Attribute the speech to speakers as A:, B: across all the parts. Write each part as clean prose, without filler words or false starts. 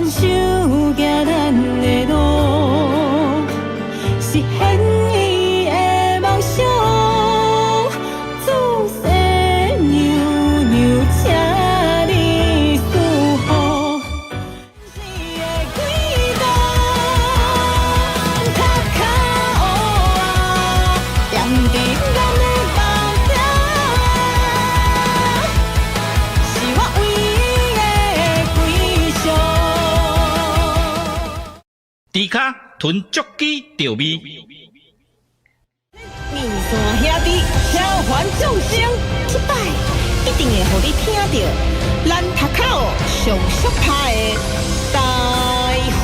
A: 咱手行咱的路，实现伊的夢想。祖先娘娘，請你賜福。你的軌道，較較烏啊，踮佇咱的夢中，是我唯一的歸宿。
B: 豬跤吞足雞著味。
A: 面線兄弟，超凡眾生，這擺一定會予你聽著咱讀口上俗拍的台魂。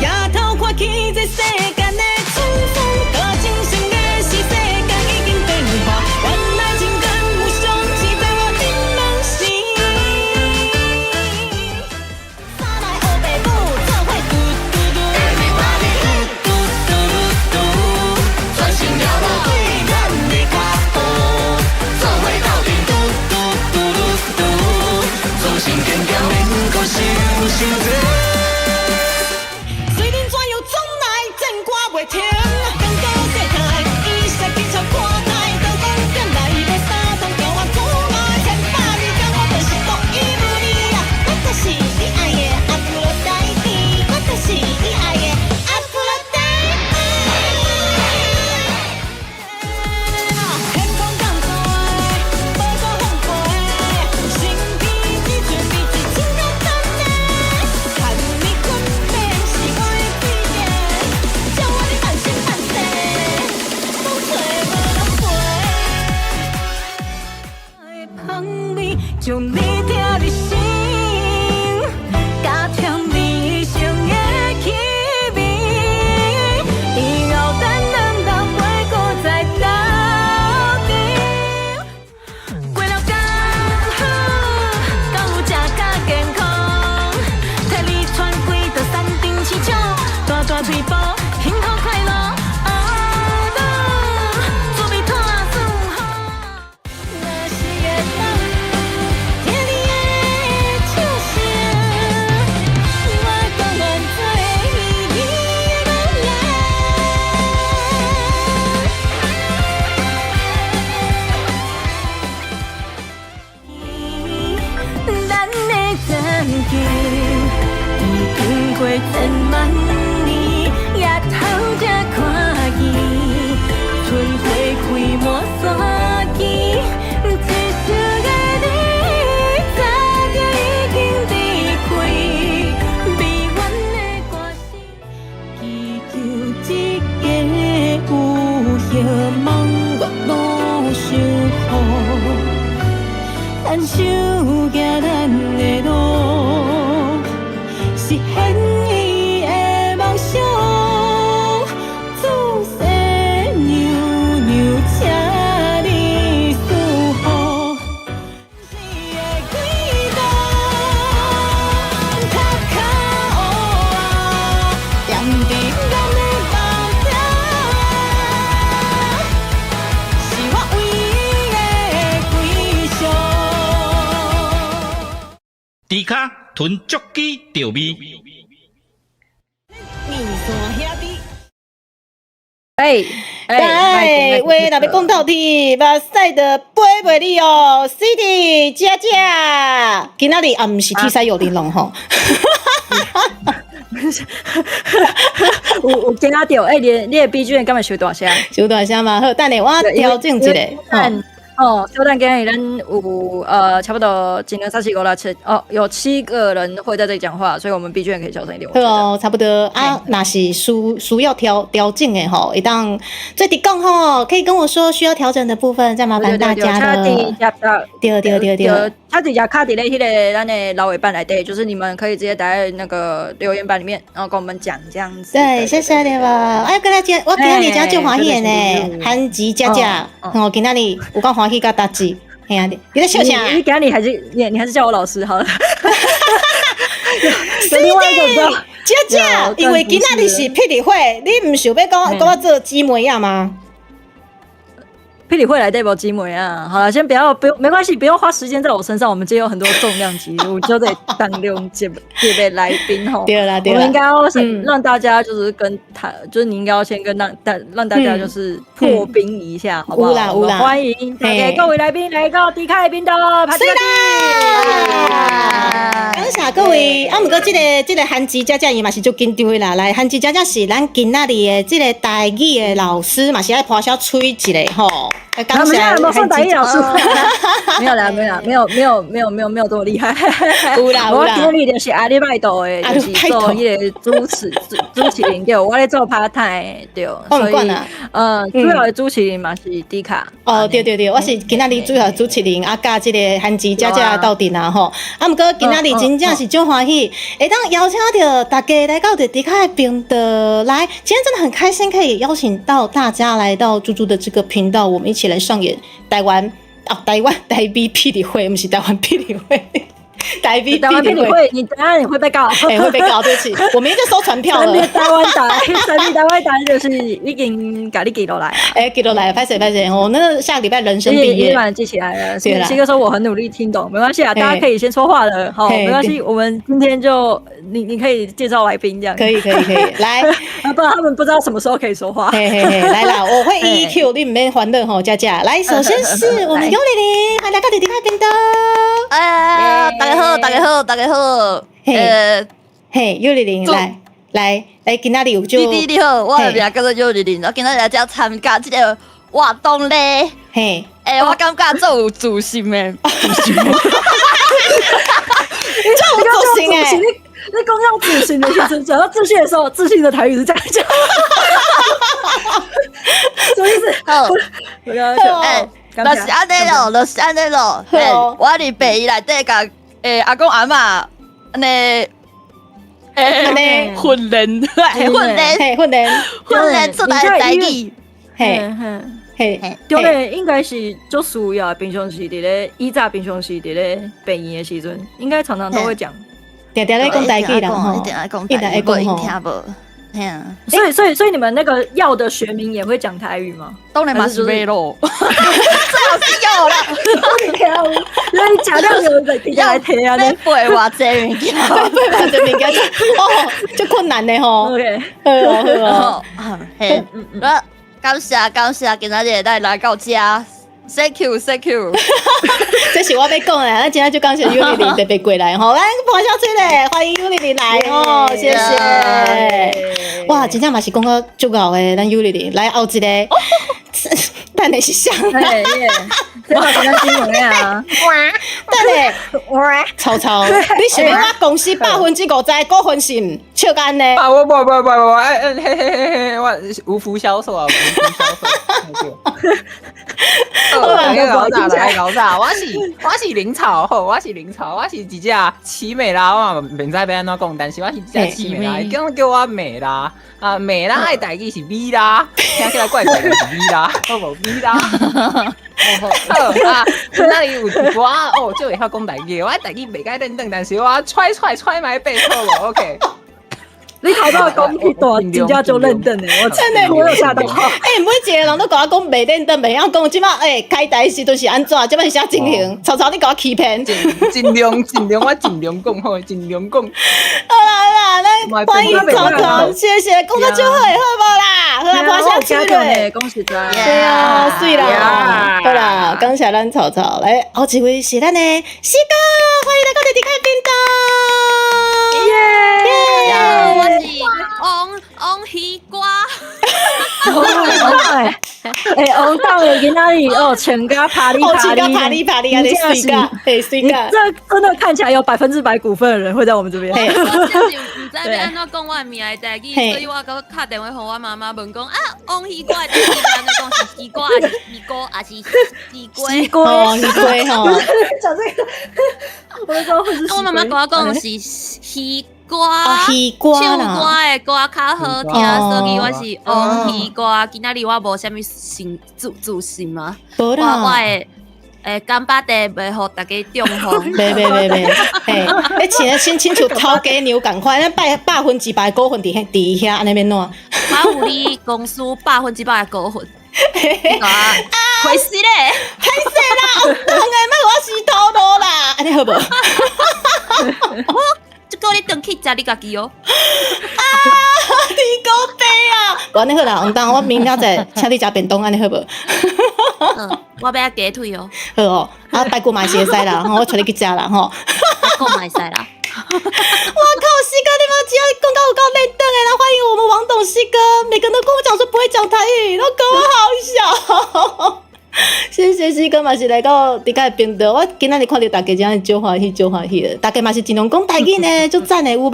A: 抬頭看起這世間的春風，高精神的是世間已經變化，原來人間有相是在我的夢時。三來烏白母做伙嘟嘟嘟，Everybody 嘟嘟嘟嘟，全身搖落對咱的腳步，做伙鬥陣嘟嘟嘟嘟嘟，精神堅強免閣想傷濟。隨恁怎樣總來戰歌袂停，更高世界，伊說緊俏看台，當講點來欲三通叫我阻礙，千百里間我就是獨一無二啊！我就是你愛的阿芙羅黛蒂，我就是你愛的阿芙羅黛蒂。天空降大，無所放過，身邊一寸比一寸簡單的，和你分別是我的規定，照我你半生半世，講找無人陪。香味將你疼入心，加添你一生的氣味。以後咱兩人袂閣再鬥陣。過了剛好，敢有食較健康？替你穿幾道山頂市場，大大嘴巴，幸福快樂。哦，準備妥算好。若是會當聽你的笑聲，我甘願做你的憨人。咱的曾經已經過千萬年，抬頭才看見春花開滿山墘，一生的你早就已經離開，美怨的歌聲，祈求這個有希望，我愈想好。咱手行咱的路，實現伊的夢想。祖先娘娘，請你賜福。你的軌道，較較烏啊，踮佇咱的夢中，是我唯一的歸宿。
B: 豬跤吞足雞著味。
A: 面線兄弟。
C: 哎
D: 哎，話若欲講透天，目屎就飛袂離哦。Cindy 姐姐，今仔日也毋是天使有玲瑯吼。
C: 有驚著，欸，你的 BGM 敢會傷大聲？
D: 傷大聲嘛？好，等下我調整一下。
C: 哦，小等今日咱有差不多一、二、三、四、五、六、七，哦，有七個人會在這裡講話，所以我們 BGM 可以小聲一點。
D: 好哦，差不多啊。若是需要調整的吼，會當做佇講吼，可以跟我說需要調整的部分，再麻煩大家了。對對對對，
C: 他直接卡佇咧彼个咱的留言板內底，就是你們可以直接打在那個留言板裡面，然後跟我們講這樣子。
D: 對，謝謝你吧。哎，今仔我今仔日真足歡喜的呢，韓吉姐姐，哦，今仔日有夠歡喜佮達志，嘿啊，你在笑啥？
C: 你今日還是你還是叫我老師好了。有另外一個比較。
D: 姐姐，因為今仔日是霹靂火，你毋想欲講講我做姊妹仔嗎？
C: 霹靂會來代表姊妹啊！好了，先不要，不用，沒關係，不用花時間在我身上。我們今天有很多重量級，我就得當量級級的來賓吼。
D: 對啦對啦，
C: 我們應該要先讓大家就是跟他，就是你應該要先跟讓大家就是破冰一下，好不好？
D: 有啦，
C: 歡迎大家各位來賓來到迪卡的頻道，
D: 是啦。感謝各位，啊，毋過這個韓吉姐姐伊嘛是足緊張的啦。來，韓吉姐姐是咱今仔日的這個台語的老師，嘛是愛破小吹一下吼。
C: 感謝沒有台語老師，沒有啦，沒有，沒有，沒有，沒有，沒有，沒有這麼厲害。
D: 有啦有啦，
C: 我今日就是阿里拜多的，就是做彼個主持人對，我咧做 part time 對，所以主要的主持人嘛是迪卡。
D: 哦，對對對，我是今仔日主要主持人，啊，佮這個韓吉姐姐鬥陣啊吼。啊，毋過今仔日真正是足歡喜，會當邀請著大家來到迪卡的頻道來。今天真的很開心，可以邀請到大家來到豬豬的這個頻道，我們一起來上演台灣啊，台灣台語霹靂火，毋是台灣霹靂火。台語
C: 台灣霹靂火，你等下你會被告，
D: 欸，會被告，對不起，我明天就收傳票了。
C: 台灣台，台灣台就是已經共你記落來，
D: 欸，記落來，歹勢歹勢，我那個下個禮拜人生畢業，
C: 已經記起來了。七哥說我很努力聽懂，沒關係啊，大家可以先說話了，好，沒關係，我們今天就你可以介紹來賓這樣，
D: 可以可以可以，來，
C: 不然他們不知道什麼時候可以說話。
D: 嘿嘿嘿，來啦，我會一一 cue，你毋免煩惱吼，佳佳，來，首先是我們尤麗玲，歡迎來到迪卡頻道。
E: 哎，大家好，大家好，大家好。
D: 嘿，尤麗玲，來來來，今仔日有就
E: 弟弟你好，我的名叫做尤麗玲，我今仔日來遮參加這個活動咧。
D: 嘿，
E: 欸，我感覺足有自信的，
D: 自信，足有自信欸。
C: 你講要自信的時陣，講到自信的時候，自信的台語是這樣講。什麼意思？
E: 好，
C: 欸，
E: 就是按呢囉，就是按呢囉。欸，我佇病院內底共阿公阿嬤按呢，欸，訓練，訓練，
D: 訓練，
E: 訓練出來台語。
D: 嘿，嘿，
C: 對咧，應該是足需要，平常時佇咧，以前平常時佇咧病院的時陣，應該常常都會講。
D: 定定咧講台語啦，吼，
E: 一定愛講台語，無𪜶聽無。
C: 所以你們那個藥的學名也會講台語嗎？
E: 當然嘛是袂囉，最好是有啦。
C: 因為你假料有人來聽啊，
E: 欲背偌濟物件，
D: 背偌濟物件，哦，足困難的吼。
C: OK，
D: 好
E: 好，嘿，感謝感謝，今仔日來來到遮，Thank you，Thank you。
D: 這是我欲講的，咱今仔就感謝尤麗玲特別過來吼，來破小嘴咧，歡迎尤麗玲來哦，謝謝。哇，真正嘛是講到足𠢕的，咱尤麗玲來後一個，等下是誰？
C: 這嘛是咱新聞啊！
D: 等下，曹操，你是欲我公司50%股份是毋？笑甲按呢？
F: 啊，我無無無無，哎嘿嘿嘿嘿，我無福消受啊，無福消受。好，搞啥來搞啥？我是林草，好，我是林草，我是一隻奇美拉，我嘛袂知欲按怎講，但是我是一隻奇美拉，伊講叫我美拉，啊美拉的台語是米拉，聽起來怪怪的，是米拉，好無米拉。好啊，那裡有一寡哦，就會曉講台語，我台語袂該認真，但是我揣揣揣覓背好無？OK。
C: 你頭拄講彼段真正足認真的，我
D: 真的
C: 我有嚇到。
D: 欸，每一個人都共我講袂認真，袂曉講，這擺欸開台時陣是按怎？這擺是啥情形？曹操，你共我欺騙？
F: 盡量盡量，我盡量講好，盡量講。
D: 好啦好啦，咱歡迎曹操，謝謝，講得足好，好無啦？好啦，破聲嘴咧，
C: 講實在，
D: 對啊，媠啦，好啦，感謝咱曹操，來後一位是咱的西哥，歡迎來到迪卡頻道。
C: 耶！
G: 我是王王西瓜。
C: 欸，王董的今仔日哦，穿甲啪哩
D: 啪哩，啪哩啪哩，按呢媠甲，嘿媠甲。
C: 這真的看起來有100%股份的人會在我們這邊。
G: 我真是毋知欲按怎講我的名的台語，所以我閣敲電話予我媽媽問講啊，王西瓜的台語按怎講是西瓜還是西瓜還是西瓜？
C: 西瓜，
D: 西瓜吼。
C: 講這個，我都會是。
G: 我媽媽共我講是西瓜，
D: 西瓜
G: 唱歌的歌較好聽，所以我是王西瓜。今仔日我無啥物信自信嘛，
D: 我
G: 我會欸，干巴地袂予大家中風。
D: 袂袂袂袂，嘿，你穿得親親像頭家娘仝款，咱100%的股份佇佇遐，按呢欲按怎？
G: 我有你公司100%的股份。啊，虧死咧！
D: 歹勢啦，王董的，莫予我死頭路啦，按呢好無？
G: 這個你轉去食你家己哦。
D: 啊，天公伯啊！無按呢好啦，王董，我明仔載請你食便當，按呢好無？
G: 我欲愛雞腿哦。
D: 好哦，啊排骨嘛是會使啦，我帶你去食啦吼。
G: 排骨嘛會使啦。
D: 我靠，西哥，你媽只要講到有夠內轉的啦！歡迎我們王董西哥，每個人都跟我講說不會講台語，都跟我好笑。謝謝西哥嘛是來到佇個頻道，我今仔日看著大家這樣足歡喜，足歡喜的，大家嘛是盡量講台語呢，足讚的有無？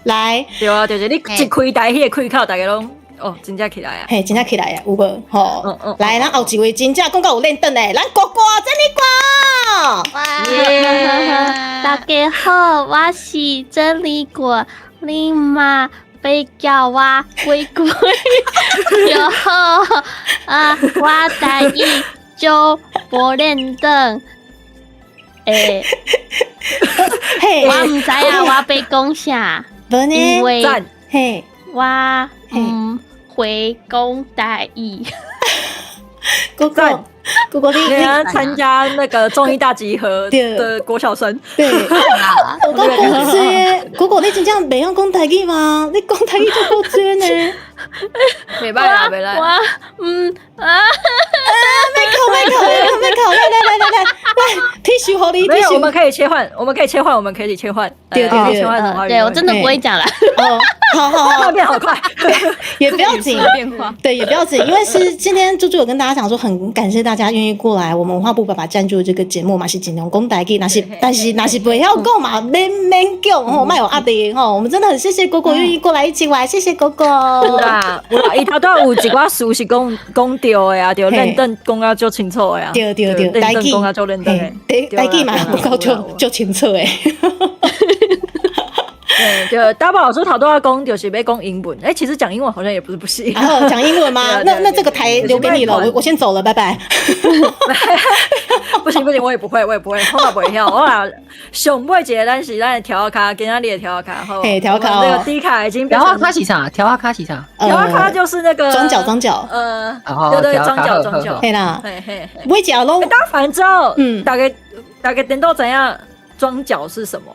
D: 來，
C: 對啊，就是你一開台彼個開口，大家攏哦，真正起來啊！
D: 嘿，真正起來啊，有無？吼，來，咱後一位真正講到有練轉的，咱哥哥真理哥。
H: 大家好，我是真理果，你嘛欲叫我鬼鬼就好啊！我台語就無輪轉，欸，我毋知影我欲講啥，因為
D: 嘿，
H: 我毋會講台語。
D: 哥哥，哥哥，你
C: 你參加那個綜藝大集合的國小生？
D: 對，我都古追，哥哥，你真正袂曉講台語嗎？你講台語足古追呢？
C: 袂歹啦，袂歹。
H: 我嗯啊，
D: 沒考，沒考，沒考，來來來來來來，提示予你，
C: 沒有，我們可以切換，我們可以切換，我們可以切換，
D: 對對對，
C: 切換。
H: 對我真的不會講了。
D: 哦，好好好，
C: 變好快，
D: 也不要緊，對，也不要緊，因為是今天豬豬有跟大家講說，很感謝大家願意過來，我們文化部爸爸贊助這個節目嘛，是盡量講台語，若是但是若是袂曉講嘛，免勉強吼，莫有壓力吼，我們真的很謝謝果果願意過來一起玩，謝謝果果。
C: 有啦，有啦，伊頭拄有一寡詞是講講對的啊，對，認真講甲足清楚的啊，
D: 對對對，
C: 認真講甲足認真的，
D: 台語嘛講到足足清楚的。
C: 對，對，大寶老師頭拄仔講就是欲講英文，哎，其實講英文好像也不是不行。
D: 然後講英文嗎？那這個台留給你了，我先走了，拜拜。
C: 不行不行，我也不會，我也不會，我嘛袂曉。我啊，上尾一個咱是咱的調仔跤，今仔日的調仔跤，吼，
D: 嘿，調仔跤，
C: 那個 D 卡已經
F: 調仔跤是啥？調仔跤是啥？
C: 調仔跤就是那個
D: 裝腳裝腳，
C: 對對，裝腳裝腳，
D: 嘿啦，
C: 嘿嘿，
D: 每一個攏，
C: 大家反正知道，大概大概等到怎樣裝腳是什麼？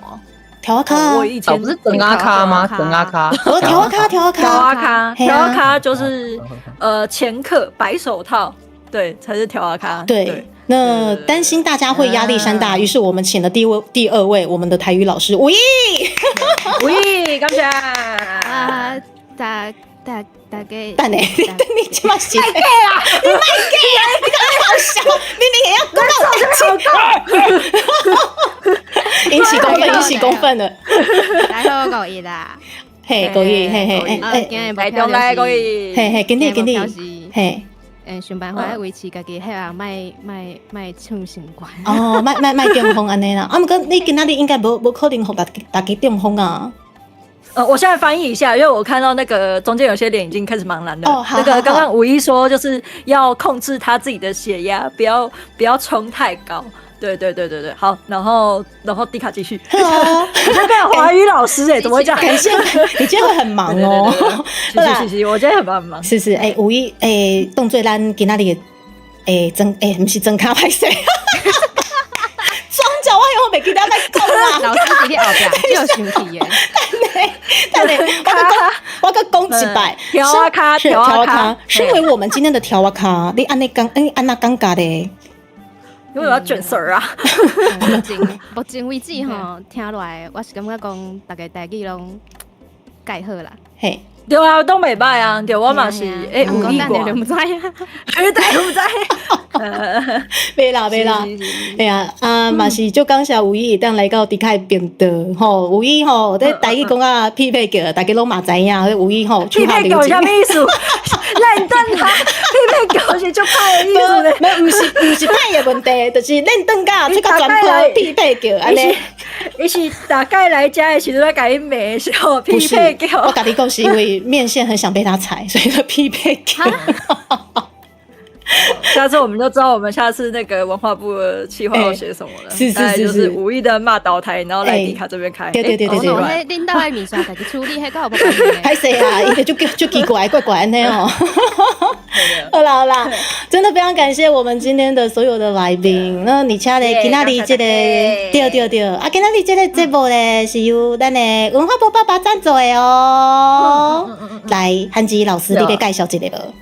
D: 調仔跤，
C: 我以前
F: 不是裝仔跤嗎？裝仔跤，
D: 我調仔跤，調仔跤，
C: 調仔跤，調仔跤就是前客白手套，對，才是調仔跤。
D: 對，那擔心大家會壓力山大，於是我們請了第二位我們的台語老師吳毅，
C: 吳毅，感謝
I: 啊，大大大家，
D: 等下，你這馬是賣假啦，你賣假啊！你講你好笑，明明會曉講到引起公憤，引起公憤了。
I: 大家好，我高一啦。
D: 嘿，高一，嘿嘿，
I: 哎，今日
C: 來中來高一，
D: 嘿嘿，緊啲緊啲，嘿。
I: 想辦法維持家己血壓，莫莫莫衝傷懸。
D: 哦，莫莫莫中風按呢啦。啊，毋過你今仔日應該無可能予大家中風啊。
C: 我現在翻譯一下，因為我看到那個中間有些臉已經開始茫然了。
D: 哦，好。
C: 那個剛剛五一說就是要控制他自己的血壓，不要衝太高。對對對對對，好，然後迪卡繼續。
D: 哦，
C: 那個華語老師哎，怎麼會這樣？
D: 感謝你今天會很忙哦。
C: 是是是，我今天很忙很忙。
D: 是是，哎，五一哎，當做咱今仔日的裝哎，毋是裝跤歹勢。裝腳我永袂記得來講啦。
I: 老師佇你後壁，就生氣的。
D: 等下，我閣講一擺。
C: 調仔跤，調仔跤。
D: 身為我們今天的調仔跤，你按呢講，你按怎感覺咧？
C: 因為我要捲舌啊！
I: 目前為止吼，聽落來我是感覺講，大家台語攏蓋好啦。
D: 嘿，
C: 對啊，都袂歹啊，對我嘛是欸，有意過，
I: 毋知啊，
C: 對，毋知。
D: 袂啦袂啦，嘿啊，啊嘛是足感謝有意會當來到迪卡頻道吼，有意吼，這台語講甲匹配叫，大家攏嘛知影，有意吼，
C: 匹配叫啥物意思？認真啊，匹配叫是足歹的意思咧。
D: 沒，毋是歹的問題，就是認真甲這個全部匹配叫按呢。
C: 伊是大概來遮的時陣，共伊罵的時候匹配叫。
D: 我共你講是因為麵線很想被他踩，所以就匹配叫。
C: 下次我們就知道我們下次那個文化部的企劃要寫什麼了。大概就是無意的罵倒台，然後來迪卡這邊開。
D: 對對對對對。
I: 彼恁兜的麵線家己處理，彼敢有無關係？
D: 歹勢啊，伊就足奇怪怪怪按呢哦。好啦好啦，真的非常感謝我們今天的所有的來賓。那而且咧，今仔日這個對對對，啊，今仔日這個節目咧是由咱的文化部爸爸贊助的哦。來，韓吉老師，你欲介紹一下無？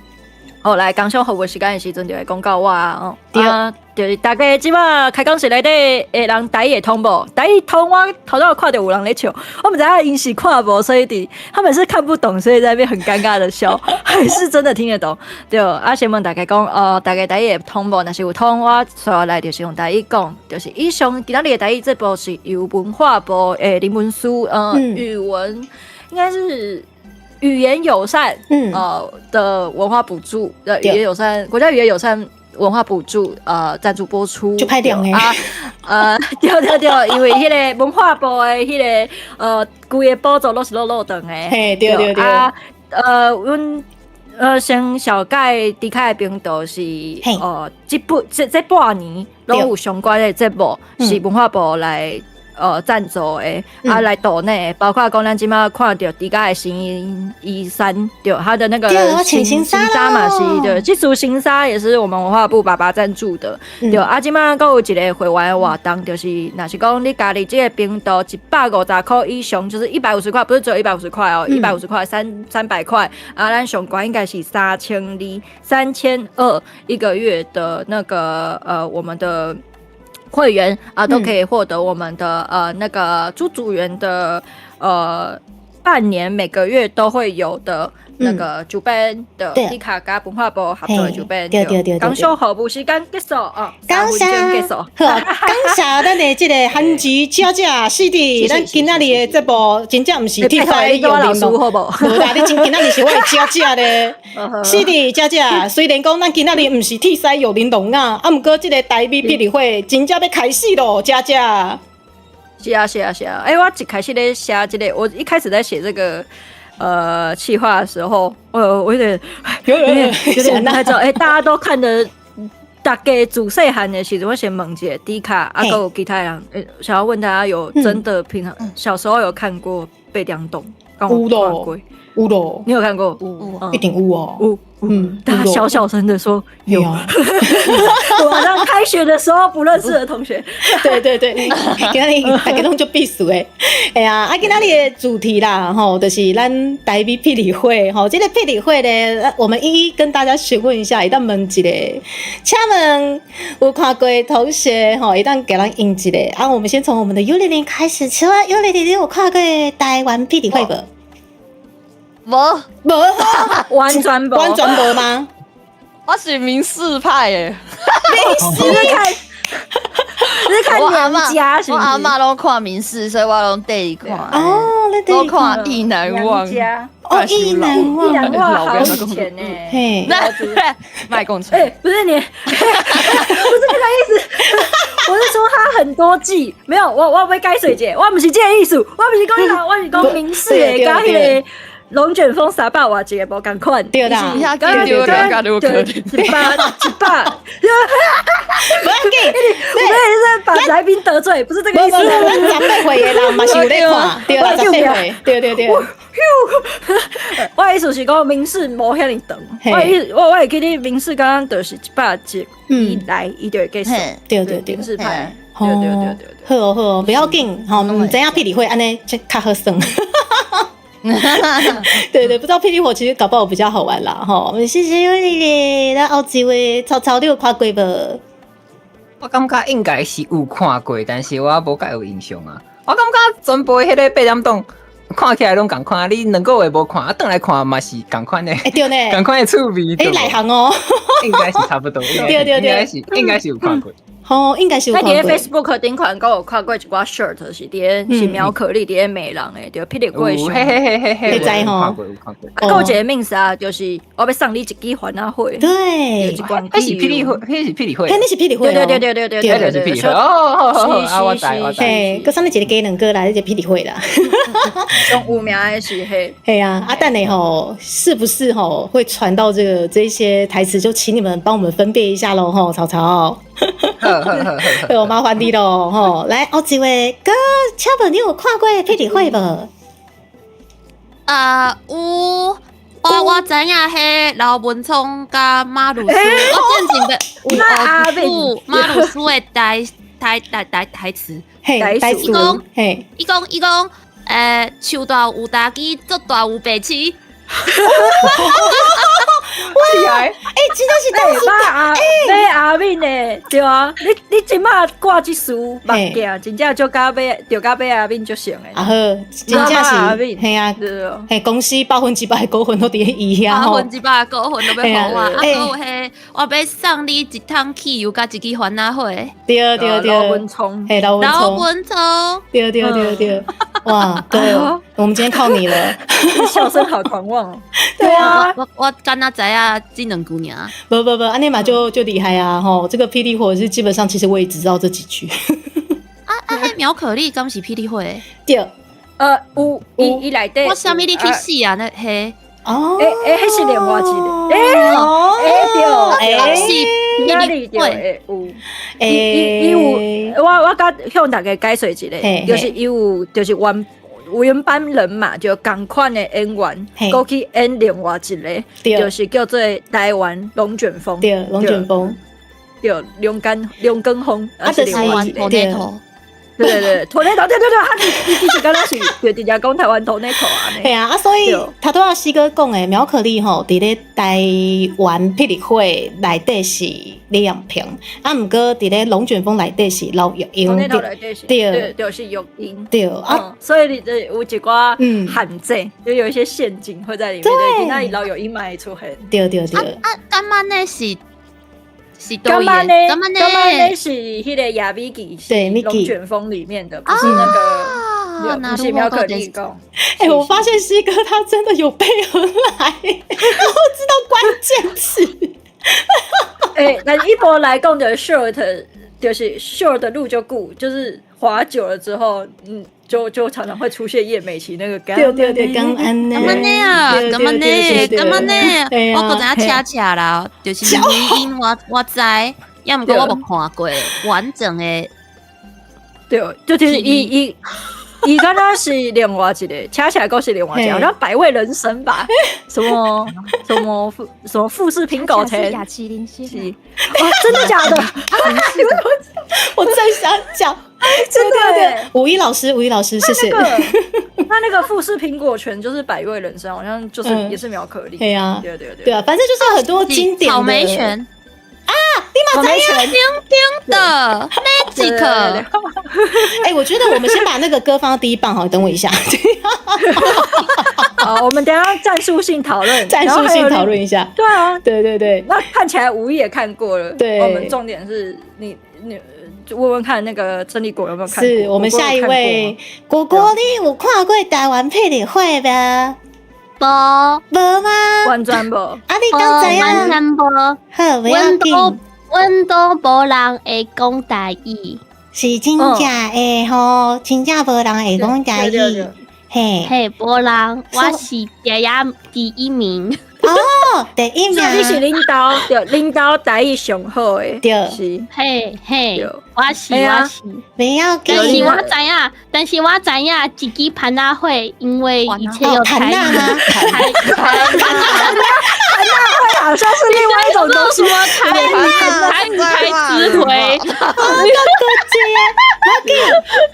C: 好，來，工商服務時間的時陣就會講到我哦。啊，就是大家這擺開講室內底的人台語會通無？台語通，我頭拄有看著有人咧笑，我毋知影𪜶是看無，所以佇他們是看不懂，所以在那邊很尷尬的笑，還是真的聽得懂？對，啊，先問大家講，哦，大家台語會通無？若是有通，我接下來就是用台語講，就是以上今仔日的台語節目是由文化部的人文司，語文應該是語言友善，的文化補助，語言友善，國家語言友善文化補助，贊助播出。
D: 就歹念
C: 啊，對對對，因為彼個文化部的彼個，規个補助攏是落落長的。
D: 嘿，對對對。
C: 啊，阮先紹介迪卡的頻道是，這不這這半年攏有相關的節目是文化部來贊助的，啊來抖內，包括講咱這擺看著迪卡的新衣衫，對，他的那個新新衫嘛是，對，這束新衫也是我們文化部爸爸贊助的，對，啊這擺閣有一個會員的活動，就是若是講你加入這個頻道150塊以上，就是150塊，不是只有150塊哦，150塊300塊，啊，咱上懸應該是3200，3200一個月的那個我們的會員啊，都可以獲得我們的那個朱組員的半年每個月都會有的那個周邊的迪卡佮文化部合作的周邊。
D: 對對對。
C: 工商服務時間結束哦，
D: 感謝，好，感謝咱的這個韓吉姐姐，是的，咱今仔日的節目真正毋是鐵西玉玲瑯，無啦，你真今仔日是我的姐姐咧，是的，姐姐，雖然講咱今仔日毋是鐵西玉玲瑯啊，啊，毋過這個台語霹靂火真正欲開始咯，姐姐。
C: 是啊是啊是啊，欸，我一開始咧寫這個，我一開始在寫這個企劃的時候，我有點有點有點不太知道，欸，大家都看的，大家自細漢的時陣，我先問一下迪卡啊，閣有其他人，欸，想要問大家有真的平常小時候有看過八點檔？
D: 有咯，有咯，
C: 你有看過？
D: 有，一定有哦，
C: 有，嗯，大家小小聲的說有。我上開學的時候不認識的同學，
D: 對對對，今仔日大家攏足必須的。哎呀，啊，今仔日的主題啦，吼，就是咱台語霹靂火，吼，這個霹靂火咧，我們一一跟大家詢問一下，會當問一下，請問有看過的同學，吼，會當共咱應一下。啊，我們先從我們的尤玲玲開始，請問尤玲玲，你有看過台灣霹靂火無？
E: 無
D: 無，
C: 完全無，
D: 完全無嗎？
E: 我是民視派的，
C: 民視看，你是看娘家是？
E: 我阿嬤攏看民視，所以我攏綴伊看。
D: 哦，你
E: 攏看《意難忘》。
D: 哦，《意難忘》，
C: 意難忘好以前呢。
D: 嘿，
E: 賣共產。
C: 欸，不是你，不是這個意思。我是說他很多季，沒有，我欲解釋一下，我毋是這個意思，我毋是講你老，我是講民視的佮彼個。龍捲風300瓦級無仝款，
D: 對啦，
E: 對對對，100
C: 100，
D: 無要緊，
C: 我們是把來賓得罪，不是這個意思。
D: 咱18歲的人嘛是有咧看，對啦，18歲，對對對。
C: 我的意思是講民視無遐爾長，我意我會記得民視剛剛就是100集以來，伊就會結束。
D: 對對對，
C: 民視派，對對對對。
D: 好哦好哦，不要緊，吼，毋知影霹靂火按呢這較好耍。對對，不知道霹靂火其實搞不好比較好玩啦，吼！謝謝尤麗麗，咱後一位草草，你有看過無？
F: 我感覺應該是有看過，但是我無介有印象啊。我感覺全部彼個八點檔看起來攏仝款，你兩個月無看，啊，轉來看嘛是仝款的。
D: 欸，對呢，
F: 仝款的趣味。
D: 欸，內行哦，
F: 應該是差不多。
D: 對對對，
F: 應該是有看過。
D: 吼，應該是有
C: 那佇
D: 看過。
C: Facebook 頂款，閣有看過一寡 short 是佇是苗可麗佇咧罵人的，著霹靂過
F: 有
C: 上。
F: 嘿嘿嘿嘿嘿，
D: 你知吼
F: 有看過有看過。
C: 啊，閣有一個面紗，就是我欲送你一支番仔火。
D: 對，
C: 一罐
F: 彼是霹靂火，彼是霹靂火。
D: 嘿，你是霹靂火
C: 對對對對對對
F: 彼就是霹靂火。哦，好啊，我知我知。
D: 嘿，閣送你一個雞卵糕來，這個霹靂火啦。
C: 上有名的是彼。
D: 嘿啊，啊，等下吼，是不是吼會傳到這個這些台詞？就請你們幫我們分辨一下嘍，吼，曹曹。好，麻煩你咯，吼，來，後一位哥，請問你有看過霹靂火無？
G: 啊，有，我知影彼劉文聰佮馬魯斯，我進前的有學一句馬魯斯的台台台台台詞，
D: 嘿，台詞，嘿，
G: 伊講伊講，樹大有大枝，足大有白痴。
D: 哇！欸，真正是當時
C: 買阿敏的，對啊，你這馬掛這絲目鏡，真正就佮買，就佮買阿敏足像的。
D: 啊好，真正是，嘿啊，嘿，公司100%的股份都佇伊遐吼。
G: 100%的股份都欲予我，啊，閣有彼，我欲送你一桶汽油佮一支番仔火。
D: 對對對，
C: 劉文聰，
D: 嘿，劉文聰，
G: 劉文聰，
D: 對對對對，哇，哥，我們今天靠你了，
C: 笑聲好狂妄哦。
D: 對啊，
G: 我敢若知影這兩句爾。
D: 不不不，按呢嘛就厲害啊！吼，這個霹靂火是基本上，其實我也只知道這幾句。
G: 啊啊！彼苗可麗敢是霹靂火？
D: 對，
C: 有伊伊內底。
G: 我啥物你去死啊？那彼
D: 哦，
C: 欸欸，彼是另外一個，欸欸對，
G: 欸是霹靂火，
C: 有，伊有，我佮向大家解說一下，就是伊有，就是原班人馬就仝款的演員，閣去演另外一個，就是叫做台灣龍捲風。
D: 對，龍捲風。
C: 對，龍捲風。
D: 啊，就是
G: 台灣托內托。
C: 對對對，托內托，對對對，他伊其實敢若是就直接講台灣托內托按呢。
D: 嘿啊，啊，所以頭拄仔西哥講的苗可麗吼，佇咧台灣霹靂火內底是李陽平，啊，毋過佇咧龍捲風內底是劉玉英，
C: 對，就是玉英，
D: 對啊，
C: 所以你這有一寡陷阱，就有一些陷阱會在裡面。對，那劉玉英嘛會出現。
D: 對對對。
G: 啊，敢按呢是？
C: 干嘛呢？干嘛呢？是彼个亞米吉，
D: 對，
C: 龍捲風裡面的，不是那個，不是苗可麗講。
D: 哎，我發現西哥他真的有備而來，然後知道關鍵詞。
C: 哎，但一般來講的 short 就是 short 的路就久，就是滑久了之後，就常常會出現葉美琪那個。
D: 對對對，敢按呢？
G: 敢按呢啊？敢按呢？敢按呢？我閣知影恰恰啦，就是語音我知，也毋過我無看過完整的。
C: 對，就是伊敢若是另外一個，恰恰閣是另外一個，好像百味人生吧？什麼什麼什麼富士蘋果田？
I: 是，
C: 哇，真的假的？
D: 我正想講，真的對，吳一老師，吳一老師，謝謝。
C: 那個富士蘋果拳就是百味人生，好像就是也是苗可麗。
D: 對啊，
C: 對對對，
D: 對啊，反正就是很多經典的
G: 草莓拳。
D: 啊！你嘛知影？
G: 冰冰的 magic。
D: 哎，我覺得我們先把那個歌放到第一棒好，等我一下。
C: 好，我們等下戰術性討論，
D: 戰術性討論一下。
C: 對啊，
D: 對對對。
C: 那看起來吳亦也看過了。
D: 對，
C: 我們重點是你問問看那個真理果有沒有看過？
D: 是我們下一位果果，你有看過台灣霹靂火無？
H: 無
D: 無嗎？
C: 完全無。
D: 啊，你敢知影？
H: 完全無。
D: 好，袂要緊。
H: 阮都無人會講台語，
D: 是真正的吼，真正無人會講台語。嘿，
H: 嘿，無人，我是第一名。
D: 哦，第一名。
C: 你是恁兜，對，恁兜台語上好的，
D: 對，
C: 是。
H: 嘿嘿，我是我是。
D: 袂要緊。
H: 但是我知影，但是我知影一支番仔火，因為一切有台語。
C: 番仔火好像是另外一種東西。
H: 什麼台語台詞回？
D: 我姐，我給，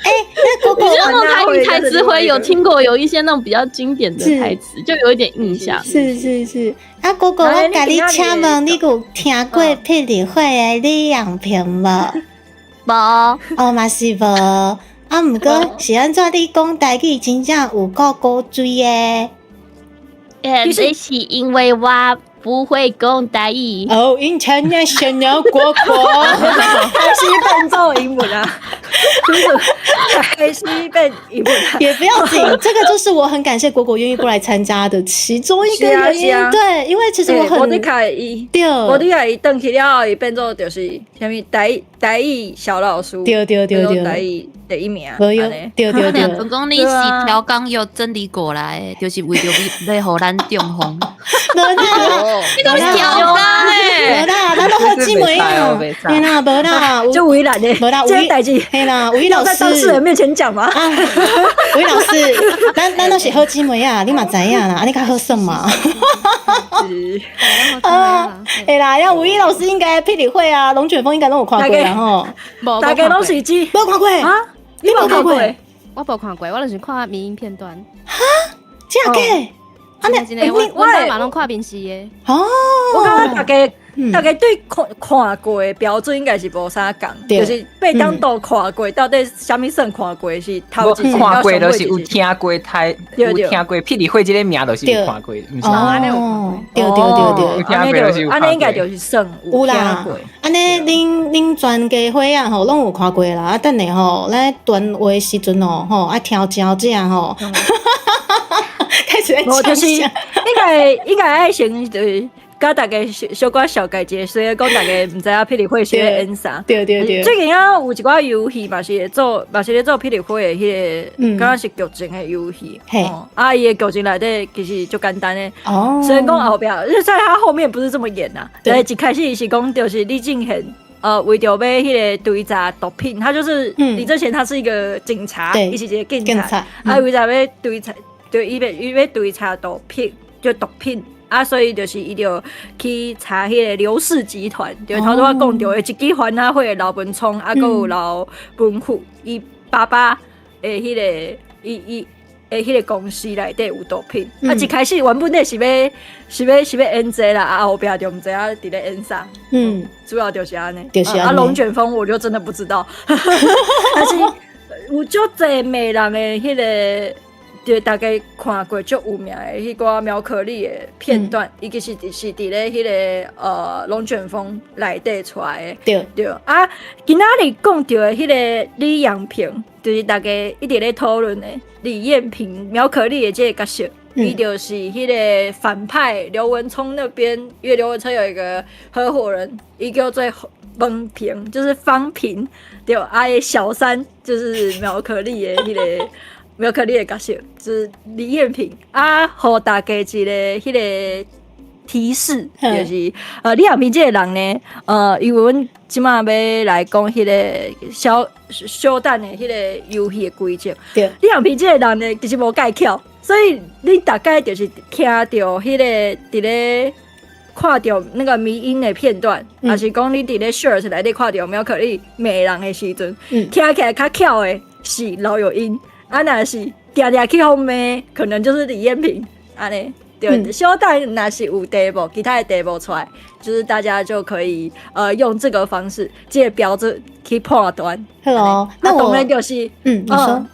D: 哎，那果果，
H: 你像那種台語台詞回有聽過，有一些那種比較經典的台詞，就有一點印象。
D: 是是是，啊，果果，我共你請問，你有聽過霹靂火的李陽平無？
H: 無，
D: 哦嘛是無，啊，毋過是按怎你講台語真正有夠古錐的？
H: 欸，這是因為我。不會講台語。
D: 哦，international 果果，
C: 開始變做英文啊，就是開始變英文啊。
D: 也不要緊，這個就是我很感謝果果願意過來參加的其中一個原因。對，因為其實我很，
C: 無你看伊，
D: 對，
C: 無你看伊轉去了後，伊變做就是啥物台語小老師，
D: 對對對對，
C: 台語第一名，
D: 對對對對。
G: 總講你是調工約真理過來的，就是為著欲予咱中風。
D: 無啦，
G: 你講是調工欸？
D: 無啦，咱都好姊妹啊，嘿啦，無啦，
C: 就為難的，
D: 無啦，
C: 這代誌，
D: 嘿啦，吳老師
C: 在當事人面前講嘛。
D: 吳老師，咱都是好姊妹啊，你嘛知影啦，按呢較好耍嘛。啊，會啦，像吳一老師應該霹靂火啊，龍捲風應該攏有看過啦吼。
C: 大家攏是知，
D: 無看過
C: 啊？你無看過？
I: 我無看過，我就是看迷因片段。
D: 哈？真假？
I: 啊，你真的，我嘛攏看電視的。
D: 哦，
C: 我感覺大家對看過的標準應該是無啥仝，就是八點檔看過，到底啥物算看過是頭一
F: 次。看過就是有聽過台，有聽過霹靂火這個名，就是有看過，毋是？
D: 哦，對對對對，
F: 有聽過就是有。
C: 按呢應該就是算
D: 有啦。按呢，恁全家伙仔吼攏有看過啦。啊，等下吼，咱傳話時陣哦，吼愛挑焦者吼。開始在
C: 講，就是應該愛先就是佮大家小可紹介一下，雖然講大家毋知影霹靂火是咧演啥。
D: 對對對。
C: 最近啊，有一寡遊戲嘛是會做，嘛是咧做霹靂火的彼個，敢若是劇情的遊戲。
D: 嘿。
C: 啊，伊的劇情內底其實足簡單的。
D: 哦。
C: 雖然講後壁，因為在他後面不是這麼演呐。對。一開始是講就是李正賢，為著欲彼個追查毒品，他就是李正賢，他是一個警察，伊是一個警察。啊，為著欲追查，對，伊欲追查毒品，就毒品。啊，所以就是伊就去查彼個劉氏集團，就頭拄仔講著的一支番仔火的劉文聰，啊，閣有劉文富，伊爸爸的彼個，伊的彼個公司內底有毒品。啊，一開始原本咧是欲演這啦，啊，後壁就毋知影佇咧演啥。主要就是按呢。
D: 就是
C: 啊，龍捲風我就真的不知道，但是有足濟罵人的彼個。就大家看過足有名的彼寡苗可麗的片段，伊其實是佇咧彼個龍捲風內底出來的。
D: 對
C: 對啊，今仔日講著的彼個李陽平，就是大家一直咧討論的李豔平苗可麗的這個角色，伊就是彼個反派劉文聰那邊，因為劉文聰有一個合夥人，伊叫做方平，就是方平，對，啊，小三就是苗可麗的彼個。苗可麗的角色就是李豔平啊，予大家一個彼個提示，就是李豔平這個人呢，因為阮這馬欲來講彼個小小等的彼個遊戲的規則。
D: 對，
C: 李豔平這個人呢，其實無蓋巧，所以你大概就是聽著彼個佇咧看著那個迷因的片段，抑是講你佇咧 short 內底看著苗可麗罵人的時陣，聽起來較巧的是劉友音。啊，若是定定去予罵，可能就是李豔平按呢，對，小等若是有題目，其他的題目出來，就是大家就可以用這個方式，這個標準去判斷。
D: 好哦，那我
C: 當然就是，
D: 你說，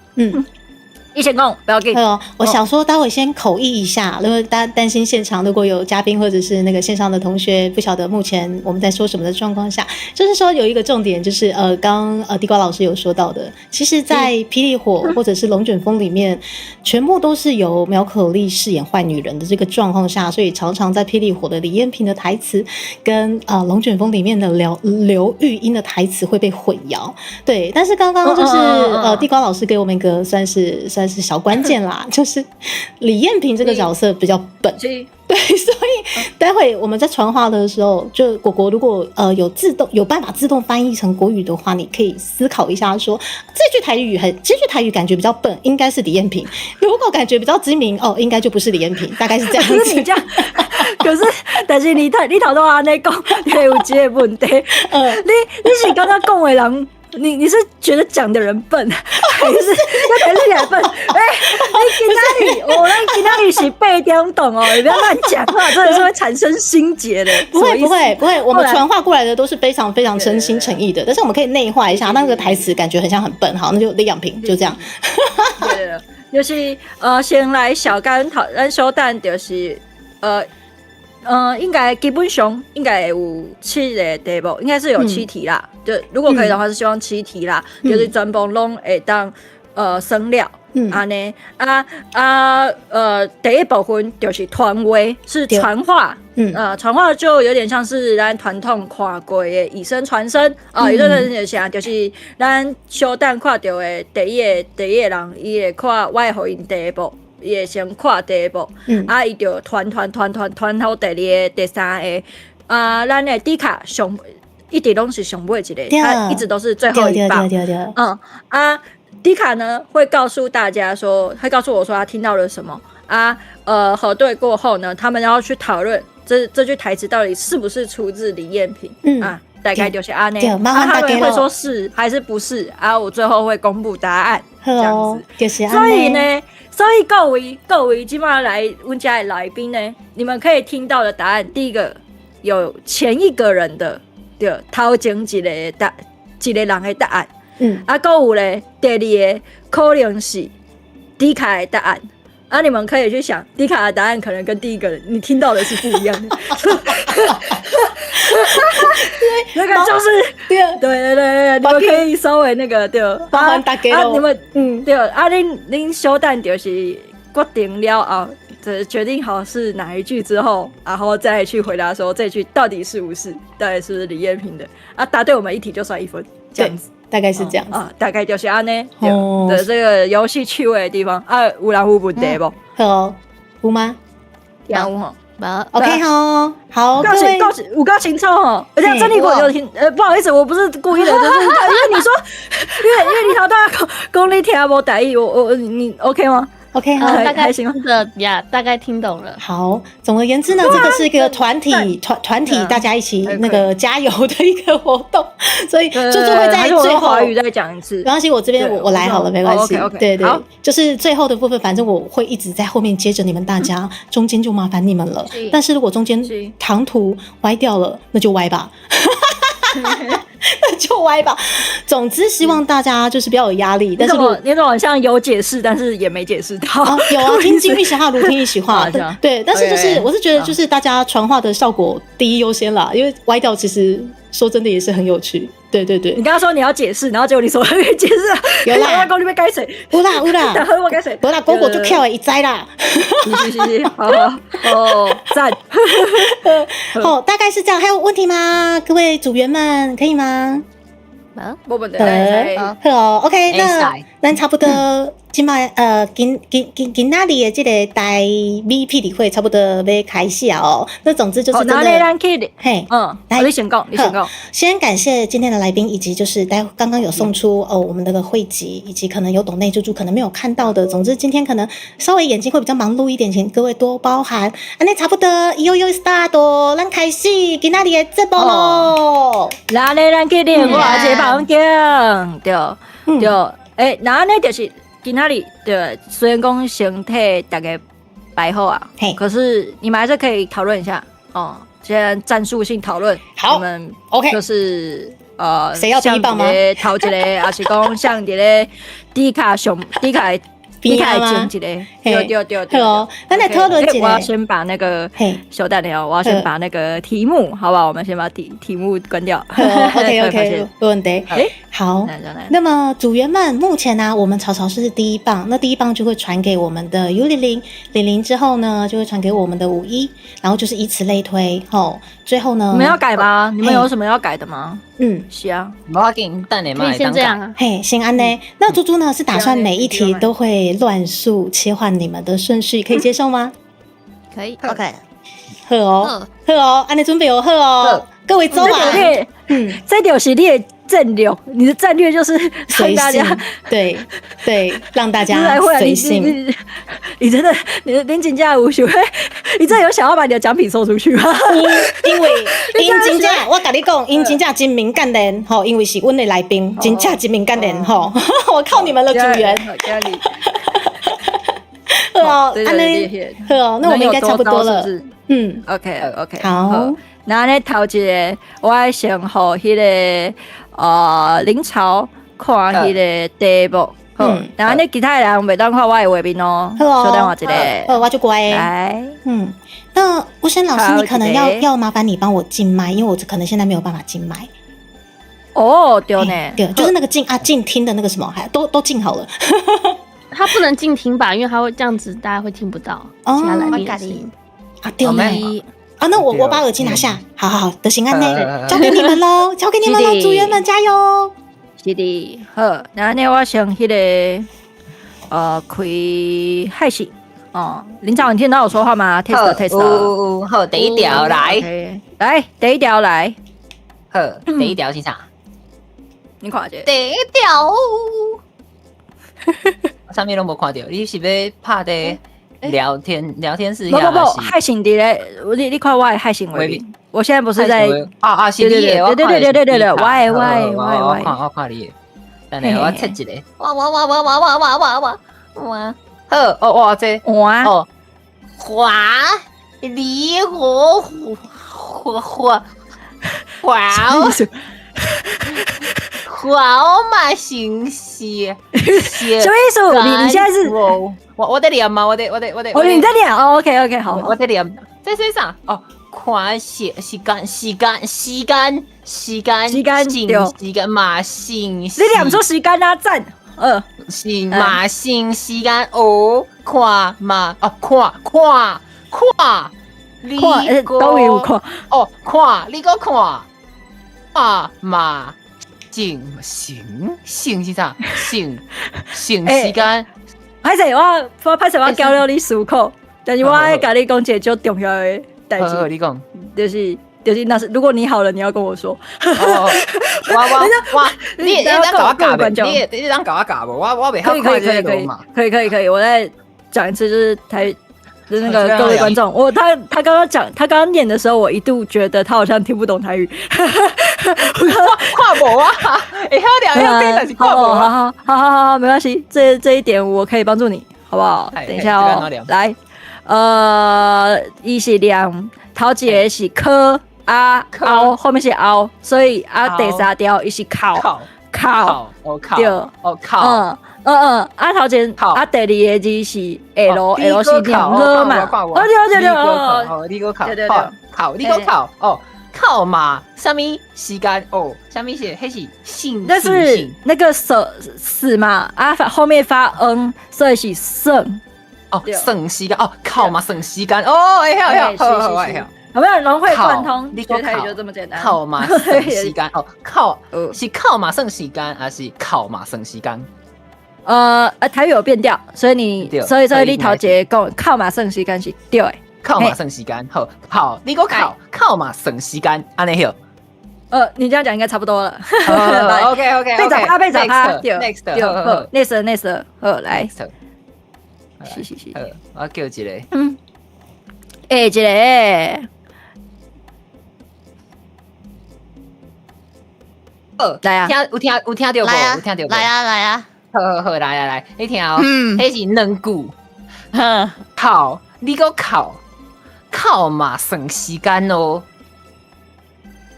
C: 你先講，不要緊。
D: 哦，我想說，待會先口譯一下，因為大家擔心現場如果有嘉賓或者是那個線上的同學不曉得目前我們在說什麼的狀況下，就是說有一個重點，就是剛地瓜老師有說到的，其實，在霹靂火或者是龍捲風裡面，全部都是由苗可麗飾演壞女人的這個狀況下，所以常常在霹靂火的李豔平的台詞跟龍捲風裡面的劉玉英的台詞會被混淆。對，但是剛剛就是地瓜老師給我們一個算是小關鍵啦，就是李豔平這個角色比較笨，對，所以待會我們在傳話的時候，就果果如果有辦法自動翻譯成國語的話，你可以思考一下說，這句台語感覺比較笨，應該是李豔平；如果感覺比較精明，哦，應該就不是李豔平，大概是這樣子。
C: 可是你這樣，可是但是你頭拄按呢講，有這個問題，你是感覺講的人？你是覺得講的人笨，還是要等你來笨？欸，你今仔日，我們今仔日是八點檔哦，你不要亂講話，真的是會產生心結的。
D: 不會不會不會，我們傳話過來的都是非常非常真心誠意的，但是我們可以內化一下，那個台詞感覺很像很笨，好，那就李養平就這樣。
C: 對，就是先來小干討，咱小等就是應該基本上應該有七个題目，應該是有七題啦。就如果可以的話，是希望七題啦，就是全部攏會當算了。按呢啊啊第一部分就是傳話，是傳話。傳話就有點像是咱傳統看過的以聲傳聲啊，以聲傳聲就是啥，就是咱小等看著的第一個人，伊會看我會予𪜶題目，伊會先看題目，啊，伊就傳傳傳傳傳到第二个、第三个，啊，咱的迪卡上一直攏是上尾一个，他一直都是最後一棒。嗯啊，迪卡呢會告訴大家說，會告訴我說他聽到了什麼啊？核對過後呢，他們要去討論這句台詞到底是不是出自李艷平？啊，大概就是按呢，啊，他們會說是還是不是？啊，我最後會公布答案，這樣子。
D: 就是
C: 所以呢，所以各位這擺來阮遮的來賓呢，你們可以聽到的答案，第一個有前一個人的，對，頭前一個答，一個人的答案。啊，閣有咧，第二個可能是迪卡的答案。啊，你們可以去想，迪卡的答案可能跟第一個人你聽到的是不一樣的。那個就是對對對對，你們可以稍微那個對，
D: 麻煩大家
C: 啊，你們對啊，恁小等就是決定了後，這決定好是哪一句之後，然後再去回答說這句到底是不是，到底是不是李艷平的啊？答對我們一題就算一分，這樣子。
D: 大概是這樣子
C: 啊，大概就是按呢。對，這個遊戲趣味的地方啊，有人有問題無？
D: 好，有嗎？
C: 有吼。
D: OK 好，好，
C: 夠清夠有夠清楚吼。而且真理果有聽，不好意思，我不是故意的，就是因為你說，因為你頭拄仔講你聽無台語，我你 OK 嗎？
D: OK，好，
H: 大概行的呀，大概聽懂了。
D: 好，總而言之呢，這個是一個團體大家一起那個加油的一個活動，所以豬豬會在最後
C: 華語再講一次。
D: 沒關係，我這邊我來好了，沒關係。對對，就是最後的部分，反正我會一直在後面接着你們大家，中間就麻煩你們了。但是如果中間唐突歪掉了，那就歪吧。那就歪吧。總之，希望大家就是不要有壓力。但是
C: 你怎麼像有解釋，但是也沒解釋到。
D: 有啊，聽金一席話，如聽一席話。對，但是就是我是覺得，就是大家傳話的效果第一優先啦，因為歪掉其實說真的也是很有趣。對對對，
C: 你剛剛說你要解釋，然後結果你說沒解釋，
D: 有啦，
C: 我講你欲解釋，
D: 有啦有啦，
C: 我解釋，
D: 無啦，果果就巧的伊知啦。
C: 是是是，好哦，讚。
D: 好，大概是這樣，還有問題嗎？各位組員們，可以嗎？
C: 無問題。
D: 好，OK，那咱差不多這擺今仔日的這個台語霹靂會差不多欲開始哦。那總之就是真的，
C: 嘿，嗯，來，你先講，你先講。
D: 先感謝今天的來賓，以及就是待剛剛有送出哦我們那個會籍，以及可能有斗內豬豬可能沒有看到的。總之今天可能稍微眼睛會比較忙碌一點，請各位多包涵。按呢差不多，悠悠 start，咱開始今仔日的節目囉。
C: 來咧，咱去另外一個房間，對對，欸，那按呢就是今仔日對，雖然講先替大家擺好啊，可是你們還是可以討論一下哦。先戰術性討論，
D: 好，
C: 我們
D: OK，
C: 就是
D: 誰要第一棒嗎？
C: 頭一個，還是講像佇咧迪卡上迪卡迪卡前一個，對對對對。
D: 好，咱來討論一下。
C: 我要先把那個小蛋了，我要先把那個題目，好不好？我們先把題目關掉。
D: OK OK，沒問題。好，那麼組員們，目前呢，我們草草是第一棒，那第一棒就會傳給我們的尤玲玲，玲玲之後呢，就會傳給我們的五一，然後就是以此類推，吼，最後呢，
C: 你們要改嗎？你們有什麼要改的嗎？
D: 嗯，
C: 是啊，
F: 無要緊，等下
H: 可以先這樣啊。
D: 嘿，先按呢。那豬豬呢是打算每一題都會亂數切換你們的順序，可以接受嗎？
I: 可以
E: ，OK。
D: 好哦，好哦，按呢準備哦，好哦，各位走啊。
C: 嗯，這就是你的戰略，你的戰略就是
D: 隨性，對對，讓大家隨性。
C: 你真的，你真正有想，你真的有想要把你的獎品送出去嗎？
D: 因為𪜶真正，我共你講，𪜶真正真敏感的吼，因為是阮的來賓，真正真敏感的吼，我靠你們了，組員。好哦，按呢，好哦，那我們應該差不多了。嗯
C: ，OK OK，
D: 好。
C: 那呢頭一個，我愛先予彼個林朝看彼個題目，好，然后你其他的人袂当看我的画面哦。
D: 好，
C: 稍等我一下。
D: 我就乖。
C: 来，
D: 嗯，那吴声老师，你可能要麻烦你帮我进麦，因为我可能现在没有办法进麦。
C: 哦，对呢，
D: 对，就是那个进啊进听的那个什么，还都进好了。
H: 他不能进听吧？因为他会这样子，大家会听不到其他来宾的声音。
D: 啊，对呢。啊，那我把耳机拿下，好好好，得行安呢，交给你们喽，交给你们喽，组员们加油。
C: 是的，好，那呢我先彼个开海信哦，林长，你听到我说话吗？test test，
F: 好，第一条来，
C: 来，第一条来，
F: 好，第一条是啥？
C: 你看者，
F: 第一条，啥物拢无看著，你是欲拍佇聊天室？
C: 不不不，海信伫咧，你看我的海信画面，我现在不是在
F: 啊啊，是你的，
C: 对对对对对对，我的我的我的
F: 我看我看你的，等下我切一下，
E: 哇哇哇哇哇哇哇哇哇哇，
F: 好哦哇这
C: 哇
F: 哦，华离火火火火哇哦。好嘛，信息，
C: 什么意思？你现在是
F: 我在念吗？我在我在我在，
C: 哦，你在念哦，OK OK，好，
F: 我在念。这是啥？哦，看时时间时间时间时间
C: 时间
F: 时间嘛信
C: 你念出时间啊？赞，
F: 是嘛信时间哦，看嘛哦看看看，
C: 你都有看
F: 哦，看你阁看啊嘛。性性性是啥？性性时间。
C: 歹势我我歹势我教了你思考，但是我爱共你讲一个足重要的代志。
F: 你讲，
C: 就是，那是如果你好了，你要跟我说。
F: 我我我，你你当共我教无？你你当共我教无？我袂晓
C: 可以可以可以可以可以可以可以，我再讲一次，就是台。就是那个各位观众，我他他刚刚讲，他刚刚念的时候，我一度觉得他好像听不懂台语。
F: 我看无啊，会晓念会晓听，但是看无。
C: 好好好好好，没关系，这一点我可以帮助你，好不好？等一下哦，来，伊是念头一个是科啊凹，后面是凹，所以啊第三条伊是靠靠，
F: 对，哦靠，
C: 嗯。嗯嗯，啊头前啊第二个字是 L L 是两个嘛，哦对对对
F: 哦，你阁考，对对对，考你阁考哦，考嘛，啥物时间哦，啥物是彼是性，
C: 那是那个死死嘛，啊后面发 N，所以是算
F: 哦，算时间哦，考嘛算时间哦，会晓会晓，好会晓。
C: 有没有融会贯通？学台语就这么简单。
F: 考嘛算时间哦，考是考嘛算时间，还是考嘛算时间？
C: 台语有变调，所以你，所以你头一个讲靠嘛算时间是对的。
F: 靠嘛算时间，好，好，你阁考靠嘛算时间，按呢好。
C: 你这样讲应该差不多了。
F: OK OK，
C: 被找他，被找他，对
F: ，Next，
C: 对，好，Next Next，好，来。是是是。
F: 我叫一个。
C: 嗯。欸，一个。
F: 好，
C: 来啊！
F: 听有听有听著无？有听著无？
E: 来啊来啊！
F: 好好好，来来来，你听哦，彼是两句。考，你阁考，考嘛算时间哦。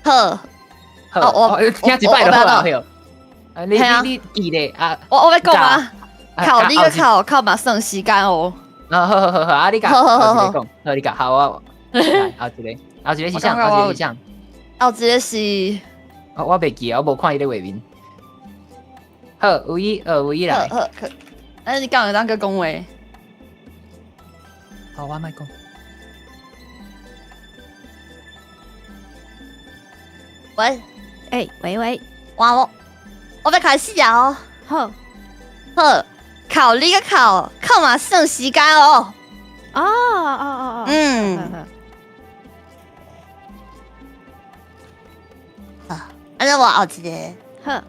E: 好，
F: 好，我听一摆就好了。你你你记咧啊？
E: 我欲讲啊，考你阁考，考嘛算时间哦。
F: 啊，好好好好，啊你讲，好好好，你讲，好我，来后一个，后一个是啥？后一个是啥？
E: 后一个是，
F: 我袂记啊，我无看伊咧画面。好，有意，有意来。
E: 好，好，那你讲会当阁讲话？
F: 好，我莫讲。
E: 喂，
I: 欸，喂喂，
E: 哇我欲开始啊！哦，
I: 好，
E: 好，考你阁考，考嘛算时间哦。
I: 哦哦哦哦，
E: 嗯。啊，按呢我后一个。
I: 好。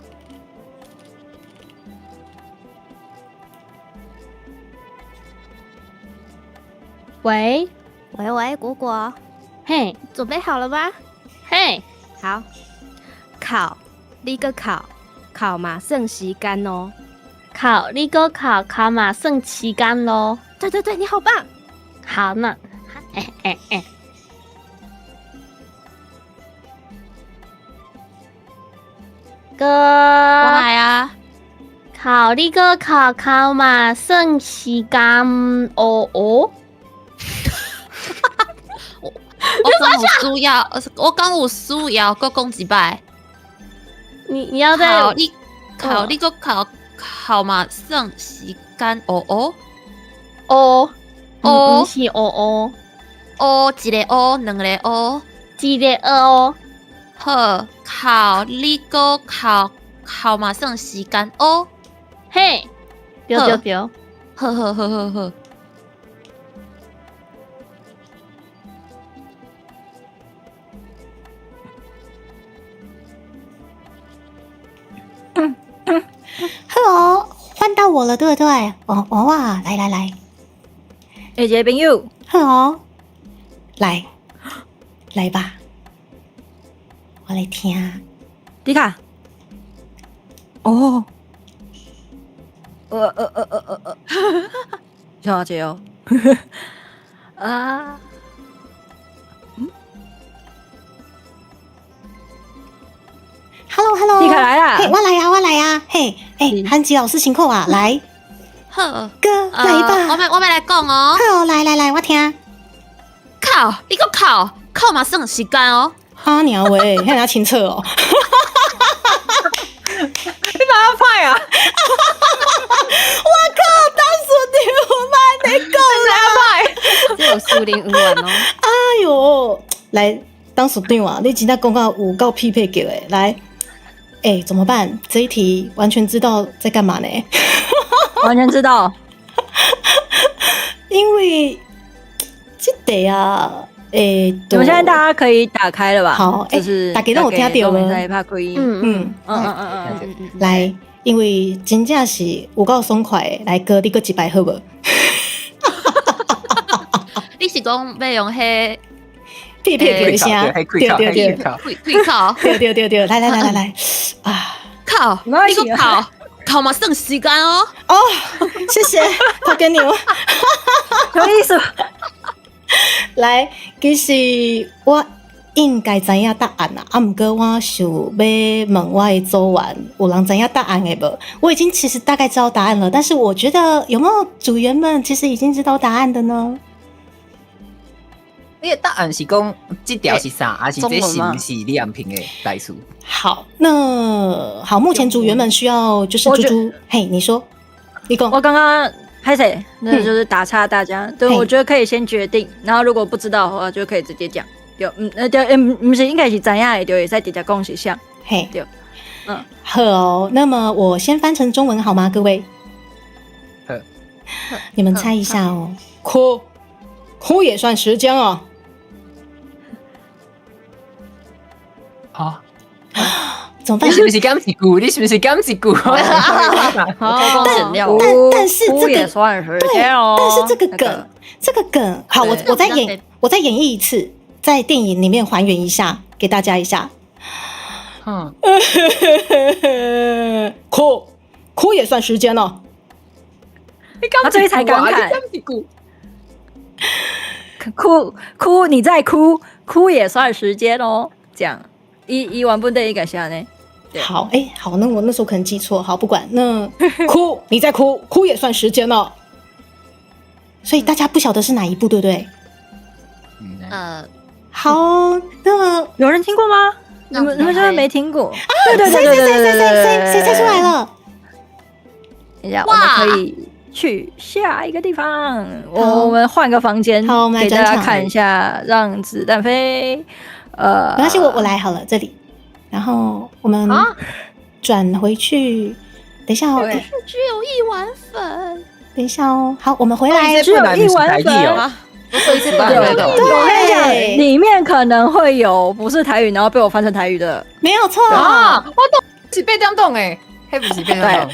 H: 喂
I: 喂喂，果果，
H: 嘿，
I: 准备好了吗？
H: 嘿，
I: 好，考你阁考，考嘛算时间哦。
H: 考你阁考，考嘛算时间咯。
I: 对对对，你好棒。
H: 好呢，欸欸欸。哥，
G: 我来啊。
H: 哭，你閣哭，哭嘛算時間哦哦。
G: 我敢有需要，我敢有需要，閣講一擺。
H: 你要再
G: 哭，你哭，你閣哭，哭嘛算時間哦哦
H: 哦
G: 哦，
H: 毋是哦哦
G: 哦，一个哦，兩個哦，
H: 一个哦。
G: 好，哭，你閣哭，哭嘛算時間哦。
H: 嘿，對對對，
G: 好好好好好。
D: 好哦，換到我了，對不對？哦哦啊，來來來，
C: 欸，一個朋友，
D: 好哦，來來吧，我來聽。
C: 迪卡，哦，小姐哦，啊。
D: Hello，Hello，
C: 迪卡來啦！
D: 嘿，我來啊，我來啊！嘿，欸，韓吉老師辛苦啊，來，
G: 好，
D: 哥來吧，
G: 我欲來講哦。
D: 好，來來來，我聽。
G: 哭，你閣哭，哭嘛算時間哦。
D: 啊娘喂，遐爾清澈哦。
F: 你哪歹啊？
D: 我靠，當時你我莫按呢講啦，
I: 這有私人恩怨哦。
D: 哎喲，來，董事長啊，你真正講到有夠匹配叫的，來。欸，怎麼辦？這一題完全知道在幹嘛呢？
C: 完全知道，
D: 因為這題啊，欸，
C: 我們現在大家可以打開了吧？
D: 好，
C: 就是
D: 大家都有聽到嗎？來，因為真正是有夠爽快的，來哥，你閣一擺好無？
G: 你是講欲用彼？
D: 屁屁屁聲，對對對，
G: 開口，
D: 對對對對，來來來來來，啊，
G: 哭，你閣哭，哭嘛算時間哦。
D: 哦，謝謝，頭家娘，
C: 什麼意思？
D: 來，其實我應該知影答案啦，啊，毋過我想欲問我的組員，有人知影答案的無？我已經其實大概知道答案了，但是我覺得有沒有組員們其實已經知道答案的呢？
F: 你的答案是講這條是啥，還是這是毋是李安平的台詞？
D: 好，那好，目前組員們需要就是豬豬，嘿，你說，你講，
C: 我剛剛拍謝，那就是打岔大家。對，我覺得可以先決定，然後如果不知道的話，就可以直接講。對，對，毋是應該是知影的，就會使直接講是啥。
D: 嘿，
C: 對，嗯，
D: 好哦。那麼我先翻成中文好嗎，各位？
F: 好，
D: 你們猜一下哦。哭，哭也算時間哦。
F: 啊！
D: 怎麼辦？
F: 你是不是講一句？你是不是講一句？
D: 但是這個對，但是這個梗，這個梗，好，我再演，我再演繹一次，在電影裡面還原一下，給大家一下。嗯，哭哭也算時間了。
C: 他這裡才感慨。哭哭，你在哭，哭也算時間哦，這樣。伊原本的應該是按呢。
D: 好，欸，好，那我那時候可能記錯，好，不管，那哭，你在哭，哭也算時間了。所以大家不曉得是哪一部，對不對？好，那麼
C: 有人聽過嗎？你們是不是沒聽過？
D: 啊，對對對對對對，誰猜出來了？
C: 等一下，我們可以去下一個地方，我們換個房間，
D: 好，我們來
C: 給大家看一下，讓子彈飛。
D: 沒關係，我來好了，這裡，然後我們轉回去。等一下哦，
G: 只有一碗粉。
D: 等一下哦，好，我們回來。
C: 只有一碗粉。對，裡面可能會有不是台語，然後被我翻成台語的，
D: 沒有錯
F: 啊！我懂，是被這樣動哎，黑不是被動，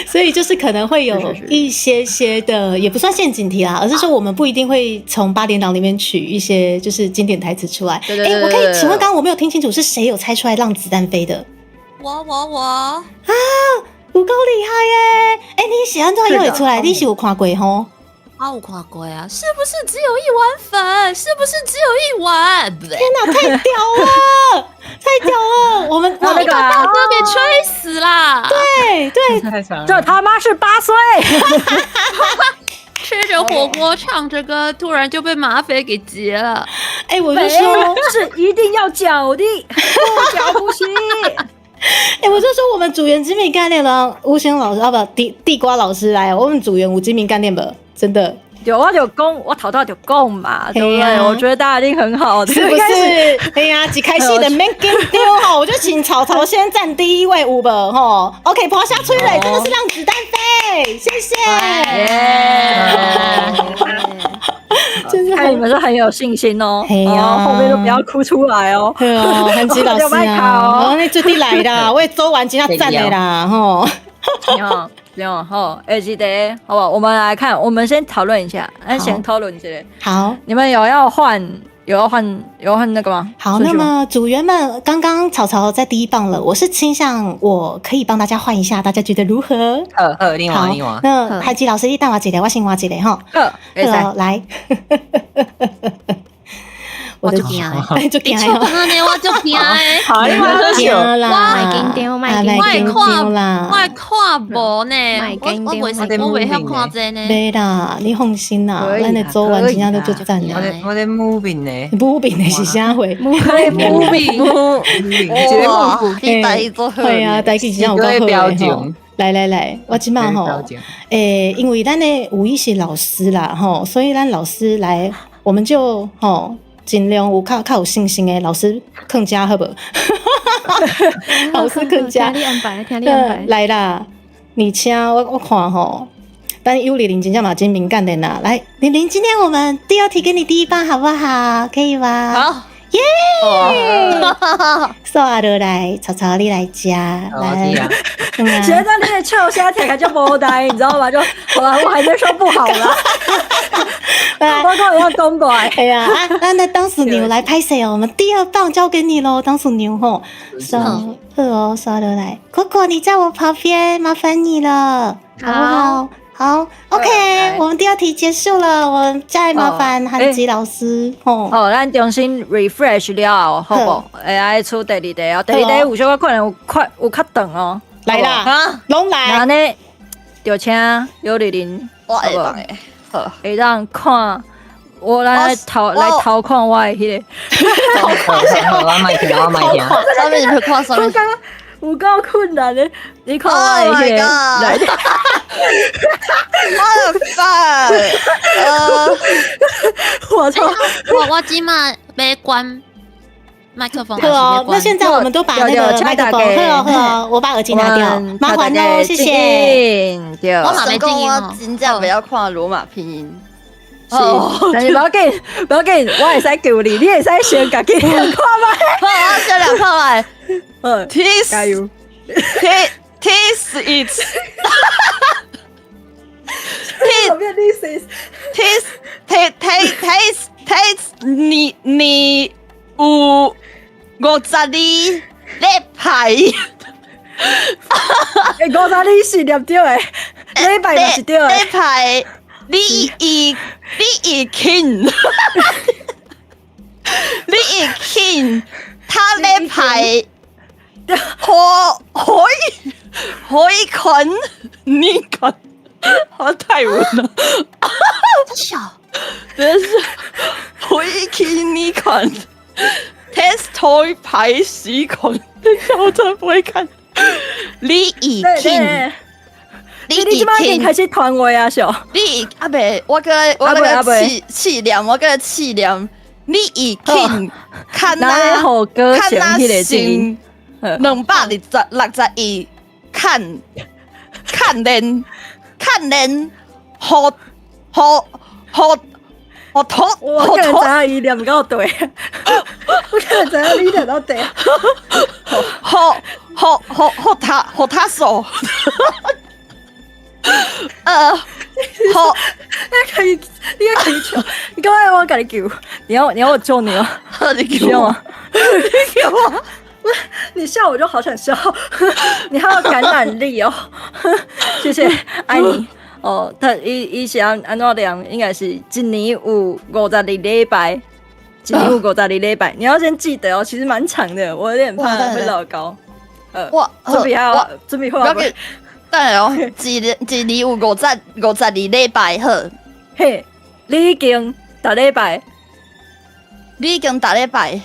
D: 所以就是可能會有一些些的，也不算陷阱題啦，而是說我們不一定會從八點檔裡面取一些就是經典台詞出來。欸，我可以請問，剛剛我沒有聽清楚是誰有猜出來讓子彈飛的？
G: 我啊，
D: 有夠厲害耶！欸，你是按怎樣會出來？你是有看過吼？
G: 我有看過啊，是不是只有一碗粉？是不是只有一碗？
D: 天哪，太屌了，太屌了！我們
C: 那個
G: 大哥給吹死啦！
D: 對對，
C: 這他媽是8歲，
G: 吃着火鍋唱着歌，突然就被馬匪給劫了。
D: 哎，我就說
C: 是一定要攪的，不攪不行。
D: 哎，我就說我們組員精明幹練了，吳賢老師啊，不地瓜老師來，我們組員有精明幹練不？真的。
C: 有我就講，我頭頭就講嘛，對不對？我覺得大家一定很好，
D: 是不是？哎呀，一開始的免緊張吼，我就請草草先佔第一位，有無吼？OK，潑下催淚，真的是讓子彈飛，謝謝。真是
C: 看你們是很有信心哦，哦，後面都不要哭出來哦。
D: 對哦，韓吉老師啊，你最得來啦，我做完真正讚的啦，吼。
C: 你好，好，哎，記得，好不好？我們來看，我們先討論一下，先討論一下。
D: 好，
C: 你們有要換，有要換，有要換那個嗎？
D: 好，那麼組員們，剛剛草草在第一棒了，我是傾向我可以幫大家換一下，大家覺得如何？
F: 好，好，你換，你換。
D: 那韓吉老師，你等我一下，我先換一下哈。好，來。我就驚，就驚
G: 的，我就驚的。
F: 好，你
D: 驚啦，
H: 莫緊張，莫緊張
D: 啦，
G: 我看無呢，我袂識，我袂曉看這呢。
D: 袂啦，你放心啦，咱的組員真正都足讚的。
F: 我咧 moving 呢
D: ，moving 的是啥貨
F: ？moving，
E: 你台語做好。
D: 對啊，台語真正有夠好的吼。來來來，我這馬吼，欸，因為咱的有一些老師啦吼，所以咱老師來，我們就吼。盡量有較有信心的老師囥遮好無？老師囥遮。
I: 聽你安排，聽你安排。
D: 來啦，而且我看吼，但尤麗玲真正嘛真敏感的啦。來，玲玲，今天我們第二題給你第一棒好不好？可以嗎？
E: 好。
D: 耶！刷落來，草草你來加來。
C: 現在那個笑聲聽起來就無代，你知道嗎？就好了，我還在說不好了。包括要東過來。
D: 哎呀，啊，那當屬牛來拍謝哦，我們第二棒交給你嘍，當屬牛吼。刷好哦，刷落來，可可你在我旁邊，麻煩你了，好不好？好，OK，我們第二題結束了，我們再麻煩韓吉老師。
C: 哦，好，咱重新 refresh 了後，好無？會愛出第二題哦，第二題有小可可能有快有較長哦。
D: 來啦，攏來。
C: 那呢，就請尤麗玲，
E: 我會當的，好，
C: 會當看我來偷來偷看我的彼個。
F: 偷看，我莫聽，我莫聽。
E: 啥物？你看啥物？
C: 有夠困難的，你看我的彼個來。
E: What the fuck？
C: 我操！
G: 我這馬欲關麥克風。
D: 好哦，那現在我們都把那個麥克風，好好，我把耳機拿掉，麻煩嘍，謝謝。
E: 我嘛欲講，我真正袂曉看羅馬拼音。
C: 是，但是無要緊，無要緊，我會使救你，你會使先家己看覓。
E: 好，我先來看覓。
C: 嗯，
E: 加
C: 油。
E: This is。
C: This is
E: this this this this 你你有52禮拜。
C: 欸，52是念對的，禮拜嘛是對的。
E: 禮拜，你已經，你已經，他禮拜，何何何款？你看，好泰文了，
G: 小，
E: 真是回去你看，test 排习惯，等下我真的不會看。你已經，
C: 你你這擺已經開始傳話啊？小，
E: 你啊袂，我閣我那個試試念，我閣試念。你已經看那看那成261看看練看練，好好好好頭，
C: 我可能知影伊念到對，我可能知影你念到對，
E: 好好好好他好他手，好，
C: 你可以，你可以求，你剛才我共你救，你要我救你哦，
E: 你救我，你救我。
C: 你笑我就好想笑，你好有感染力哦，謝謝，愛你。哦，他伊伊是按按怎念？應該是一年有52禮拜，一年有52禮拜。你要先記得哦，其實蠻長的，我有點怕會老高。
E: 我
C: 準備好，準備好。
E: 等下哦，一年有52禮拜好。
C: 嘿，你已經逐禮拜，
E: 你已經逐禮拜。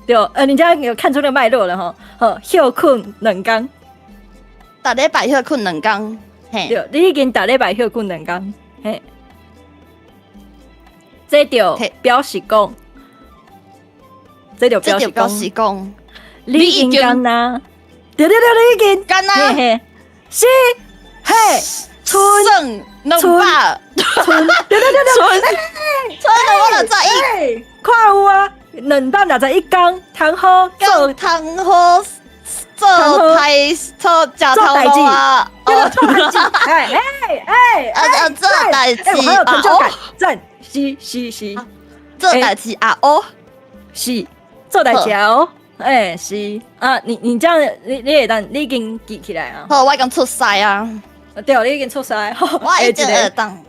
C: 對，你這樣有看出那個脈絡了吼。好，歇睏2工，
E: 逐禮拜歇睏2工。嘿，
C: 對，你已經逐禮拜歇睏2工，嘿。這就表示講，這就表示講，你已經敢若，對對對，你已經
E: 敢若，
C: 嘿嘿，是，嘿，賰
E: 200，
C: 賰，對對對對，
E: 賰261，
C: 看有啊，261工，通好做，
E: 通好做代做食頭路啊，
C: 做代誌，哎哎哎，
E: 啊做代誌，
C: 哎，好有成就感，讚，是是是，
E: 做代誌啊哦，
C: 是做代誌哦，哎是啊，你這樣，你會當，你已經記起來啊？
E: 好，我已經出師啊，
C: 對，你已經出師，
E: 我已經會當。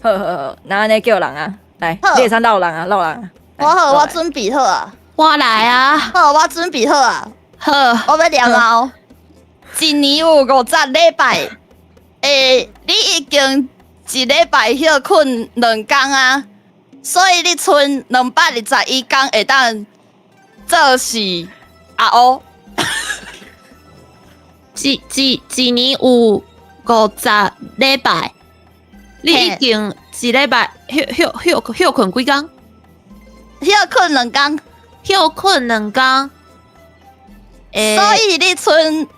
C: 好好好，那按呢叫人啊，來，你會使落人啊，落人。
E: 我好，我準備好啊，
H: 我來啊，
E: 好，我準備好啊。
H: 好，
E: 我欲念哦。一年有50禮拜，你已經一禮拜歇睏2工啊，所以你賰221工會當做事阿烏。
G: 一年有50禮拜，你已經一禮拜歇歇歇歇睏幾工？
E: 歇睏2工，
G: 歇睏2工。
E: 所以你賰，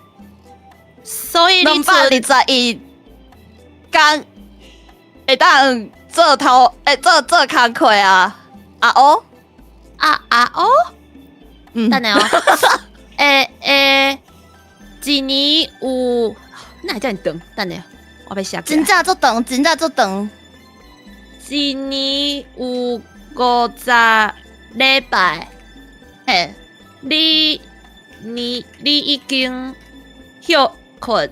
G: 所以你
E: 221工會當做頭，會做做工課啊，阿烏，
G: 啊阿烏，
E: 嗯，
G: 等下哦，一年有，哪會遮爾長？等下，我欲寫。
E: 真正足長，真正足長。
G: 一年有50禮拜，
E: 嘿，
G: 你已經歇睏，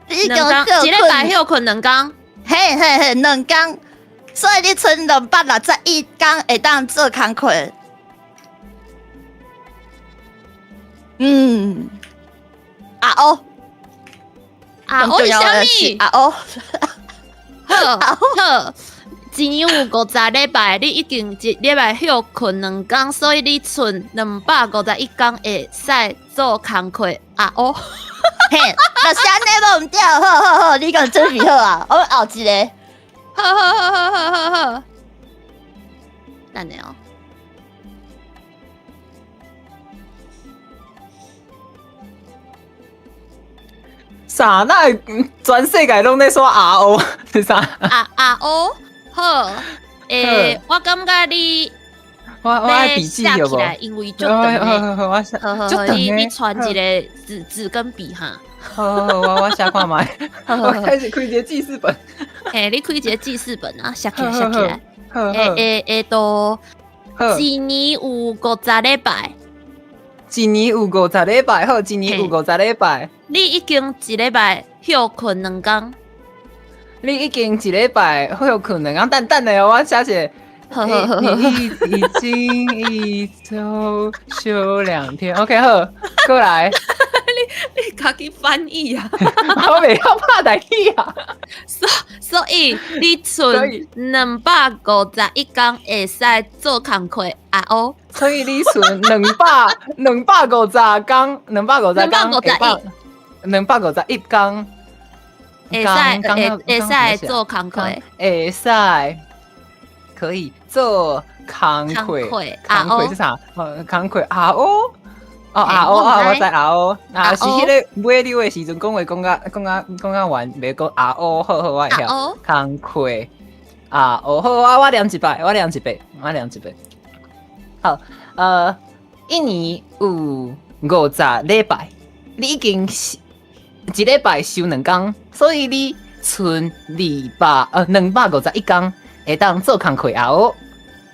E: 你已經歇睏，
G: 一禮拜歇睏2工，
E: 嘿嘿嘿，2工，所以你賰261工會當做工課。嗯，阿烏，
G: 阿烏是啥物？
E: 阿烏，
G: 好，好。一年有50禮拜，你已經一禮拜歇睏2工，所以你賰251工會使做工課。阿烏，
E: 嘿，就是按呢無毋對，好好好，你講準備好啊，我後一個，
G: 好好好好好好好，等下哦。
F: 啥？哪會全世界攏咧說阿烏是啥？
G: 阿烏。好，我感覺你，
F: 我愛筆記有無？
G: 因為足長的，好好好，你傳一個紙跟筆哈。
F: 好好，我寫看覓，我開始開一個記事本。
G: 嘿，你開一個記事本啊，寫起來寫起來。都一年有50禮拜，
F: 一年有50禮拜，好，一年有50禮拜。
G: 你已經一禮拜歇睏2工。
F: 你已經一禮拜歇睏2工，等等下，我寫一個。你已經一週休2天，OK 好，過來。
G: 你家己翻譯啊？
F: 我袂曉拍台語啊。
G: 所以你賰251工會使做工課阿烏。
F: 所以你賰250工，250工，251工。
G: 會使會使做工課，
F: 會使可以做工課，工課是啥？工課阿烏，哦阿烏啊，我知阿烏，啊是彼个尾溜的时阵讲话讲甲讲甲讲甲完，袂讲阿乌，好好我会晓。工课啊，哦好啊，我念一摆，我念一遍，我念一遍。好，一年有50礼拜，你已经一礼拜休两工，所以你賰251工会当做工课啊哦。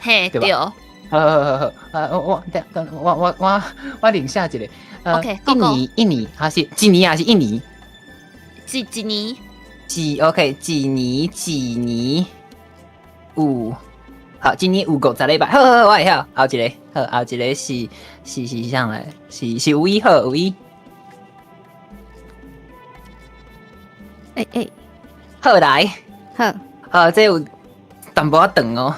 G: 嘿，对。
F: 好好好好，我等等我我我我领下一个。
G: OK，
F: 一年一年还是一年还是一年？
G: 是一年。
F: 一 OK，一年一年有，好，一年有50礼拜。好好好，我会晓。后一个，好，后一个是是是啥来？是是有伊好有伊。
I: 欸欸，
F: 好来，
I: 好，
F: 好，这有淡薄仔长哦。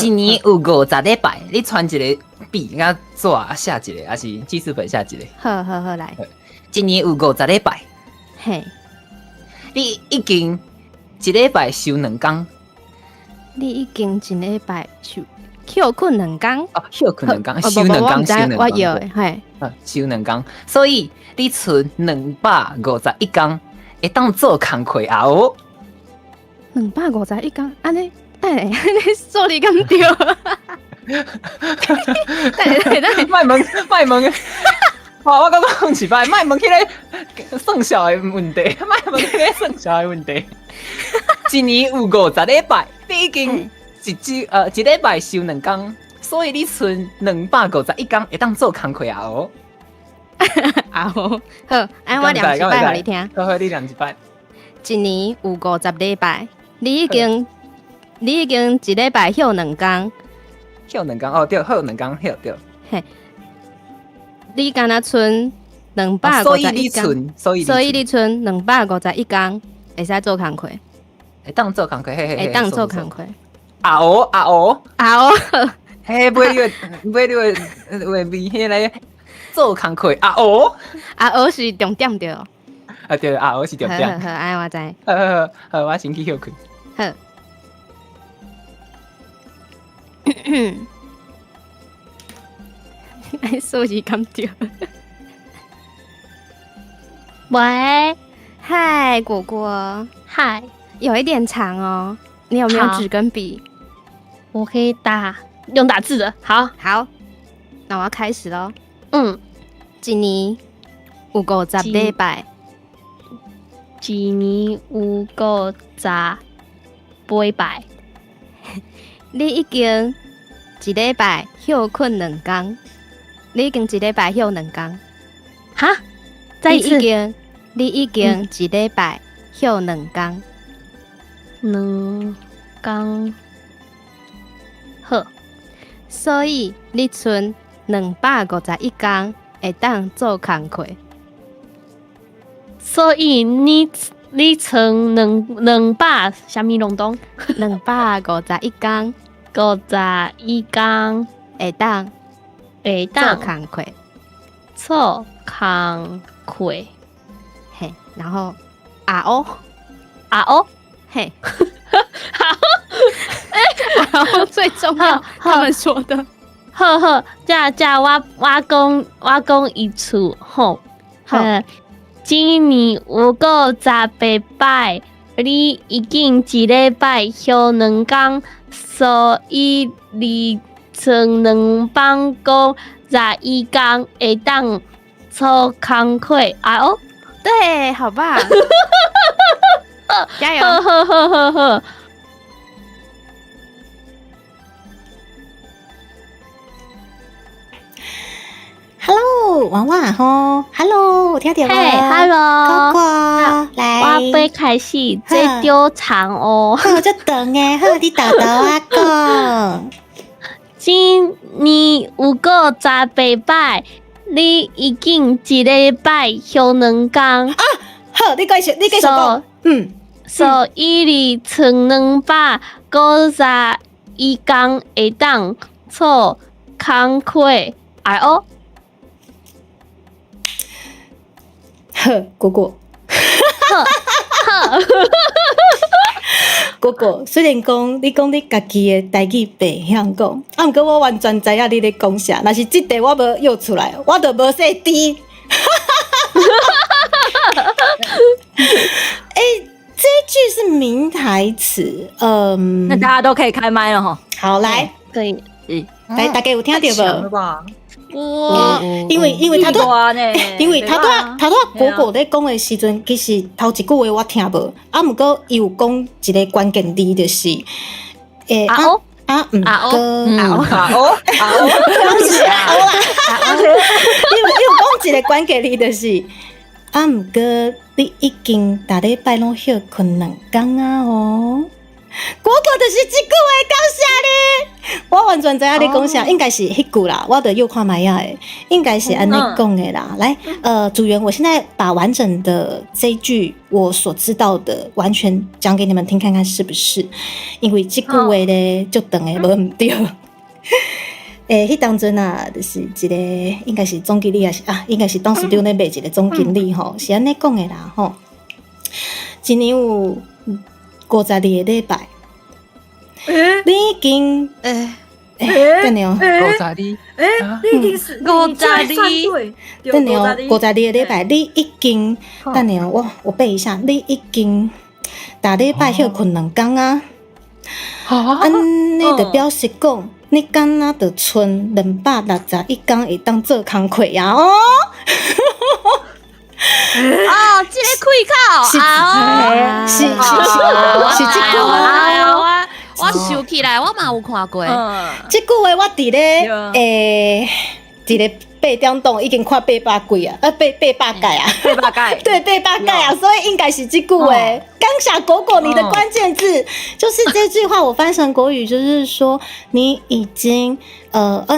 F: 一年有50礼拜，你传一个笔佮纸写一个，还是记事本写一个？
I: 好好好来。
F: 一年有50礼拜，
I: 嘿，
F: 你已经一礼拜休两工。
I: 你已经一礼拜休歇睏两工。
F: 哦，歇睏两工，休两工，休两工。
I: 我要的，嘿。
F: 休两工，所以你賰251工，会当做工课啊哦。
I: 251工，按呢？等下，按呢数字敢对？等下，等下，
F: 莫问，莫问。哇！我刚讲一摆，莫问彼个算数的问题，莫问彼个算数的问题。一年有50礼拜，你已经一周一礼拜休两工，所以你賰251工会当做工课啊哦。
I: 啊哦，好，按我念一摆予你听。
F: 好好，你念一摆。
I: 一年有50礼拜，你已经一礼拜歇两工。
F: 歇两工哦，对，歇两工，歇对。
I: 嘿。你敢若賰251工，
F: 所以
I: 所以你賰251工会使做工课，
F: 会当做工课，嘿嘿，
I: 会当做工课。
F: 啊哦啊哦
I: 啊哦，
F: 嘿，买你个买你个话味，彼个做工课啊哦，
I: 啊哦是重点对。
F: 啊对，啊哦是重点。
I: 好，好，按我知。
F: 好好好，我先去歇睏。
I: 好。哎，数字敢对？
H: 喂，
I: 嗨，果果，
H: 嗨，
I: 有一点长哦，你有没有纸跟笔？
H: 我可以打，用打字的。好，
I: 好，那我要开始喽。
H: 嗯，
I: 一年有50礼拜，
H: 一年有58摆。
I: 你已经一礼拜歇睏两工。你已经一礼拜歇两工，
H: 哈？再一次。
I: 你已经一礼拜歇两工，
H: 两工。好，
I: 所以你賰251工会当做工课。
H: 所以你賰两百啥物拢东？
I: 251工，
H: 51工
I: 会当。
H: 会当
I: 做工课，
H: 做工课，
I: 嘿，然后啊哦，
H: 啊哦，
I: 嘿，
H: 好，
I: 然后最重要，他们说的，
H: 好好，这这我讲一次吼，一年有58摆，你已经一礼拜休两工，所以你賰251工会当做工课啊哦，
I: 对，好棒，加油！
H: 好好好好好。
D: Hello，娃娃吼，Hello，有听到无？
H: 嘿，Hello，
D: 哥哥，来，
H: 我欲开始这丢长哦。
D: 好，足长的，好，你豆豆啊讲。
H: 一年有58摆，你已经一礼拜休两工。
D: 啊，好，你继续，你继续讲。嗯，
H: 所以你賰251工会当做工课，哎哦。
D: 好，果果。
H: 好，好。
D: 果果，虽然讲你讲你家己的台语袂晓讲，啊，毋过我完全知影你咧讲啥。若是这题我无约出来，我就无说甜。欸，这句是名台词，嗯，
C: 那大家都可以开麦了哈。
D: 好，来，
H: 可以，
D: 来，大家有听到无？
H: 哇，
D: 因为他拄果果咧讲的时阵，其实头一句话我听无，啊，毋过伊有讲一个关键字，就是，欸，
H: 啊哦，
D: 啊，毋过，
H: 啊
F: 哦，啊哦，
D: 是啊哦啦，伊有讲一个关键字，就是，啊，毋過你已經逐禮拜攏歇睏兩工啊哦。果果就是這句話，感謝你。我完全知影你講啥，應該是彼句啦。我著又看覓仔的，應該是按呢講的啦。來，組員，我現在把完整的這一句我所知道的完全講給你們聽，看看是不是？因為這句話咧，足長的，無毋對。彼當陣啊，就是一個應該是總經理，還是啊，應該是董事長咧罵一個總經理吼，是按呢講的啦吼。一年有52個禮拜，你已經等下哦，52，
C: 你已經是
G: 52，
D: 等下哦，52個禮拜，你已經等下哦，我背一下，你已經逐禮拜歇睏兩工啊，按呢就表示講，你敢若就賰261工會當做工課啊哦。
G: 哦，這个開口啊，
D: 是是是，是這句話。
G: 我想起來，我嘛有看過。
D: 這句話我佇咧佇咧八點檔已經看800幾啊，800屆啊，800
C: 屆，
D: 對，800屆啊，所以應該是這句話。感謝果果，你的關鍵字就是這句話。我翻成國語就是說，你已經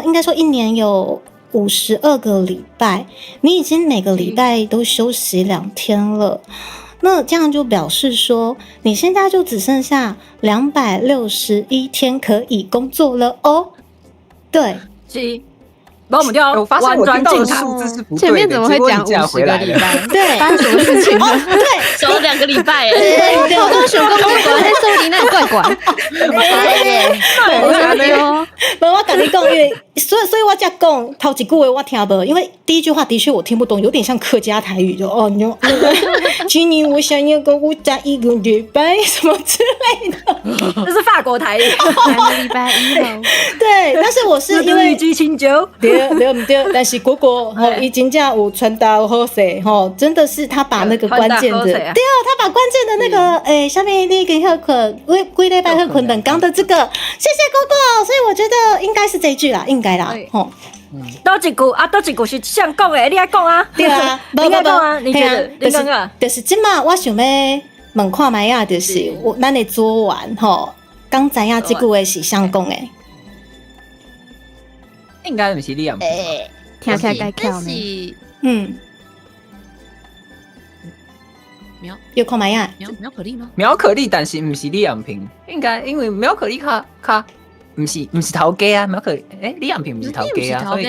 D: 應該說一年有52個禮拜，你已經每個禮拜都休息2天了。那這樣就表示說，你現在就只剩下261天可以工作了哦。對，
C: 是，無毋對，
F: 我發現我聽到的數字是不對的。
I: 前面怎麼會講50個禮拜？
D: 對，
I: 發生什麼事情？
D: 哦，對，
G: 少2個禮拜。
D: 對，
I: 我剛想講，那數字那怪怪。
D: 無，我共你講，因為所以我才講頭一句話我聽無，因為第一句話的確我聽不懂，有點像客家台語，就哦，你就今年我想要個51個禮拜什麼之類的，
C: 這是法國台語。
I: 兩個禮拜一後，
D: 對，但是我是因為
C: 清酒，
D: 對對毋對，但是果果吼，伊真正有傳達好勢吼，真的是他把那個關鍵的，對哦，他把關鍵的那個下面那個歇睏，幾禮拜歇睏兩工的這個，謝謝果果，所以我覺得應該是這一句啦，應該啦，吼。
C: 佗一句啊，佗一句是誰講的？你愛講啊？
D: 對啊，
C: 你愛講啊？你覺得？你感覺？
D: 就是這馬我想欲問看覓仔，就是我咱的做完吼，敢知影這句話是誰講的？
F: 應該毋是你啊？
I: 聽起來該巧呢。
D: 嗯。有看覓仔？
G: 苗可麗嗎？
F: 苗可麗，但是毋是李陽平，應該因為苗可麗較較。毋是頭家啊，苗可李陽平毋是頭家啊，所以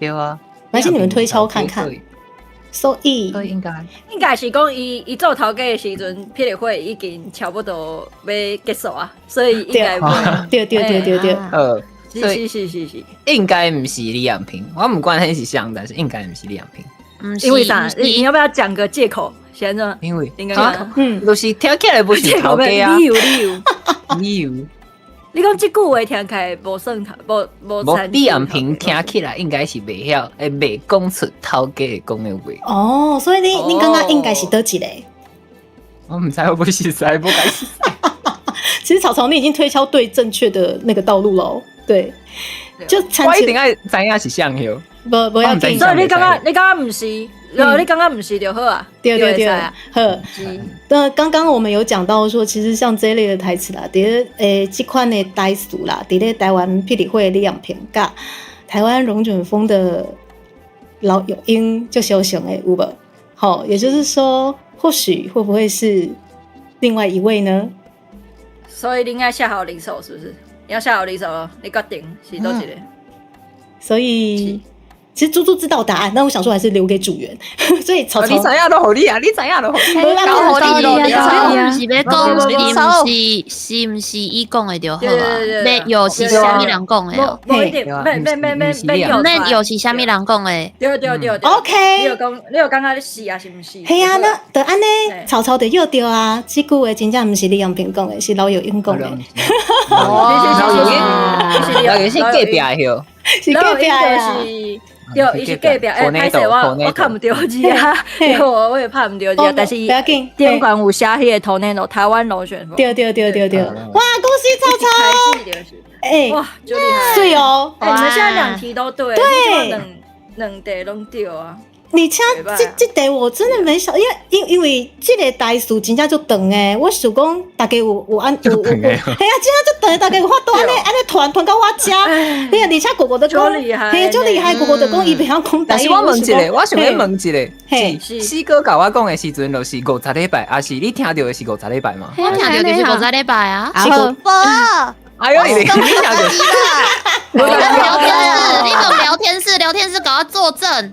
F: 對啊，
D: 沒關係，你們推敲看看。所以
C: 應該是講伊做頭家的時陣，霹靂火已經差不多欲結束啊，所以應該
D: 對對對對對，
C: 是是是是，
F: 應該毋是李陽平，我毋管彼是誰，但是應該毋是李陽平。
C: 因為啥？你要不要講個借口？先生，
F: 因為
C: 應該
F: 就是聽起來不是頭家啊，
C: 理由理由
F: 理由。
C: 你講這句話聽起來無算頭，無
F: 李陽平聽起來應該是袂曉，袂講出頭家會講的話。
D: 哦，所以你感覺應該是佗一個？
F: 我毋知，我不是知，不敢是。
D: 其實草草，你已經推敲對正確的那個道路囉。對，就
F: 我一定愛知影是啥樣。
D: 無要緊。
C: 所以你感覺毋是？你感覺毋是就好啊。
D: 對對對，好。那剛剛我們有講到說，其實像這類的台詞啦，佇咧這款的台詞啦，佇咧台灣霹靂火李陽平佮台灣龍捲風的老友英就相像的有無？好，也就是說，或許會不會是另外一位呢？
C: 所以你應該下好離手，是不是？你要下好離手了，你決定是佗一個？
D: 所以。其實豬豬知道答案，但我想說還是留給組員。所以草草，
F: 你知影都予你啊，你知影都予你。
G: 我毋是欲講，是毋是伊講的就好啊？欲又是啥物人講的哦？
C: 無一定，免免免免免
G: 免又是啥物人講的？
C: 對對對對。
D: OK。
C: 你有感覺你是啊，是毋是？
D: 係啊，那就按呢，草草就約著啊。這句話真正毋是李陽平講的，是老友英講的。
F: 老友英，老友英是隔壁的，
D: 是隔壁啊。
C: 對，伊是隔壁。歹勢我看毋著字啊，我也拍毋著字啊。但是頂懸有寫彼个 tornado，台灣龍捲風。
D: 對對對對對，哇！恭喜草草！
C: 哇，就厲害！
D: 對哦，
C: 你們現在兩題都對，
D: 對，
C: 兩題攏對啊。
D: 而且這這題我真的沒想，因為這個台詞真正足長的，我想講大家有按有，嘿啊，真正足長，大家有法度按呢按呢傳傳到我遮，你啊，而且個個都講，嘿，足厲害，個個都講伊袂曉講台語。
F: 但是我問一個，我想欲問一個，是四哥共我講的時陣，就是50禮拜，還是你聽著的是五十禮拜嗎？
G: 我聽著就是五十禮拜啊。
E: 無。
F: 哎呦，你聽著。
G: 你聊天室，你問聊天室，聊天室共我作證。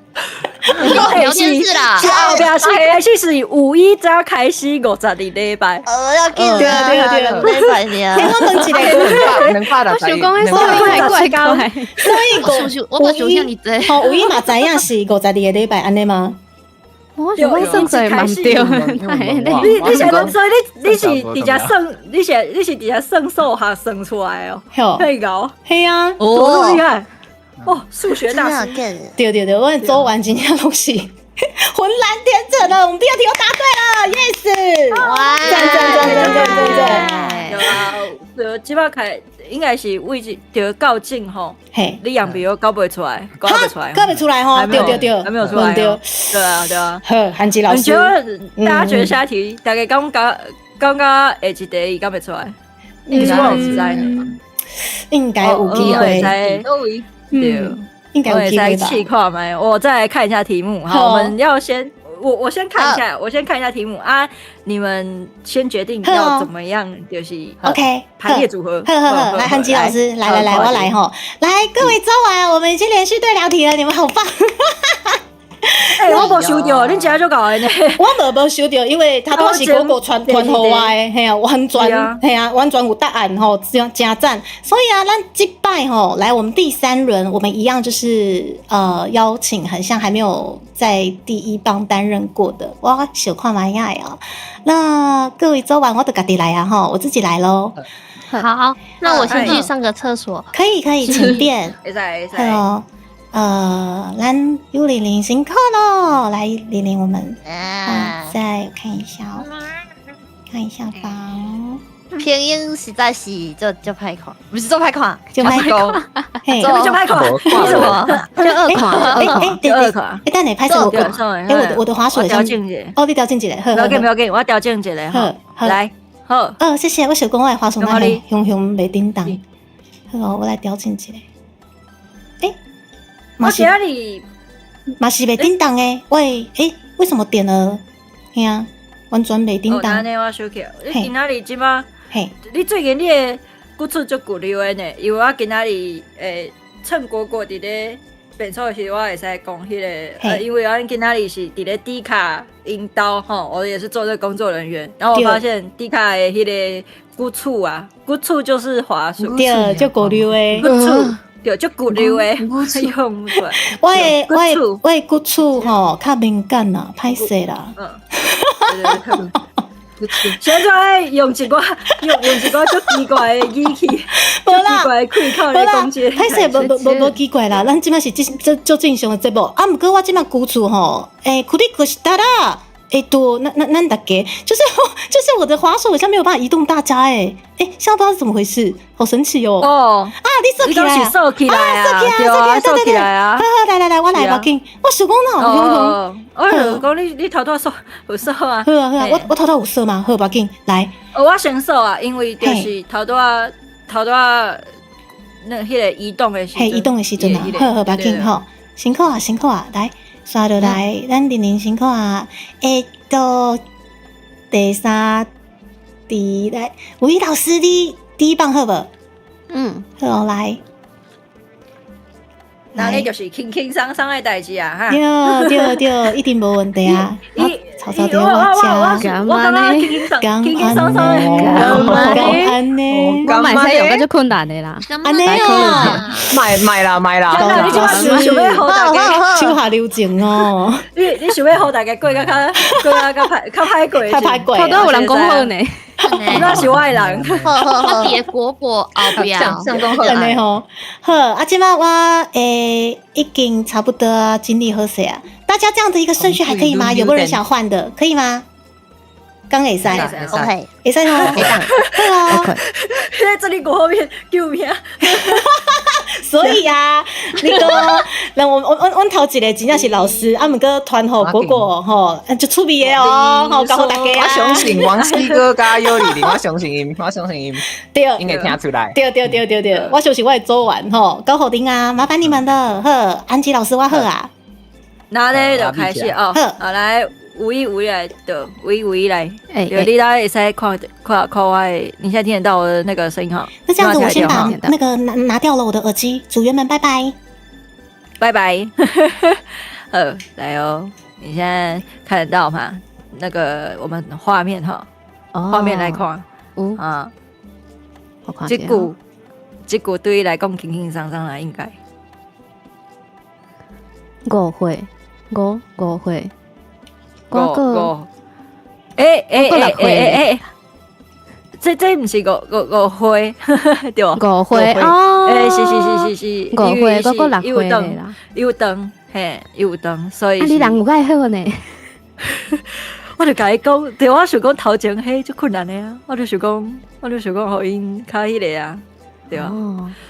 G: 聊天室啦，
C: 後壁是開始是五一才開始52禮拜。
E: 要緊，
D: 對啊對啊對啊，
E: 禮拜爾。
D: 聽我問一個，
I: 我想講，所以太怪怪，
D: 所以
G: 我無想遐爾濟。
D: 吼，有伊嘛知影是52個禮拜按呢嗎？
I: 我想講算數嘛毋對，
C: 你是所以你是佇遮算，你是佇遮算數學算出來哦，太𠢕，
D: 嘿啊，
C: 哦，厲害，哦，數學大師，
D: 對對對，我做完真正攏是渾然天成了，我們第二題又答對了，yes，哇，讚讚讚讚讚讚讚，
C: 對啊，對，這擺開應該是位置對較正吼，
D: 嘿，
C: 你楊比我搞袂出來，搞袂出來，
D: 搞袂出來吼，對對對，
C: 還沒有出來，對對啊對啊，
D: 好，韓吉老師，
C: 你覺得大家覺得下一題大概感覺感覺下一題伊講袂出來？其實我毋知呢，
D: 應該有機會，
C: 對，
D: 應該有機會吧？
C: 試看覓，我再來看一下題目。好，我們要先。我先看一下，我先看一下題目啊！你們先決定要怎麼樣，就是
D: OK
C: 排列組合。
D: 呵呵呵，來，韓吉老師，來來來，我來吼，來各位周晚，我們已經連續對兩題了，你們好棒！
C: 欸，我無收著，恁真足𠢕的呢。
D: 我無收著，因為他都是果果傳傳予我的，嘿啊，完全嘿啊，完全有答案吼，真真讚。所以啊，咱這擺吼，來我們第三輪，我們一樣就是邀請，很像還沒有在第一棒擔任過的，我小看覓仔哦。那各位周晚我就家己來啊吼，我自己來囉。
H: 好，那我先去上個廁所。
D: 可以可以，請便。
C: 會使會使。
D: 好。咱尤玲玲辛苦咯，來玲玲，我們再看一下哦，看一下吧。
E: 拼音實在是就歹看，毋是足歹看，
D: 足歹看，嘿，
C: 足歹看，
E: 什麼？
I: 足惡看，
D: 欸欸對對，欸等下歹勢我，欸我的滑鼠
C: 調整一下，
D: 哦你調整一下，好，
C: 無要緊無要緊，我調整一下，好，來，好，
D: 哦謝謝，我想講我的滑鼠哪會雄雄袂叮當，好，我來調整一下。
C: 我今日
D: 嘛是袂叮當的，喂，欸，為什麼點了？嘿啊，完全袂叮當。
C: 按呢我收起來。你今仔日這馬，
D: 嘿，
C: 你最近你的骨刺足骨溜的呢？因為我今仔日趁果果佇咧變數的時候，我會使講彼個，因為我今仔日是佇咧 D 卡𪜶兜吼，我也是做這個工作人員，然後我發現 D 卡的彼個骨刺啊，骨刺就是滑鼠，
D: 對，足骨溜的
C: 骨刺。對，足骨溜的，用毋出來。
D: 我的骨刺吼較敏感啦，歹勢啦。
C: 嗯，現在用一寡用一寡足奇怪的語氣，
D: 無啦，
C: 奇怪的開口來講這個。
D: 歹勢，無無奇怪啦，咱這擺是這足正常的節目。啊，毋過我這擺骨刺吼，欸，クリックしたら，欸，多那那那大家，就是我的滑鼠好像沒有辦法移動大家，欸，欸，現在不知道是怎麼回事，好神奇哦。
C: 哦，
D: 啊，你鎖起來，
C: 鎖起來
D: 啊，鎖起來，鎖起來，對對對，好好，來來來，我來，無要緊。我想講哪有
C: 哦，我想講你頭拄鎖有鎖啊？
D: 好啊好啊，我頭拄有鎖嗎？好，無要緊，來。
C: 我先鎖啊，因為就是頭拄仔頭拄仔那彼個移動的時陣，
D: 嘿，移動的時陣啊，好好，無要緊吼，辛苦啊辛苦啊，來。刷落來，咱玲玲辛苦啊！欸，到第三題來，吳怡老師，你第一棒好無？
I: 嗯，
D: 好來。
C: 那你就是輕輕鬆鬆的代誌啊，哈！
D: 對對對，一定無問題啊！曹操佇我遮，
C: 我感覺輕輕鬆輕輕鬆鬆的，
D: 敢按呢？
I: 我嘛會使用較足困難的啦，
D: 按呢哦，
F: 莫莫啦莫啦，
C: 你這擺想欲予大家
D: 手下留情哦。
C: 你想欲予大家過較較過較較歹較歹過，
D: 較歹過，
I: 頭拄有人講好呢。
C: 那是我的人，
G: 我佇果果後壁，
D: 按呢吼，好，啊，這擺我已經差不多整理好勢啊，大家這樣的一個順序還可以嗎？有沒有人想換的？可以嗎？敢會使
E: ，OK，
D: 會使吼，對啊。
C: 在這裡果後面救命！
D: 所以啊，你閣，咱阮阮阮頭一個真正是老師，啊，毋過傳予果果吼，足趣味的哦，吼，教予大家啊。
F: 我相信王希哥佮尤里里，我相信𪜶，我相信𪜶，
D: 對，
F: 應該聽出來。
D: 對對對對對，我相信我的組員吼，交予恁啊，麻煩你們了，好，安吉老師我好啊。
C: 那咧就開始哦，好來，五一五一來的，五一五一來，有你來會使看看看我，你現在聽得到我的那個聲音哈？
D: 那這樣子我先把那個拿掉了我的耳機，組員們拜拜，
C: 拜拜。好，來哦，你現在看得到嗎？那個我們畫面哈，畫面來看，啊，這句這句對你來講輕輕鬆鬆啦，應該。
I: 五歲，五五歲，
C: 五五，欸欸欸欸欸，這這毋是五五五歲，對無？
I: 五歲哦，
C: 欸是是是是是，
I: 五歲，我閣六歲啦，
C: 有長嘿有長，所以
I: 啊，你人有夠好呢。
C: 我就共伊講，對，我想講頭前彼足困難的啊，我就想講，我就想講，予𪜶較彼个啊，對啊，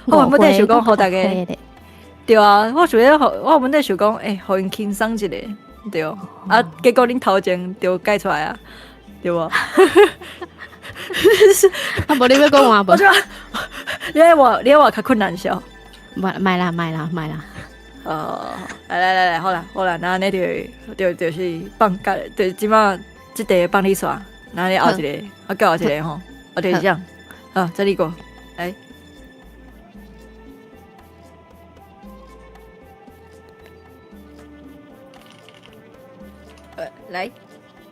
C: 我原本底想講，予大家。對啊，我想欲，我原本底想講，欸，予𪜶輕鬆一下，對啊，結果恁頭前就改出來啊，對無？
I: 啊，無你欲講換無？
C: 你愛換，你愛換較困難小。
I: 莫啦，莫啦，莫啦。
C: 哦，來來來來，好啦好啦，那按呢就就就是放甲，就這擺這題放你煞，那你後一个，我閣後一个吼，我就是這樣，好，這裡過來。來，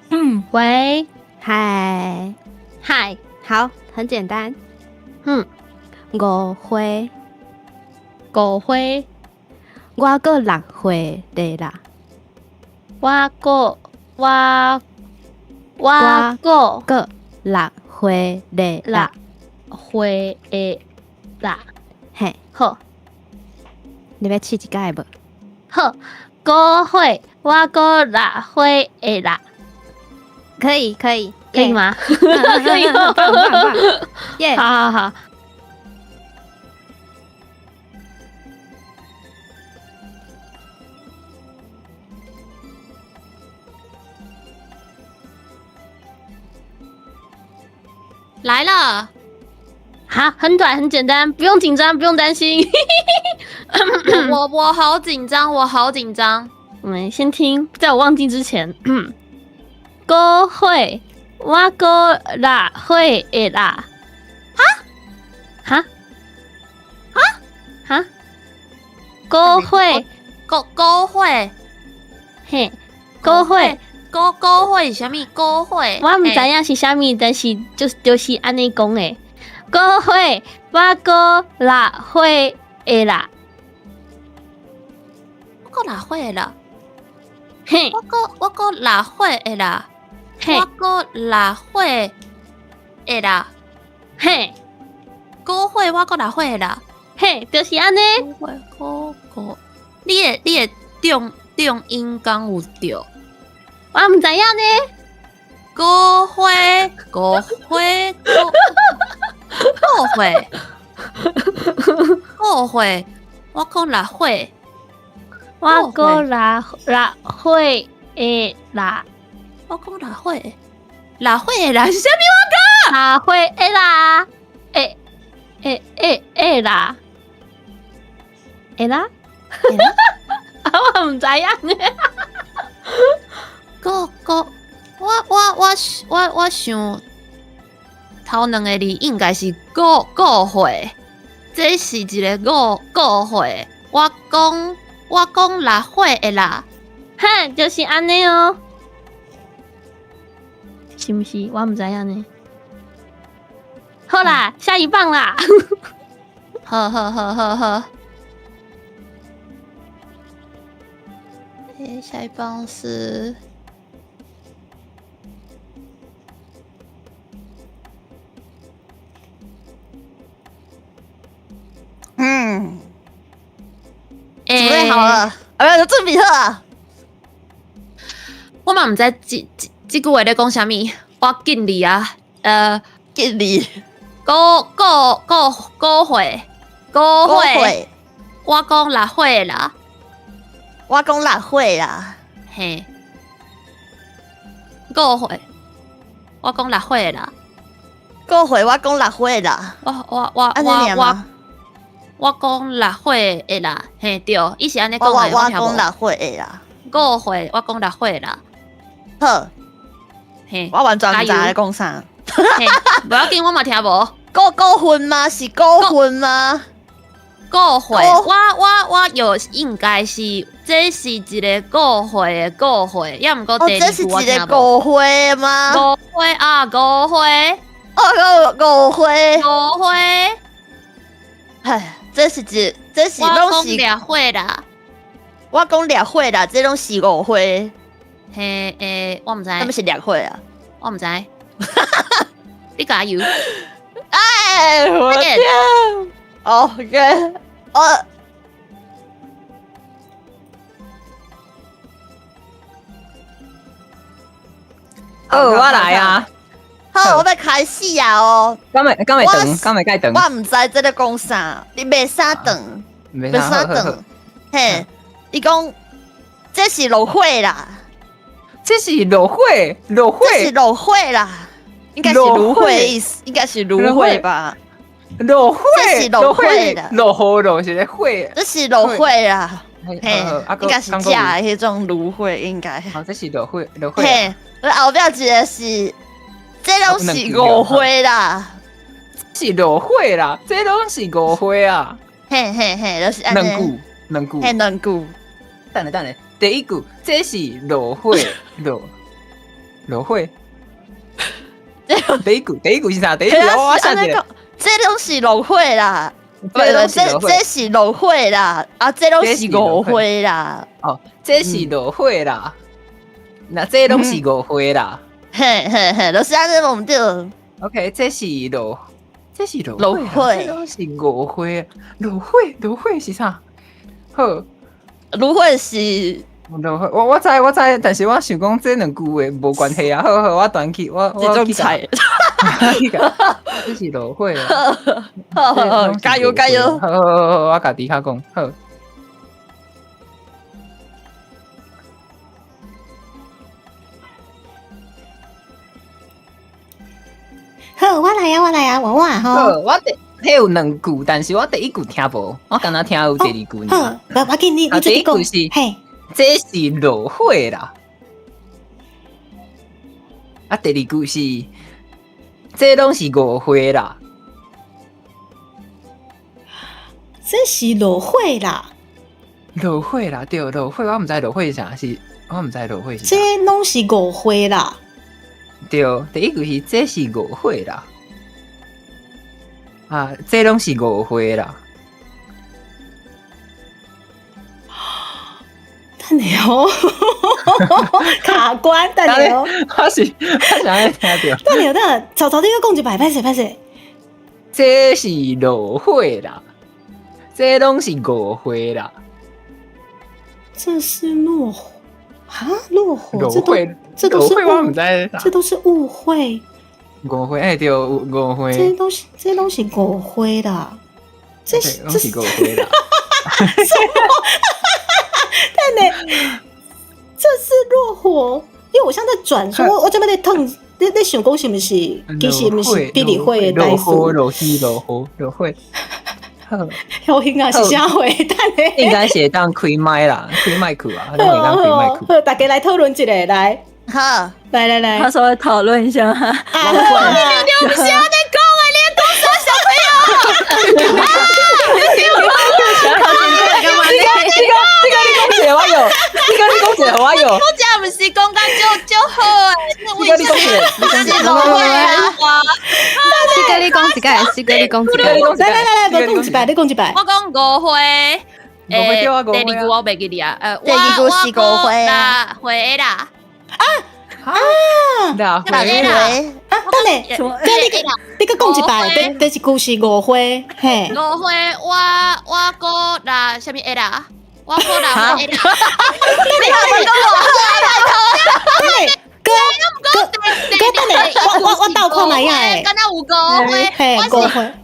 H: 嗯，喂，
I: 嗨，
H: 嗨，
I: 好，很簡單，
H: 嗯，
I: 五歲，
H: 五歲，
I: 我閣六歲咧啦，
H: 我閣我我閣
I: 閣六歲咧啦，
H: 歲的啦，
I: 嘿，
H: 好，
I: 你欲試一擺無？
H: 好，五歲，我閣六歲的啦，
I: 可以，可以，
H: 可以嗎？可以，
I: 棒棒棒，耶！
H: 好好好。
G: 來了，
H: 好，很短，很簡單，不用緊張，不用擔心。
G: 我我好緊張，我好緊張。
H: 我們先聽，在我忘記之前。五歲，我閣六歲的啦。哈？哈？哈？哈？五歲，
G: 五五歲，
H: 嘿，五歲，
G: 五五歲是啥物？五歲，
H: 我毋知影是啥物，但是就是按呢講的。五歲，我閣六歲的啦。
G: 我閣六歲的啦。
H: 嘿，
G: 我閣我閣六歲的啦。
H: 嘿，
G: 我閣六歲的啦。
H: 嘿，
G: 五歲我閣六歲的啦。
H: 嘿，就是按呢。
G: 五歲五五，你的你的重重音敢有對？
H: 我毋知影呢。
G: 五歲五歲五歲五歲，我閣六歲。
H: 我閣六六歲的啦。
G: 我講六歲，六歲的啦是啥物？我講
H: 六歲的啦，欸欸欸欸啦，會啦，啊，我毋知影呢。
G: 閣閣，我我我我我想頭兩个字應該是五五歲，這是一个五五歲。我講我講六歲的啦，
H: 哈，就是按呢哦。是毋是？我毋知影呢。好啦，下一棒啦。
G: 好好好好好。欸，下一棒是，
E: 嗯，準備好了，啊，不，準備好啊。
G: 我嘛毋知這這這句話咧講啥物，我敬你啊，
E: 敬你，
G: 五五五五歲，五歲，我講六歲啦。
E: 我講六歲啦。
G: 嘿，五歲。我講六歲啦。
E: 五歲，我講六歲啦。
G: 我我我我我我講六歲的啦，嘿對，伊是按呢講的。
E: 我講六歲的啦。
G: 五歲，我講六歲啦。
E: 好，
G: 嘿，
E: 我完全毋知咧講啥。
G: 無要緊，我嘛聽無。
E: 五分嗎？是五分嗎？
G: 誤會，我有應該是，這是一個誤會的誤會，抑毋過第二句我聽無。
E: 這是一個誤會嗎？
G: 誤會啊，誤會。
E: 哦，誤會，
G: 誤會。
E: 唉，這是一，這是攏是
G: 掠火啦。
E: 我講掠火啦，這攏是誤會。
G: 嘿，欸，我毋知。
E: 啥物是掠火啊？
G: 我毋知。你加油！
E: 哎，我天！哦，哥，我
F: 好，我來啊！
E: 好，我欲開始啊！哦，
F: 敢會敢會長？敢會蓋長？
E: 我毋知這咧講啥，你袂使長，袂使長。嘿，伊講這是落火啦，
F: 這是落火，落火，
E: 這是落火啦，應該是蘆薈的意思，應該是蘆薈吧？
F: 落火，
E: 這是落火啦，
F: 落雨落是咧火，
E: 這是落火啦，嘿，應該是食的彼種蘆薈，應該。
F: 哦，這是落火，落火。
E: 嘿，後壁一個是。這攏是誤會啦，
F: 是落火啦，這攏是誤會啊！
E: 嘿嘿嘿，就是按呢。
F: 兩句，兩句，
E: 嘿，兩句。
F: 等下等下，第一句，這是落火，落落火。第一句，第一句是啥？第一句我寫者。
E: 這攏是落火啦，這這是落火啦，啊，這攏是誤會啦。
F: 哦，這是落火啦，那這攏是誤會啦。
E: 嘿嘿嘿，就是按呢，毋對。
F: OK，這是落，這是落
E: 落火，
F: 這攏是誤會。落火，落火是啥？好，
E: 蘆薈是
F: 落火。我知我知，但是我想講這兩句話無關係啊。好好，我斷去，我
E: 這種菜，
F: 這是落火啊！
E: 好好，加油加油！
F: 好好好，我共迪卡講好。
D: 好，我來啊，我來啊，我我吼。
F: 好，我第彼有兩句，但是我第一句聽無，我敢若聽有第二句。
D: 好，無要緊，你
F: 第一句是，
D: 嘿，
F: 這是落火啦。啊，第二句是，這攏是誤會啦。
D: 這是落火啦。
F: 落火啦，對，落火，我毋知落火是啥，是，我毋知落火是。
D: 這攏是誤會啦。
F: 對，第一句是這是誤會啦，啊，這攏是誤會啦。
D: 等下哦，卡關，等下哦。
F: 我是我想愛聽著。
D: 等下等下，曹曹你閣講一擺，歹勢歹勢。
F: 這是落火啦，這攏是誤會啦。
D: 這是落火啊？落火？
F: 落火？
D: 這都是
F: 誤，
D: 這都是誤會。
F: 誤會，哎對，誤會。
D: 這都是這攏是誤會啦，這是
F: 這是誤會啦。
D: 什麼？等下，這是落火，因為我現在在轉，說我這邊在燙，在想講是毋是，其實毋是比例會的代數。
F: 落雨落雨落火。
D: 好興啊，是啥貨？等下
F: 應該是會當開麥啦，開麥克啊，攏會當開麥克。
D: 好，大家來討論一下，來。
E: 好，
D: 來來來，
C: 他稍微討論一下。
D: 啊，
G: 你不是按呢講啊，你講啥小朋友？啊！
F: 這個這個你講一個我有，這個你講一個我有。
G: 我這毋是講甲足足好的，
F: 這個你講一個，
E: 是落火啊！
I: 這個你講一個，這個你講一個，
D: 來來來來，無講一擺，你講一擺。
G: 我講誤會。
F: 誤會對啊，
G: 第二句我袂記得啊。
E: 第二句是誤會
G: 啊，會啦。
D: 啊啊！
E: 會啦！
D: 啊，等下，你閣講一擺，第一句是誤會，嘿。
G: 誤會，我閣啦，啥物會啦？我閣啦，會啦。
D: 等下，等下，哥哥哥，等下，我鬥看覓仔。
G: 敢若有有五歲，
D: 我
G: 是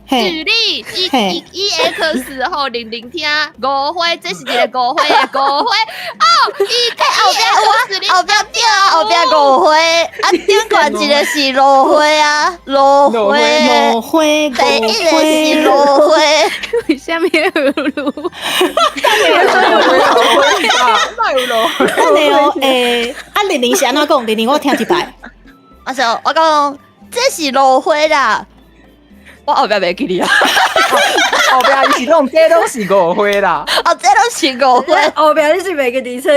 G: 舉例一一 x 吼零零聽五歲，這是一個誤會的誤會哦，伊後壁我
E: 後壁對啊，後壁誤會啊，頂懸一個是蘆花啊，蘆花，
D: 蘆花，
E: 第一個是蘆花，
I: 為啥物有蘆？
D: 等下哦，啊，玲玲是按怎講？玲玲，我聽一擺。
E: 我說我講這是蘆花啦，我後壁袂記得啊。
F: 後壁伊是講這攏是誤會啦。
E: 哦，這攏是誤會。
C: 後壁你是袂記得說，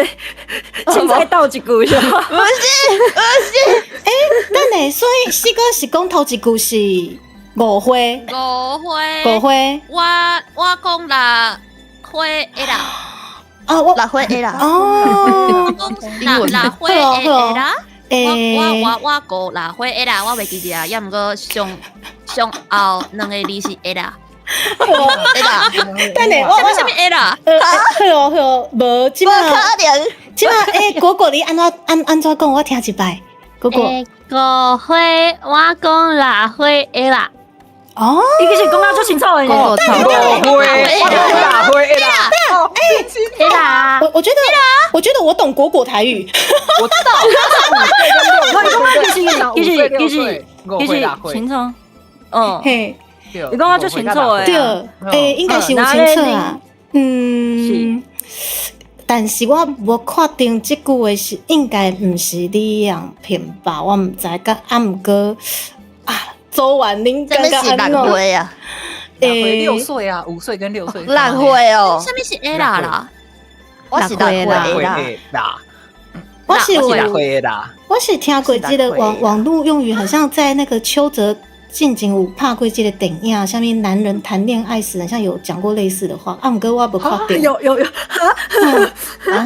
C: 凊彩鬥一句是吧？
E: 不是，不是。
D: 等下，所以四哥是講頭一句是誤會。
G: 誤會。
D: 誤會。
G: 我講六歲的啦。
D: 啊，我
E: 六歲的啦。
D: 哦。
G: 講六歲的啦。我五六歲的啦，我袂記得啊，抑毋過上上後兩個字是的啦。
E: 的啦，
D: 等下我
G: 啥物的啦？
D: 好哦好哦，無這馬
E: 無可能。
D: 這馬果果你按怎按怎講？我聽一擺。果果。
H: 五歲，我講六歲的啦。
D: 哦，
C: 伊其實講得足清楚的。
F: 五歲，我講六歲的啦。
H: 的啦。
D: 我覺得我懂果果台語。
F: 我知道。
C: 其實清楚。嗯。
D: 嘿。
C: 你講得足清楚的。
D: 對，應該是有清楚啊。嗯。但是我無確定這句話是應該毋是李陽平吧？我毋知，佮啊毋過啊，做完恁感覺按怎？
E: 六歲啊？
F: 6歲啊，5歲跟6歲。
E: 六歲哦。
G: 啥物是 A 啦啦？
E: 我是六歲啦。
D: 我是
F: 六歲啦。
D: 我是聽過這個網路用語，好像在那個邱澤進前有拍過這個電影，啥物男人談戀愛時，好像有講過類似的話。啊，毋過我無確定。
C: 有，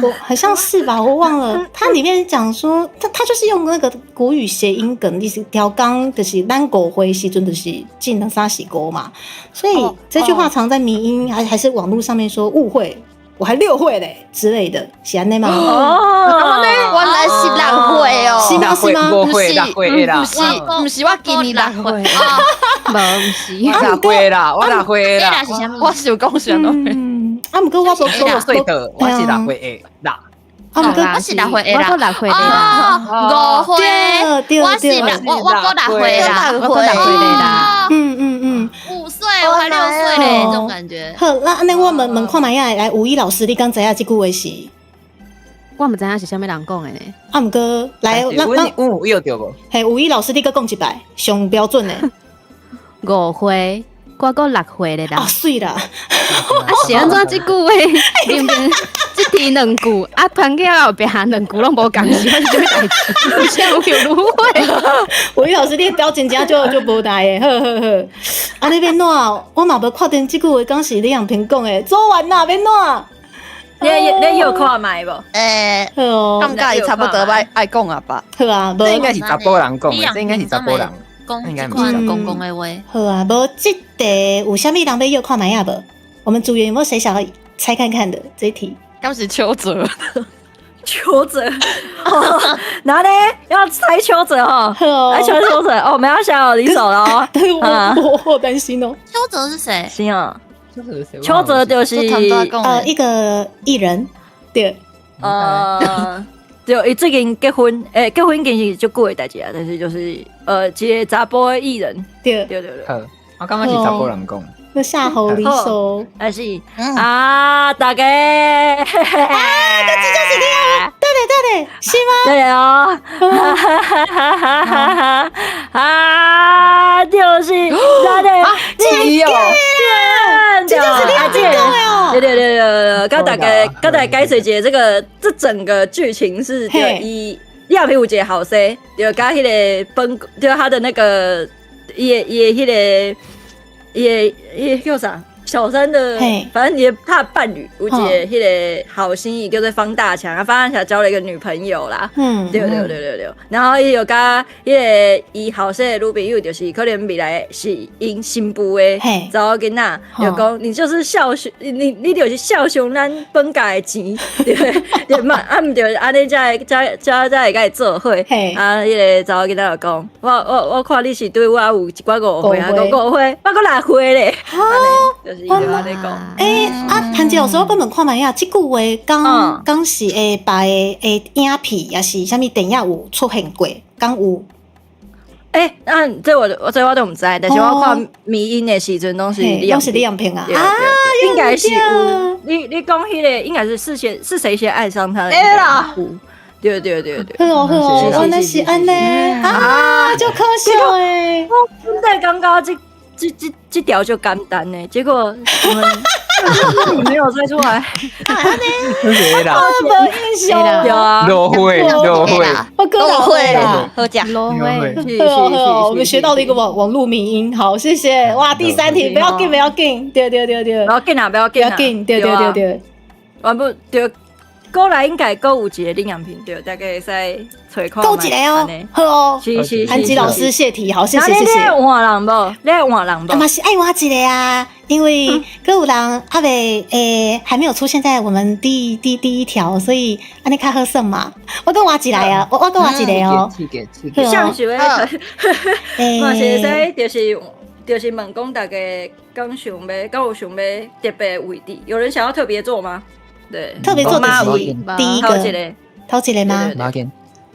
D: 我好像是吧，我忘了。他裡面講說，他就是用那個國語諧音梗，就是調崗，就是咱五歲時陣就是進兩三四五嘛。所以這句話常在迷因還是網絡上面說誤會，我還6歲嘞之類的，是按呢嗎？
C: 哦，
E: 原來是6歲哦，
D: 是嗎？是嗎？
E: 不是，不是，不是，我今年6歲，
I: 無，不是，
F: 6歲啦，我6歲啦，
E: 我是有講啥咯？
D: 啊，毋過我無
F: 6歲的，我是6歲的啦。
D: 啊，毋過
G: 我是6歲的啦，
I: 我6歲的啦，
G: 五歲，我是六，我閣6歲啦，
I: 我閣6歲的啦。
D: 嗯。
G: 5歲，我還6歲嘞，這種感覺。
D: 好，那按呢，我問問看覓仔，來，吳一老師，你敢知影這句話是？
I: 我毋知影是啥物人講的呢。
D: 啊，毋過來，
F: 阮有約著無？
D: 嘿，吳一老師，你閣講一擺，上標準的。
I: 5歲，我閣6歲的啦。
D: 啊，媠啦！
I: 啊，是按怎這句話明明這題兩句，啊，團結後壁兩句攏無仝，是發生啥物代誌？有啥有誤會？
D: 吳一老師，你的表情真就就無代的，好好好。啊，你欲怎？我嘛無確定這句話敢是李陽平講的。做完啦，欲怎？
C: 你有看覓無？
D: 好哦，
E: 感覺伊差不多愛講啊吧？
D: 好啊，
F: 這應該是查甫人講的，這應該是查甫人。
G: 講這款公公的話。
D: 好啊，無這題有啥物人欲約看覓仔無？我們組員有沒有誰想要猜看看的這一題？
E: 敢是邱澤？
C: 邱澤，哪裡要猜邱澤哈？來邱澤哦，我們要下離手了哦。
D: 我好擔心哦。
G: 邱澤是誰？
C: 是啊，邱澤就是
D: 一個藝人，對，
C: 對，伊最近結婚，結婚已經是足久的代誌啊，但是就是一個查埔的藝人，
D: 對
C: 對對對。
F: 好，我感覺是查埔人講。
D: 那夏侯離手，
C: 還是啊，大家，
D: 啊，這就是你啊，對對對，是嗎？
C: 對哦，哈哈哈哈哈哈，啊，就是咱的
F: 這個，
D: 這就是你啊，這個哦，
C: 對對對對，跟大家跟大家解釋一下，這個這整個劇情是就伊李亞平有一個後生，就佮彼個本，就他的那個伊的彼個。伊伊叫啥？小三的，反正也他的伴侶，有一個彼个後生伊叫做方大強，啊，方大強交了一個女朋友啦。對對對對對。然後伊就佮彼个伊後生的女朋友，就是可能未來是𪜶新婦的查某囡仔，就講你就是孝順，你就是孝順咱本家的錢，對對嘛？啊毋對，按呢才會才會佮伊做伙。啊，彼个查某囡仔就講，我看你是對我有一寡誤會啊，講誤會，我閣六歲咧。就是伊就按呢講。
D: 欸，啊，韓吉老師，我閣問看覓仔，這句話敢敢是會別的影片，抑是啥物電影有出現過？敢有？
C: 欸，啊，這我都毋知，但是我看迷因的時陣攏是
D: 攏是李陽平啊，啊，
C: 應該是有。你講彼個應該是是誰先愛上他的？
F: 對啦，
C: 對對對對。
D: 好哦好哦，原來是按呢啊，足可惜的。
C: 我真的感覺這條就簡單呢，結果我們你沒有猜出來，
F: 對啦，
D: 無印象，
C: 對啊，
F: 落會落會，
D: 我閣落會啦，
E: 好食
I: 落會，
D: 好，我們學到了一個網路迷因，好，謝謝，哇，第三題不要緊不要緊，對對對對，
C: 不要緊啊，不要緊，
D: 不要緊，對對對對，
C: 完不對。過來應該閣有一個領養品，對，大家會使揣看。
D: 閣一個哦，好哦，
C: 是是是。
D: 韓吉老師謝題，好，謝謝謝謝。
C: 你換人無？你愛換人無？
D: 嘛是愛換一個啊，因為閣有人猶未欸，還沒有出現在我們第一條，所以按呢較好算嘛。我閣換一個啊，我閣換一個哦。
C: 像是咧，嘛是會使，就是問講大家敢想欲，敢有想欲特別位置？有人想要特別做嗎？對，
D: 特別做的是第一個，頭一個嗎？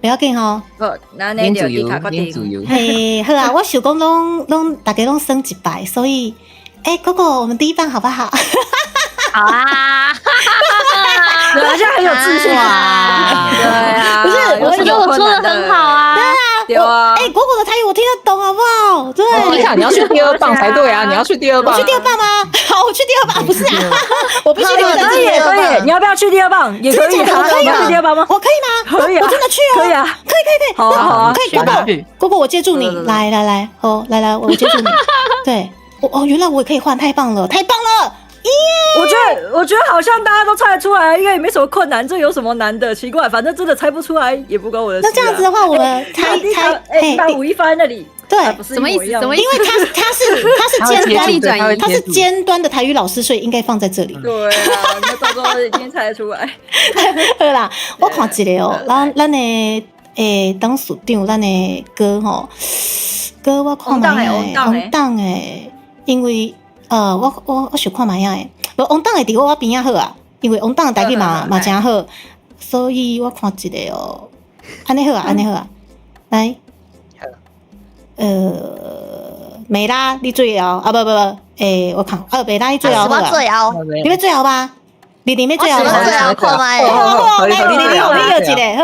D: 不要緊吼。
C: 好，那你就你較決定。
D: 嘿，好啊，我想講攏大家攏耍一擺，所以，欸，果果，我們第一棒好不好？
H: 好啊，
C: 好像很有自信啊。對啊，
D: 不是，
H: 我覺得我做的很好啊。
D: 對啊，對啊。欸，果果的台語我聽得懂，好不好？對。
F: 你看，你要去第二棒才對啊！你要去第二棒。
D: 我去第二棒嗎？好，我去第二棒。不是啊，我必須留在
C: 可以，可以。你要不要去第二棒？也可以。
D: 可以
C: 去第二棒嗎？
D: 我可以嗎？
C: 可以，
D: 我真的去哦。
C: 可以啊，
D: 可以，可以，可以。
C: 好啊，好啊。
D: 可以，果果，果果，我接住你。來來來，好，來來，我接住你。對，哦，原來我也可以換，太棒了，太棒了。
C: 耶！我覺得好像大家都猜得出來，應該也沒什麼困難，這有什麼難的？奇怪，反正真的猜不出來，也不關我的事。
D: 那這樣子的話，我們猜猜，
C: 欸，把吳亦凡那裡，
D: 對，
I: 什麼意思？什麼意
D: 思？因為他是尖端，他是尖端的台語老師，所以應該放在這裡。
C: 對啊，那到時候已經猜得出來。
D: 好啦，我看一個哦，咱的欸董事長，咱的哥吼，哥我看覓仔，王董的，因為。我想看覓仔的，無王董的佇我邊仔好啊，因為王董的台語嘛誠好，所以我看一個哦，按呢好啊，按呢好啊，來，美拉你最後啊，不不不，欸，我看啊，美拉你最後好啊，你欲最後嗎？你欲最後嗎？
E: 最後看覓，
D: 好好，來，你有一個，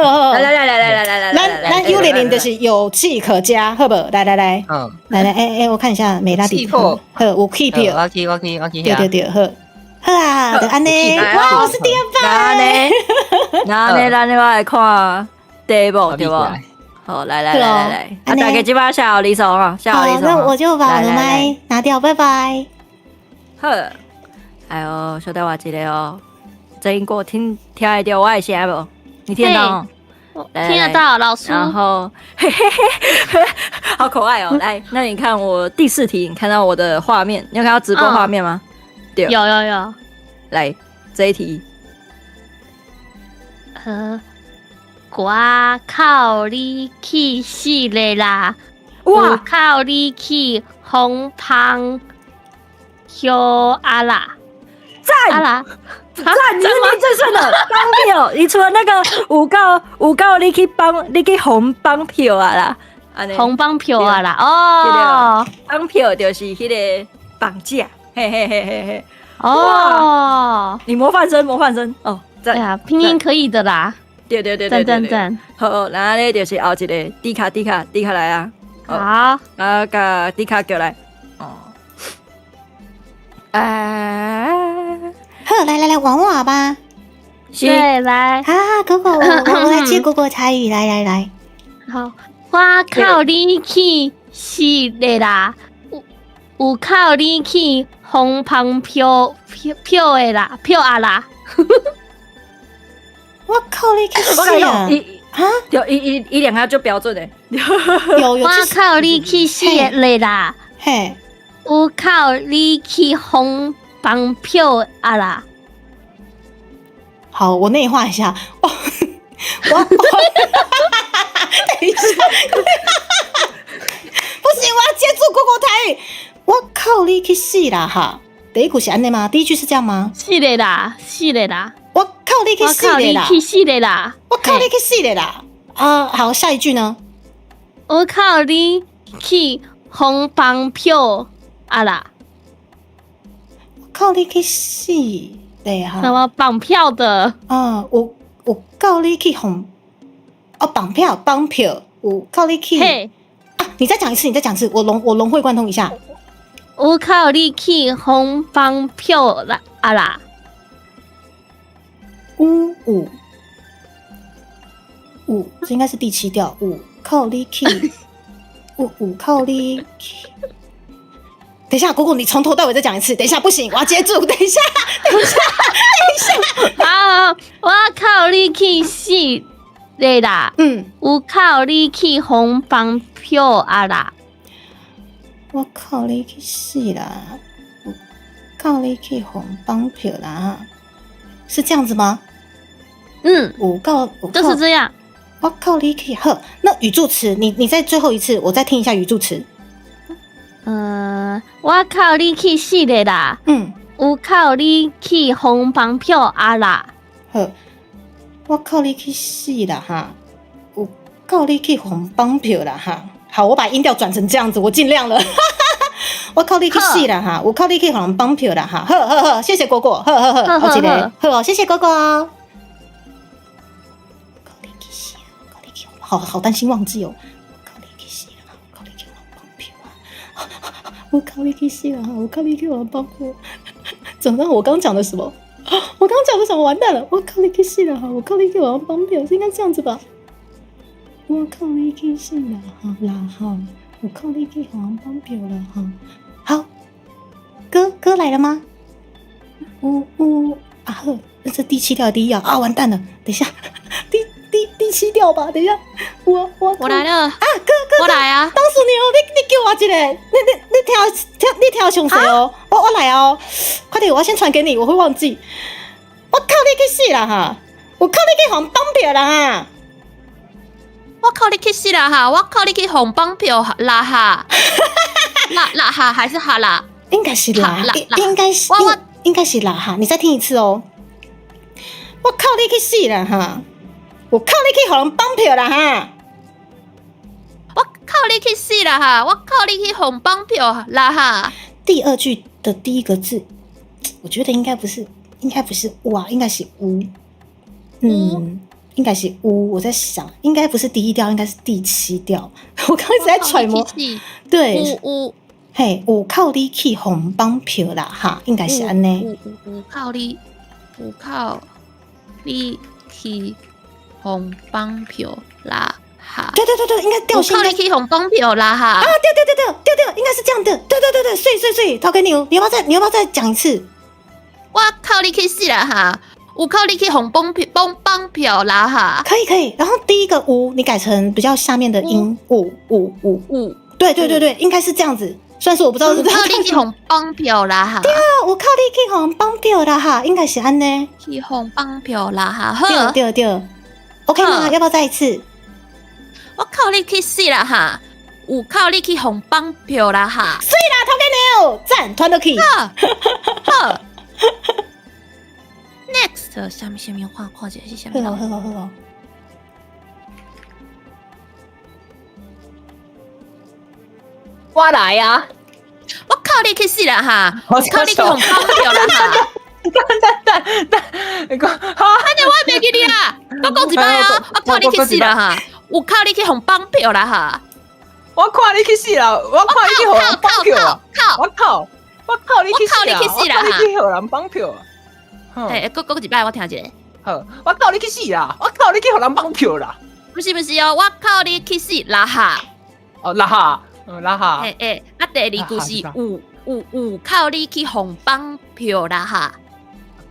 D: 好好，
C: 來來來來來來來，
D: 咱有玲玲就是有氣可嘉，好無？來來來，來來，欸欸，我看一下美拉的，好，有氣票，
F: 我去我去我去，
D: 對對對，好，好啊，就按呢，哇，我是第二棒，
C: 那呢，我來看第一步對無？好，來來來來來，啊，大家這擺下好離手啊，下好離手，
D: 那我就把我的麥拿掉，拜拜。
C: 好，哎喲，小弟我一個哦。曾英國聽得到我的聲無？你聽得到？
H: 聽得到，老師。
C: 然後，嘿嘿嘿，好可愛哦！來，那你看我第四題，你看到我的畫面，你有看到直播畫面嗎？對，
H: 有有有。
C: 來，這一題。
H: 我靠你去死咧啦！
C: 我
H: 靠你去紅芳票啊啦！
C: 讚
H: 啊啦！
C: 讚，你是林正順的綁票，你除了那個有夠，你去幫，你去紅綁票啊啦，
H: 紅綁票啊啦，哦，
C: 綁票就是彼個綁架，嘿嘿嘿嘿嘿，
H: 哦，
C: 你模範生，模範生，哦，
H: 對啊，拼音可以的啦，
C: 對對對對對，讚讚，好，然後咧就是後一個迪卡迪卡迪卡來啊，
H: 好，
C: 啊，共迪卡叫來，哦，啊。
D: 好，來來來，玩我吧。
H: 對，來
D: 啊，果果，我來接果果台語，來來來。
H: 好，我靠你去死的啦！有靠你去予绑票票票的啦，票啊啦。
D: 我靠你去死啊！
C: 哈，對，伊伊伊兩下就標準的。
D: 有有。
H: 我靠你去死的啦！
D: 嘿，
H: 有靠你去予綁票啊啦！
D: 好，我內化一下。我等一下，不行，我要接住果果台語。我靠你去死啦哈！第一句是按呢嗎？第一句是這樣嗎？
H: 是的啦，是的啦。
D: 我靠你去死的啦！
H: 去死的啦！
D: 我靠你去死的啦！啊，好，下一句呢？
H: 我靠你去予綁票啊啦！
D: 我靠你去死的哈！
H: 什麼綁票的？
D: 啊，我靠你去予哦綁票綁票，我靠你去啊！你再講一次，你再講一次，我融會貫通一下。
H: 我靠你去予綁票啦啊啦！
D: 五五五，這應該是第七調。五靠你去，五五靠你去。等一下，果果，你從頭到尾再講一次。等一下，不行，我要接住。等一下，等一下，等一下。
H: 啊！我靠你去死的啦！
D: 嗯，
H: 有靠你去予綁票啊啦！
D: 我靠你去死啦！我靠你去予綁票啦！是這樣子嗎？
H: 嗯，
D: 我靠，
H: 就是這樣。
D: 我靠你去呵，那語助詞，你再最後一次，我再聽一下語助詞。
H: 嗯，我靠你去死的啦！
D: 嗯，
H: 有靠你去予綁票啊啦！
D: 好，我靠你去死啦哈！有靠你去予綁票啦哈！好，我把音調轉成這樣子，我盡量了。我靠你去死啦哈！我靠你去予綁票啦哈！好好好，謝謝果果，好好好，好一個，好，謝謝果果。靠你去死，靠你去，好好擔心忘記哦。靠你去死啦！靠你去予綁票啊！我靠你去死啦！我靠你去予綁票。怎麼辦？我剛講的什麼？我剛講的什麼？完蛋了！我靠你去死啦！我靠你去予綁票，是應該這樣子吧？我靠你去死啦！哈啦哈！我靠你去予綁票啦哈！好，歌歌來了嗎？嗚嗚啊呵，那是第七調第一調啊！完蛋了，等一下，第七調吧，等一下，我
G: 來了
D: 啊！哥哥，
G: 我來啊！
D: 當時你你叫我一個，你聽詳細哦，我來哦，快點，我要先傳給你，我會忘記。我靠你去死啦哈！我靠你去予綁票啦哈！
G: 我靠你去死啦哈！我靠你去予綁票啦哈！啦啦哈還是哈啦？
D: 應該是啦，應該是應該是啦哈！你再聽一次哦。我靠你去死啦哈！我靠你去予綁票啦哈！
G: 我靠你去死啦哈！我靠你去予綁票啦哈！
D: 第二句的第一個字，我覺得應該不是，應該不是哇，應該是烏。嗯，應該是烏。我在想，應該不是第一調，應該是第七調。我剛剛一直在揣摩。對，
G: 烏烏，
D: 嘿，有靠你去予綁票啦哈，應該是按呢。
G: 有靠你，有靠你去予綁票啦哈。
D: 對對對對，應該調性。
G: 靠你去予綁票啦哈。
D: 啊，對對對對對對，應該是這樣的。對對對對，對對對，陶給你，你要不要再講一次？
G: 我靠你去死啦哈！有靠你去予綁票，綁票啦哈！
D: 可以可以，然後第一個烏你改成比較下面的音，五五五
G: 五，
D: 對對對對，應該是這樣子。雖然說我不知道是。
G: 靠你去予綁票啦哈！
D: 對啊，我靠你去予綁票啦哈，應該是按呢。
G: 去予綁票啦哈！
D: 對對對，OK 嗎？要不要再一次？
G: 我靠你去死啦哈！有靠你去予綁票啦哈！
D: 水啦，頭家娘，讚，傳落去。
G: 好。Next，下面下面看看一下是啥物。
D: 好好好好。
F: 我來啊！
G: 我靠你去死啦哈！我靠你去予綁票啦哈！
F: 等等等等，
G: 好，按呢我袂記你啊！我講一擺啊！我靠你去死啦哈！有靠你去予綁票啦哈！
F: 我看你去死啦！我看你去予人綁票啊！我靠！我靠你去死啦！我靠你去予人綁票啊！
G: 哎，閣一擺我聽一下。
F: 好，我靠你去死啦！我靠你去予人綁票啦！
G: 不是不是哦，我靠你去死啦哈！
F: 哦啦哈，啦哈。
G: 哎哎，啊第二句是有有靠你去予绑票啦哈。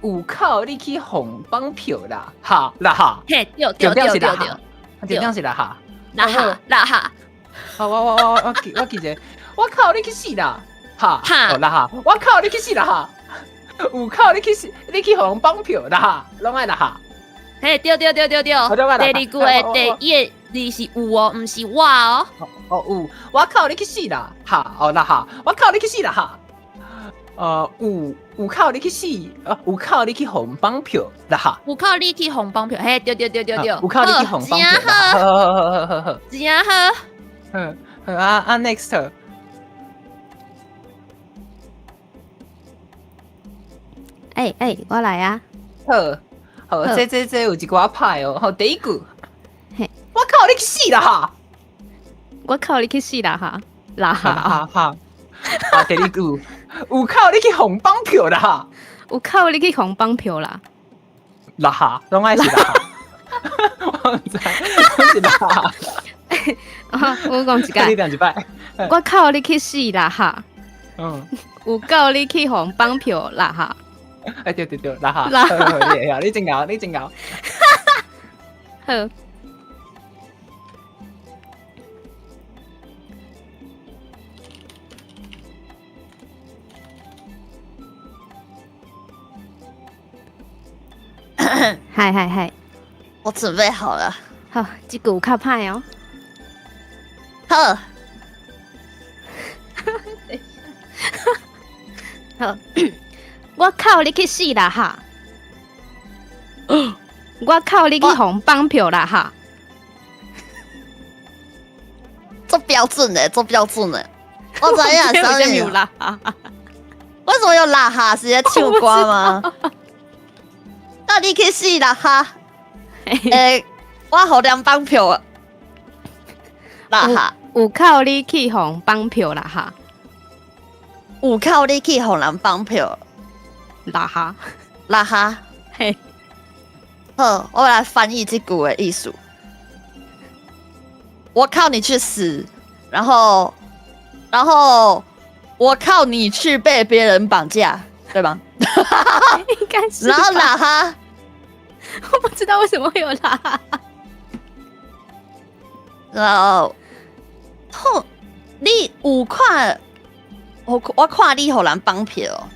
F: 有靠你去予绑票啦哈啦哈。
G: 嘿，對對對對對，
F: 重點是啦哈。
G: 啦哈啦哈。
F: 好，我記者，我靠你去死啦！哈哈啦哈！我靠你去死啦哈！有靠你去死，你去予人绑票啦哈，攏愛啦哈。
G: 嘿，對對對對對。第二句的第一個字是有哦，毋是我哦。
F: 哦有，我靠你去死啦！哈哦啦哈！我靠你去死啦哈！有靠你去死，有靠你去予人綁票啦哈！
G: 有靠你去予人綁票，嘿，對對對對對。
F: 有靠你去予人綁票。好好好好好好。
G: 真好。
F: 好啊啊 next。
I: 欸，我來啊！
F: 好，好，這有一寡歹哦。好，第一句，我靠你去死啦哈！
I: 我靠你去死啦哈！啦哈
F: 哈哈！啊，第二句，有靠你去予人綁票啦哈！
I: 有靠你去予人綁票啦！
F: 啦哈，攏愛是啦哈！我毋知，攏是啦哈。
I: 我講一擺，
F: 你講一擺。
I: 我靠你去死啦哈！
F: 嗯，
I: 有夠你去予人綁票啦哈！
F: 哎對對對，啦哈，啦哈，你真𠢕，你真𠢕。
I: 好。嗨嗨嗨！
E: 我準備好了。
I: 好，這句有較歹哦。
E: 好。
I: 好，我靠你去死啦哈！我靠你去予人綁票啦哈！
E: 做標準的，做標準的。我知影啥物
I: 有啦哈？
E: 為什麼有啦哈？是在唱歌嗎？那你去死啦哈！欸，我予人綁票啦哈！
I: 有靠你去予人綁票啦哈！
E: 有靠你去予人綁票
I: 啦哈
E: 啦哈！
I: 嘿，
E: 好，我來翻譯這句的意思。我靠你去死，然後我靠你去被別人綁架，對嗎？
I: 應該是。
E: 然後啦哈，
I: 我不知道為什麼會有啦哈。
E: 然後，痛，你有看？我看你予人綁票，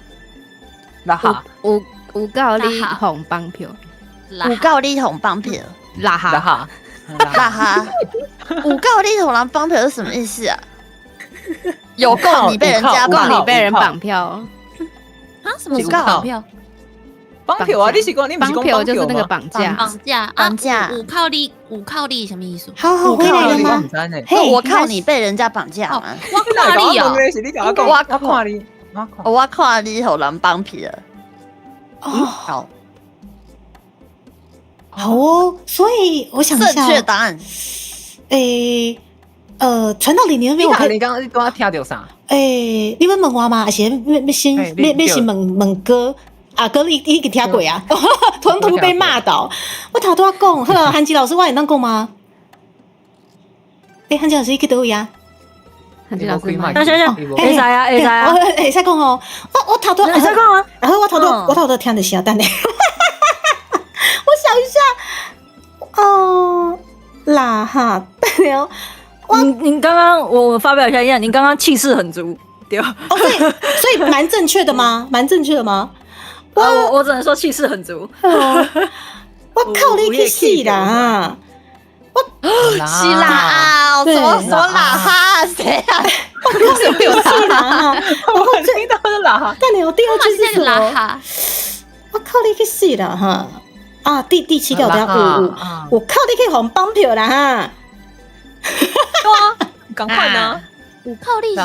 F: 啦哈，
I: 有夠你予人綁票，
E: 有夠你予人綁票，
I: 啦哈
F: 啦哈
E: 啦哈，有夠你予人綁票是什麼意思啊？有夠你被人家
I: 夠你被人綁票
G: 啊？什麼綁票？
F: 綁票啊！你是講你毋是講
I: 綁票就是那個綁架，
G: 綁架，綁架。有靠你，有靠你什麼意思？
D: 好好回來了嗎？
E: 我靠你被人家綁架嗎？
G: 我看你哦，
F: 我看你，
E: 我看你予人綁票。哦，好，
D: 好哦。所以我想一下，
E: 正確答案。
D: 欸，傳到你那邊，我
F: 你剛剛你剛剛聽到啥？
D: 欸，你欲問我嗎？還是欲先欲先問問哥？啊哥，你已經聽過啊？吞吐被罵倒。我頭拄仔講，好，韓吉老師，我會當講嗎？欸，韓吉老師，你去佗位啊？
I: 韓吉老師，
C: 等下，會使啊，會使啊，
D: 會使講哦。我頭拄，
C: 會使講啊。
D: 然後我頭拄聽著啥？等下，我想一下，哦，啦哈，等下，
C: 你剛剛我發表一下意見，你剛剛氣勢很足，對。
D: 哦，所以蠻正確的嗎？蠻正確的嗎？
C: 我只能說氣勢很足。
D: 我靠你去死啦！我
E: 是啦啊！什麼什麼啦哈？誰啊？
D: 我靠你去死啦！
F: 我聽到是啦哈。
D: 但你我第二句是什麼？我靠你去死啦哈！啊，第七條等下五，我靠你去予人綁票啦哈！
F: 對啊，趕快呢！
G: 有靠你，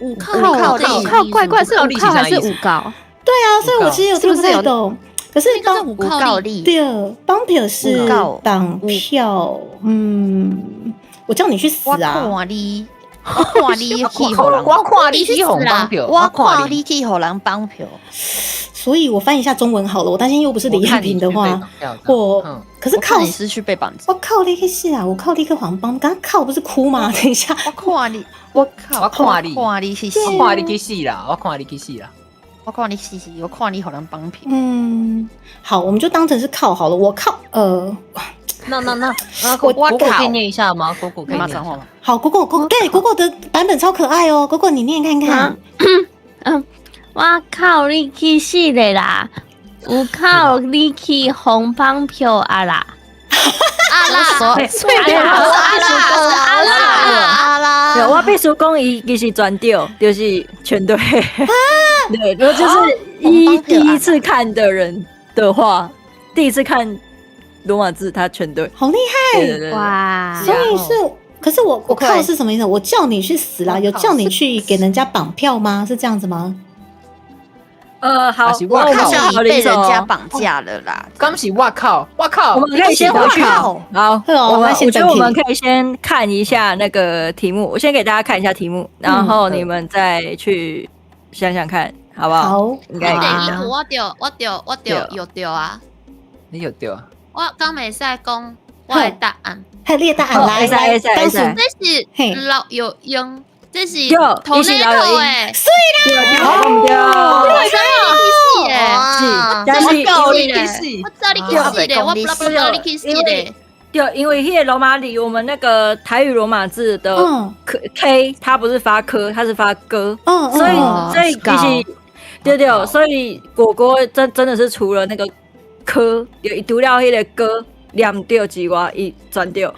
G: 有
I: 靠有靠怪怪是有靠還是有告？
D: 對啊，所以我其實有聽不太懂。可是
G: 綁
E: 告力，
D: 對，綁票是綁票。嗯，我叫你去死啊！
E: 我看你，我看你去予人，
F: 我看你去予綁票，
E: 我看你去予人綁票。
D: 所以我翻一下中文好了，我擔心又不是李艷平的話，我可是靠
E: 你是去被綁。
D: 我靠你去死啊！我靠你去予人綁，剛剛靠不是哭嗎？等一下，
E: 我看你，我靠，
F: 我看你，
E: 看你去死，
F: 我看你去死啦！我看你去死啦！
E: 我看你死死，我看你予人綁票。
D: 嗯，好，我們就當成是靠好了。我靠，
F: 那那，我果可以念一下嗎？果果可以念嗎？
D: 好，果果果對果果的版本超可愛哦，果果你念看看。
H: 嗯。我靠你去死的啦！有靠你去予綁票啊啦！
G: 啊啦！
E: 阿啦阿啦阿啦！
C: 我必須講，伊其實全對，就是全對。對，如果就是第一次看的人的話，第一次看羅馬字，他全對，
D: 好厲害！
C: 對對對，
I: 哇！
D: 所以是，可是我靠是什麼意思？我叫你去死啦！有叫你去給人家綁票嗎？是這樣子嗎？
C: 好，
F: 我
E: 靠，被人家綁架了啦！
F: 剛是我靠，我靠，
C: 我們可以先回去。好，我覺得我們可以先看一下那個題目，我先給大家看一下題目，然後你們再去想想看，好不好？
D: 好，
C: 應該
G: 第一題我著有對啊，
F: 你有對啊？
G: 我剛袂使講我的答案，
D: 係你的答案來來，
G: 這是老友英。這是頭那頭誒，
D: 水啦，
C: 對，
G: 我知你去死
C: 是，但是
G: 我知你去死咧，我不知道你去死咧。
C: 對，因為彼個羅馬裡，我們那個台語羅馬字的 K，它不是發科，它是發哥，所以其實對對，所以果果真的是除了那個科，有伊除了彼個哥。念對之外，伊全對，
D: 哇，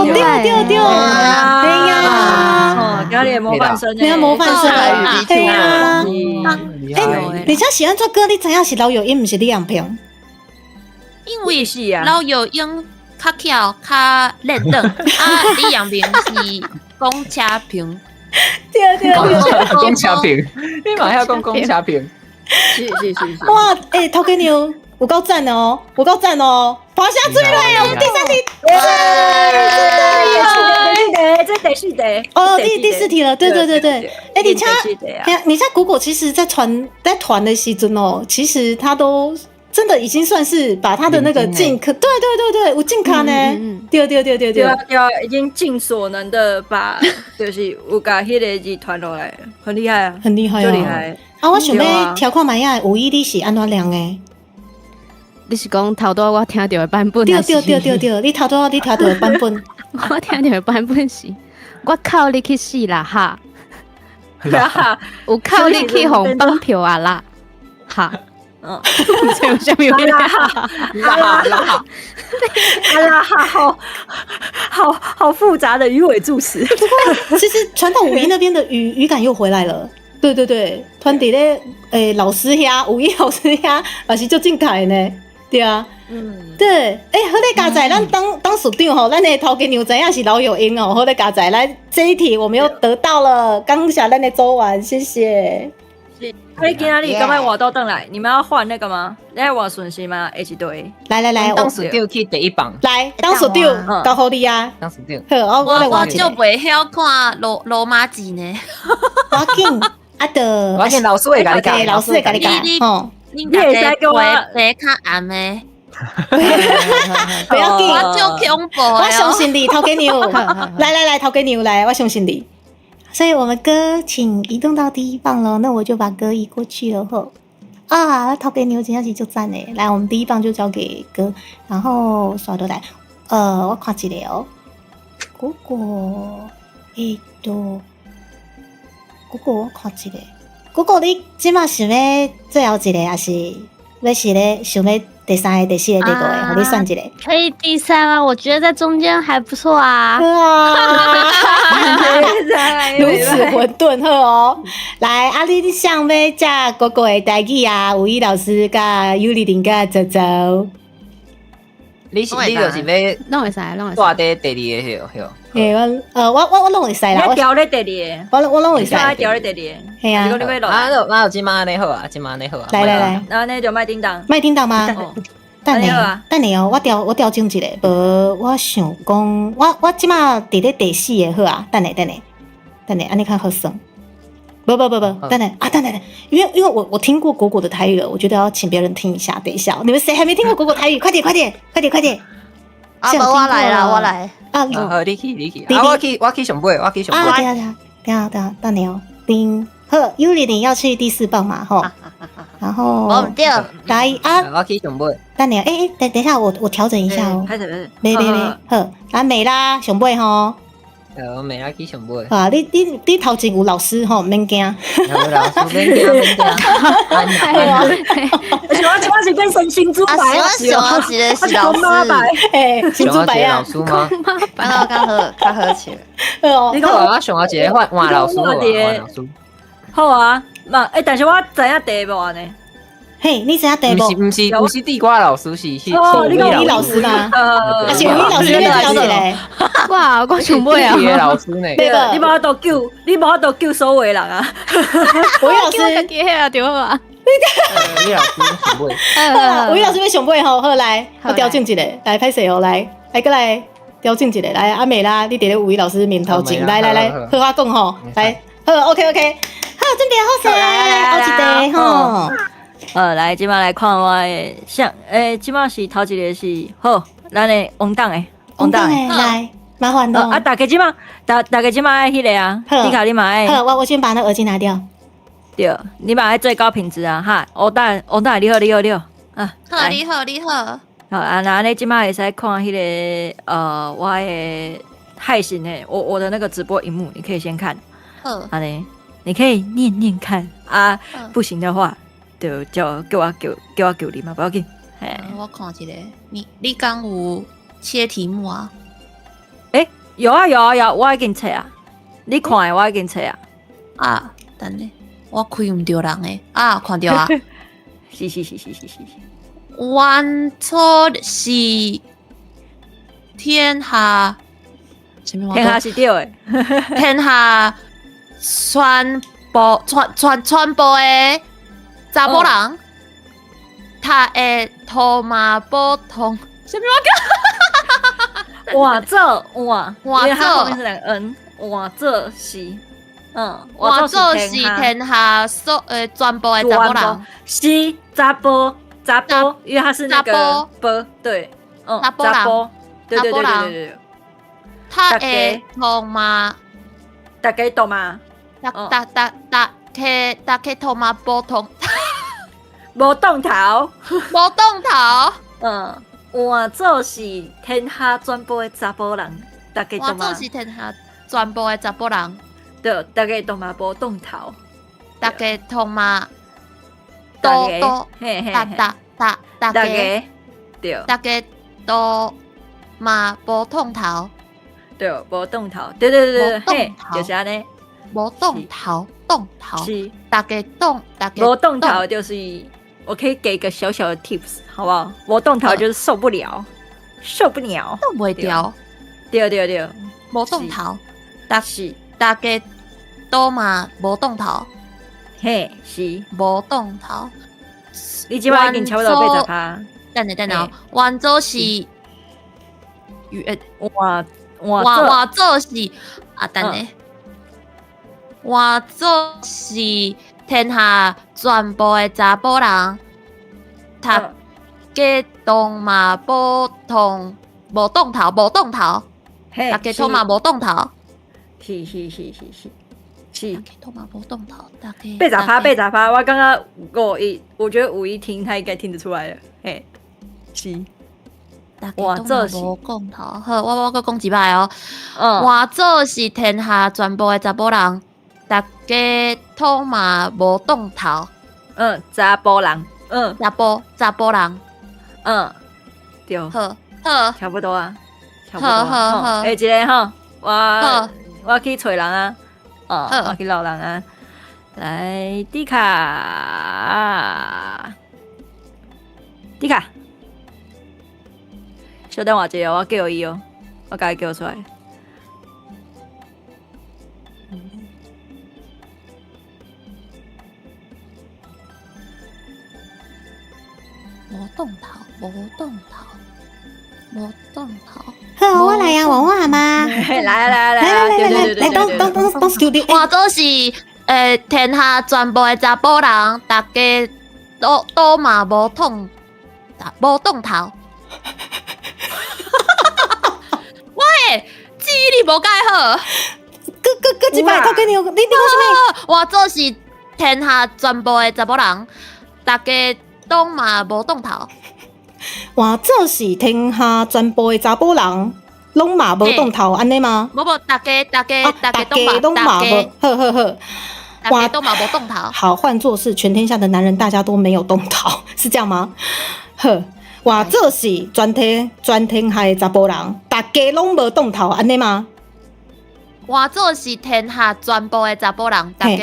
D: 對對對，對呀，
C: 哦，今日模範生，
D: 你模範生，對呀，欸，而且是按怎歌？你知影是劉友音，毋是李陽平？
G: 因為是劉友音較巧較練轉，啊，李陽平是公車平，
D: 對對對，
F: 公車平，你嘛曉講公車平？
C: 是是是是，
D: 哇，欸，頭家娘有夠讚哦，有夠讚哦！跑下水了，我們第三題，
C: 對，這第四題，
D: 哦，第四題了，對對對對，哎，你家，你家果果其實，在傳的時陣哦，其實他都真的已經算是把他的那個進可，對對對對，有進卡呢，對對對對對，
C: 對啊，已經盡所能的把，就是有共彼个字傳落來，很厲害啊，
D: 很厲害，
C: 就厲害。
D: 啊，我想欲聽看覓仔，有意你是按怎念的？
I: 你是講頭拄我聽著的版本？
D: 對對對對對，你頭拄你聽著的版本。
I: 我聽著的版本是，我靠你去死啦哈！有靠你去予綁票啊啦哈！嗯，有啥物
C: 啦哈啦哈啦哈，好好好複雜的魚尾助詞。
D: 不過其實傳到五一那邊的語感又回來了。對對對，團體咧，欸，老師遐，五一老師遐，嘛是足正確呢。對啊，嗯，對，欸，好咧，佳哉，咱當當署長吼，咱的頭家娘知影是老友英哦，好咧，佳哉，來這一題我們又得到了，感謝咱的組員，謝謝。
C: 是，你今仔日敢欲換倒轉來，你們要換那個嗎？你愛換順序嗎？下一隊，
D: 來來來，
F: 當署長去第一棒，
D: 來，當署長交予你啊，
F: 當署長，
D: 好，我
G: 我就袂曉看羅馬字呢，
D: 我緊。啊，著，
F: 我見老師會共你教，
D: 老師會共你教，吼，
G: 你會使叫我白較暗的，
D: 不要緊，
G: 我足恐怖，
D: 我相信你，頭家娘，來來來，頭家娘來，我相信你。所以我們歌請移動到第一棒咯，那我就把歌移過去了吼。啊，頭家娘真正是足讚的，來，我們第一棒就交給歌，然後刷落來，我看一下哦，果果，果果，我看一下，果果，你這馬想欲最後一個，還是欲是咧想欲第三個、第四個、第五個，予你選一個。
H: 可以第三啊，我覺得在中間還不錯啊。
D: 如此混沌，好哦。來，啊，你想欲食果果的台語啊？有意老師佮尤麗玲佮周周。
F: 你是你就是欲
I: 攏會使，攏會使。
F: 蹛佇第二个，對。
D: 嘿，我攏會使啦。
C: 我調咧第二
D: 個，我攏會使。
C: 我調咧第二個。
D: 嘿啊。
F: 啊，那就這馬按呢好啊，這馬按呢好啊。
D: 來來來，
C: 那按呢就麥叮當。
D: 麥叮當嗎？等下，等下哦，我調整一下，無，我想講，我這馬佇咧第四个好啊，等下等下。等下，按呢較好算。不不不不，等等啊，等等等，因為我聽過果果的台語了，我覺得要請別人聽一下。等一下，你們誰還沒聽過果果台語？快點快點快點快點！
E: 啊，無我來啦，我來。
D: 啊，
F: 好，你去你去，啊，我去上尾，我去上尾。
D: 啊，對啊對啊，等下等下等下哦，丁好，尤里你要去第四棒嘛吼，然後
E: 我毋對，
D: 來啊，
F: 我去上尾。
D: 等下，欸欸，等等一下，我調整一下哦。
C: 開始開始。
D: 沒沒沒，好，啊美啦，上尾吼。
F: 我美拉去上尾。
D: 啊，你頭前有老師吼，免驚。
F: 有老師免驚免驚。
C: 我是變成新豬白
E: 啊！我上一個是老師，
D: 欸，新豬白啊，
F: 老師嗎？
E: 剛剛好，較好笑。
D: 你
F: 講我上一個換換老師，換老師。
C: 好啊，嘛，欸，但是我知影題目呢。
D: 嘿，你知影題目？
F: 毋是地瓜老師，是
D: 你講李老師嗎？啊，是李老師，你了解咧？
I: 哇，我上尾啊！
F: 老師呢？
C: 你無法度救，你無法度救所有的人啊！
D: 吳老師，
I: 記啊，對啊。
F: 李老師上尾。
D: 吳老師欲上尾吼，好來，我調整一下，來歹勢哦，來，來過來調整一下，來阿美啦，你佇咧吳老師面頭前，來來來，好好講吼，來，好，OK OK，好，準備好勢，後一題吼。
C: 來，這擺來看我的像，欸，這擺是頭一個是好，咱的王董的，
D: 王董的來，麻煩咯。
C: 啊，大家這擺，大家這擺愛彼個啊，你卡你嘛愛。
D: 好，我先把那耳機拿掉。
C: 對，你嘛愛最高品質啊，哈，王董，王董你好，你好，你好，啊，
G: 好，你好，你好。
C: 好啊，那你這擺會使看彼個，我的海信的，我的那個直播螢幕，你可以先看。
G: 好，
C: 按呢，你可以念念看啊，不行的話。就叫我叫你嘛，不要緊。
G: 我看一下，你剛有切題目啊？
C: 欸，有啊有啊有，我已經切啊。你看的，我已經切啊。
G: 啊，等下，我開毋著人的啊，看著啊。
C: 是是是是是是。
G: 原初是天下，
C: 天下是對的。
G: 天下傳播傳傳傳播的。查某人，他會塗嘛無痛，啥物我講？
C: 換做換
G: 換做，
C: 後面是兩個 N，換做是，嗯，
G: 換做是天下所全部的查某人，
C: 是查埔查埔，因為他是那個波，對，嗯，
G: 查埔人，
C: 對對對對對對，
G: 他會塗嘛，
C: 大家懂嗎？
G: 逐逐逐逐。逐家塗嘛無痛，
C: 無動頭，
G: 無動頭。
C: 嗯，換做是天下全部的查埔人，逐家
G: 換做是天下全部的查埔人，
C: 對，逐家都嘛無動頭，
G: 逐家塗嘛，都都，逐逐逐逐家，
C: 對，
G: 逐家都嘛無動頭，
C: 對，無動頭，對對對對，嘿，就是按呢，
G: 無動頭。動頭
C: 是，
G: 大家動，大家
C: 無動頭就是，我可以給一個小小的 tips，好不好？無動頭就是受不了，受不了，
G: 動袂著，
C: 對對對，
G: 無動頭，是大家都嘛無動頭，
C: 嘿，是
G: 無動頭。
C: 你這擺已經差不多80%。
G: 等下等下，原做是，
C: 換
G: 換做是啊，等下。換做是天下全部的查埔人，逐家都嘛無動無動頭，無動頭，逐家都嘛無動頭，
C: 是是是是是是，
G: 逐家都嘛無動頭，逐家
C: 80%80%，我剛剛我我覺得五一聽他應該聽得出來了，嘿，是。
G: 換做是無動頭，好，我閣講一擺哦。換做是天下全部的查埔人，逐家攏嘛無動頭。
C: 嗯，查埔人，嗯，
G: 查埔人，
C: 嗯，對，
G: 好，好，
C: 差不多啊，差不多。
G: 好好好，
C: 下一個吼，我去揣人啊，哦，我去撈人啊，來，迪卡，迪卡。小等我一下，我叫伊哦，我共伊叫出來。
G: 無動頭，無動頭，無動頭。
D: 好，我來啊，換我嗎？
C: 來來來
D: 來來來來，當當當當 studio。
G: 換做是天下全部的查埔人，逐家都嘛無動，無動頭。喂，記憶力無蓋好。
D: 閣閣閣一擺，閣給你，你你講啥物？
G: 換做是天下全部的查某人，逐家攏嘛無動頭。
D: 換做是天下全部的查埔人，攏嘛無動頭，按呢嗎？
G: 無無，逐家逐家逐家
D: 攏嘛無，好好好，
G: 逐家都嘛無動頭。
D: 好，換做是全天下的男人，大家都沒有動頭，是這樣嗎？好，換做是全天下的查埔人，逐家攏無動頭，按呢嗎？
G: 換做是天下全部的查埔人，逐家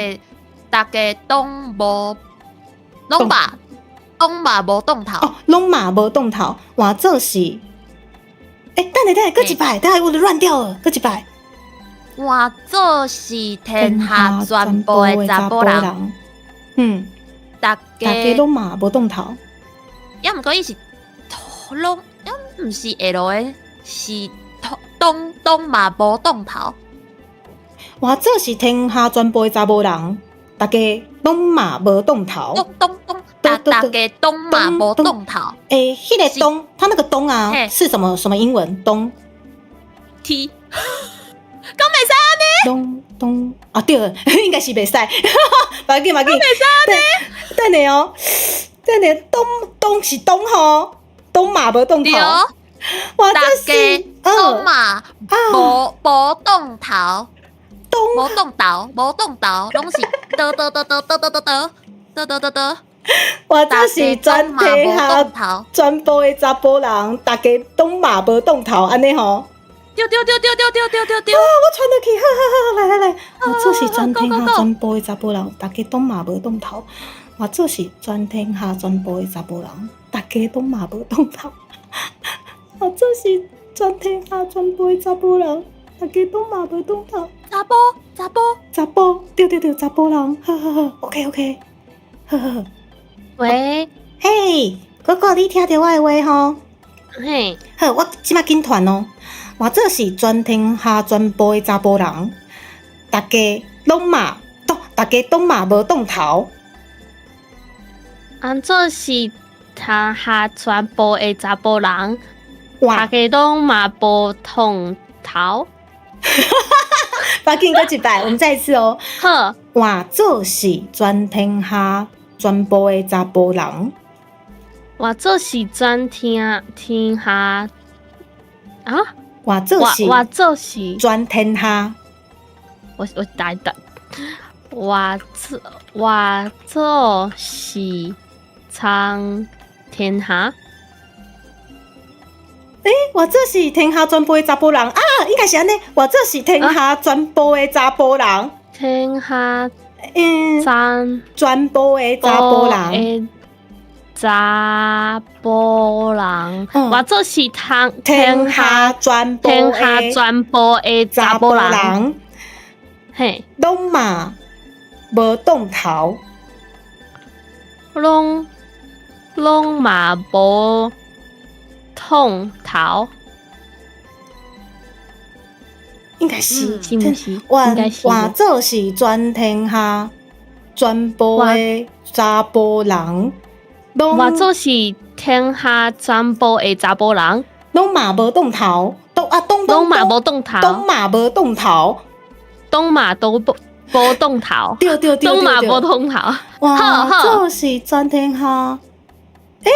G: 逐家攏無，攏嘛。攏嘛無動頭，
D: 哦，攏嘛無動頭，換做是，欸，等下等下，閣一擺，等下我都亂掉了，閣一擺。
G: 換做是天下全部的查埔人，
D: 嗯，
G: 逐家
D: 攏嘛無動頭。
G: 抑毋過伊是攏，抑毋是 L 的，是東東嘛無動頭。
D: 換做是天下全部的查某人，逐家攏嘛無動頭。
G: 東東東。逐家攏嘛無動頭。
D: 欸，彼個東，他那個東啊，是什麼什麼英文？東
G: T，講袂使按呢？
D: 東東啊，對，應該是袂使。無要緊，無要緊。
G: 袂使按呢？
D: 等下哦，等下，東東是東吼，東嘛無動頭。
G: 對，逐家攏嘛無無動頭，無動頭，無動頭，攏是得得得得得得得得得得得。
D: 換做是全天下全部的查埔人，逐家攏嘛無動頭，按呢吼？
G: 對對對對對對對對對！
D: 啊，我傳落去，好好好，來來來，換做是全天下全部的查埔人，逐家攏嘛無動頭。換做是全天下全部的查埔人，逐家攏嘛無動頭。換做是全天下全部的查埔人，逐家攏嘛無動頭。
G: 查埔，查埔，
D: 查埔，對對對，查埔人，好好好，OK OK，好好好。
H: 喂，
D: 嘿，哥哥，你聽著我的話吼？
H: 嘿，
D: 好，我這擺緊傳哦。換做是全天下全部的查埔人，逐家攏嘛，逐家攏嘛無動頭。
H: 按做是天下全部的查埔人，逐家攏嘛無動頭。
D: 無要緊，閣一擺，我們再一次哦。
H: 好，
D: 換做是全天下全部的查埔人，
H: 換做是全天天下啊？
D: 換做是
H: 換做是
D: 全天下。
H: 我打打，換做是全天下。
D: 欸，換做是天下全部的查埔人啊，應該是按呢。換做是天下全部的查埔人，
H: 天下。
D: 嗯，全部的查埔人，
H: 查埔人，換做是
D: 天下全部
H: 天下全部的查埔人，嘿，
D: 攏嘛無動頭，
H: 攏嘛無動頭。
D: 應該是，
H: 是毋是？
D: 換做是全天下全部的查埔人，
H: 換做是天下全部的查埔人，
D: 攏嘛無動頭，
H: 攏嘛無動頭，
D: 攏嘛無動頭，
H: 攏嘛都無動頭，
D: 對對對，
H: 攏嘛無動頭。
D: 換做是全天下，欸，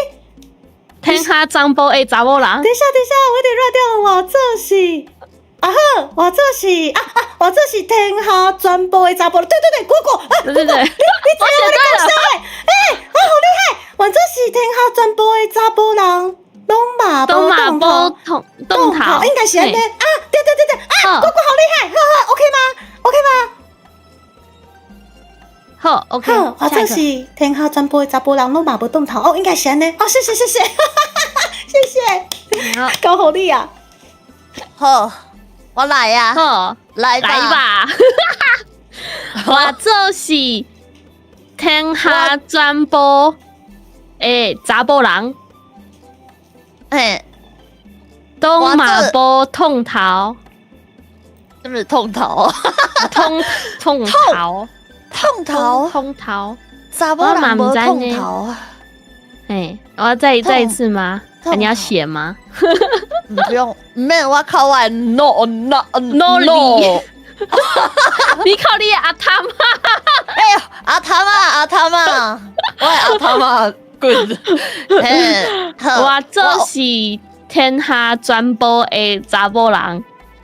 H: 天下全部的查某人。
D: 等一下，等一下，我有點亂掉了。換做是。啊好，換做是啊啊，換做是天下全部的查埔人，對對對，果果啊，果果，你知影我咧講啥欸？欸，啊好厲害！換做是天下全部的查埔人，攏嘛無動
H: 動頭，
D: 應該是按呢啊，對對對對，啊，果果好厲害，好好，OK 嗎？OK 嗎？
H: 好，OK。
D: 好，換做是天下全部的查埔人攏嘛無動頭，哦，應該是按呢，哦，謝謝謝謝，謝謝，交予你啊，
E: 好。我來啊！
H: 好，
E: 來
H: 來吧！換做是天下全部的查埔人，
E: 嘿，
H: 東馬波痛頭，
E: 是不是痛頭？
H: 通痛頭，
E: 痛頭，
H: 通頭，
E: 查某人無痛頭啊？
H: 哎，我要再一次嗎？你要寫嗎？
E: 不用，沒有，我靠我 no no
H: no no，你靠你阿湯啊！
E: 哎呦，阿湯啊，阿湯啊，我阿湯啊，滾！
H: 我這是天下全部的查某人，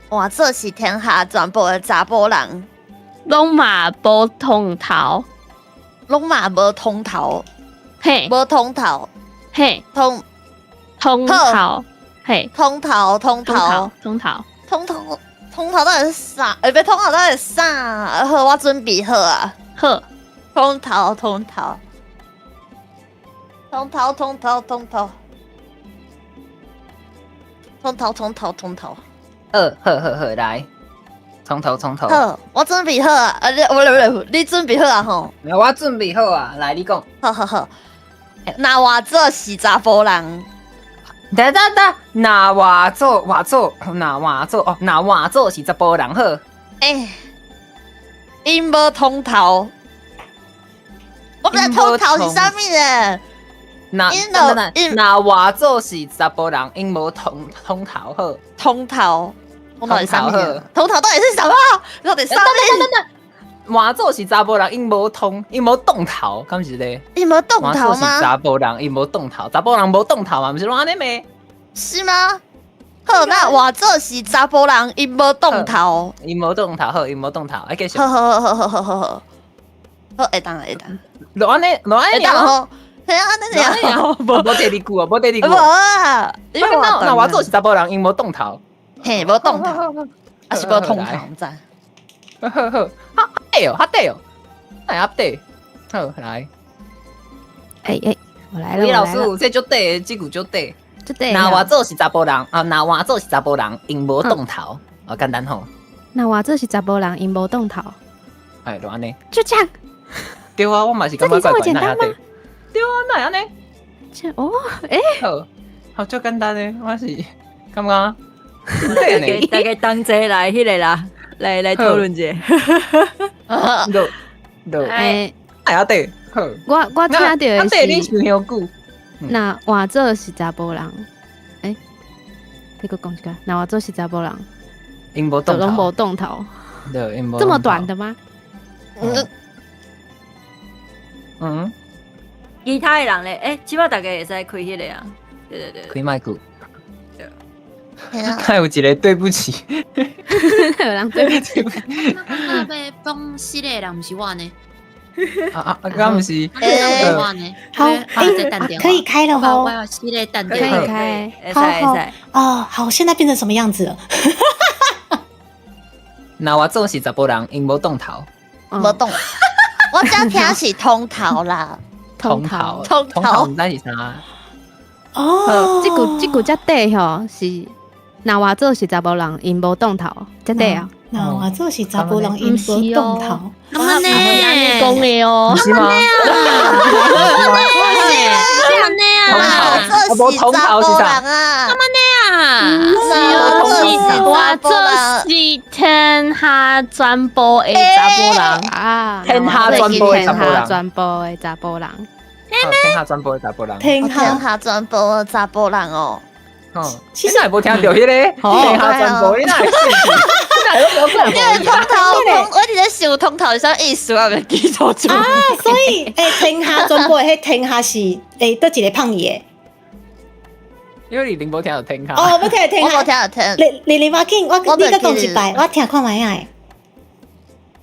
E: 我這是天下全部的查某人，
H: 攏嘛無通頭，
E: 攏嘛無通頭，
H: 嘿，
E: 無通頭，
H: 嘿，
E: 通
H: 通頭，嘿，
E: 通頭，通頭，
H: 通頭，
E: 通頭，通頭到底是啥？欸，別通頭到底是啥？好，我準備好啊。
H: 好，
E: 通頭，通頭，通頭，通頭，通頭，通頭，通頭，通頭。
F: 好，好，好，好，來，從頭，從頭。
E: 好，我準備好啊！啊，你，不，你準備好啊？吼。
F: 我準備好啊！來，你講。
E: 好好好。若活做是查甫人。
F: 等等等，若活做活做，若活做哦，若活做是查甫人好。
E: 欸，𪜶無通頭，我毋知通頭是啥物咧。
F: 若若活做是查甫人，𪜶無通頭好。
E: 通頭，通頭是啥物？通頭到底是什麼？到底啥物？
F: 活做是查甫人，𪜶無通，𪜶無動頭，敢是咧？𪜶
E: 無動頭嗎？
F: 是查甫人，𪜶無動頭，查甫人無動頭嘛，毋是攏按呢咩？
E: 是嗎？好，那活做是查甫人，𪜶無動頭，𪜶
F: 無動頭，好，𪜶無動頭，愛繼續。
E: 好好好好好好好，好會當會當。
F: 就按呢，就按呢，
E: 會當吼，嘿啊，按呢爾。
F: 無第二句哦，無第二句。
E: 無啊，
F: 那活做是查甫人，𪜶無動頭，
E: 嘿，無動頭，啊是無通頭，毋知。
F: 好好，較短哦，較短哦，來較短，好來。
I: 欸欸，我來了，
F: 李老師，這足短，這句足短。
I: 若
F: 活做是查甫人啊，若活做是查甫人，𪜶無動頭，哦，簡單吼。
I: 若活做是查甫人，𪜶無動頭。
F: 哎，就按呢。
I: 就這樣。
F: 對啊，我嘛是感覺怪怪，哪會對？對啊，哪會按呢？
I: 這哦，欸，
F: 好，好，足簡單的，我是感覺。
C: 大家同齊來彼個啦，來討論者。
F: 對對，哎，哎對，好。
I: 我聽著的是。
F: 你想遐久。
I: 若活做是查甫人，欸，你閣講一下，若活做是查甫人，𪜶
F: 無動頭，
I: 攏無動頭，
F: 對，
I: 這麼短的嗎？
F: 嗯，
C: 其他的人咧，欸，這擺大家會使開彼個啊，對對對，
F: 開麥克。還有一個對不起，
I: 有人對不起。
G: 那欲講失禮的人毋是我呢。
F: 啊啊，敢毋是？
D: 好，可以開了吼，
I: 可以開，
D: 好好哦，好，現在變成什麼樣子了？
F: 若活做是查甫人，𪜶無動頭，
E: 無動，我只聽是通頭啦，
F: 通頭，
E: 通頭，
F: 毋知是啥？
D: 哦，
I: 這句才短吼，是若活做是查甫人，𪜶無動頭，才短啊。
D: 若活做是查甫人，𪜶無動頭。
G: 咁呢？
H: 講的哦。
F: 是嗎？
E: 啊！這是查甫人啊！
G: 咁呢啊？
H: 我做是天下全部的查甫人
I: 啊！
F: 天下全部的查甫人，
I: 全部的查甫人。
F: 天下全部的查甫人，
D: 天
E: 下全部的查甫人哦。
F: 其實無聽著彼個天下全部，你哪會信？
E: 因為通頭，我佇咧想通頭是啥意思，我袂記得住。
D: 啊，所以欸，天下全部的彼天下是欸，佗一個胖伊的？
F: 因為你無聽著天下。
D: 哦，無聽著天下，
E: 我無聽著天。
D: 你你無緊，我你閣講一擺，我聽看覓仔。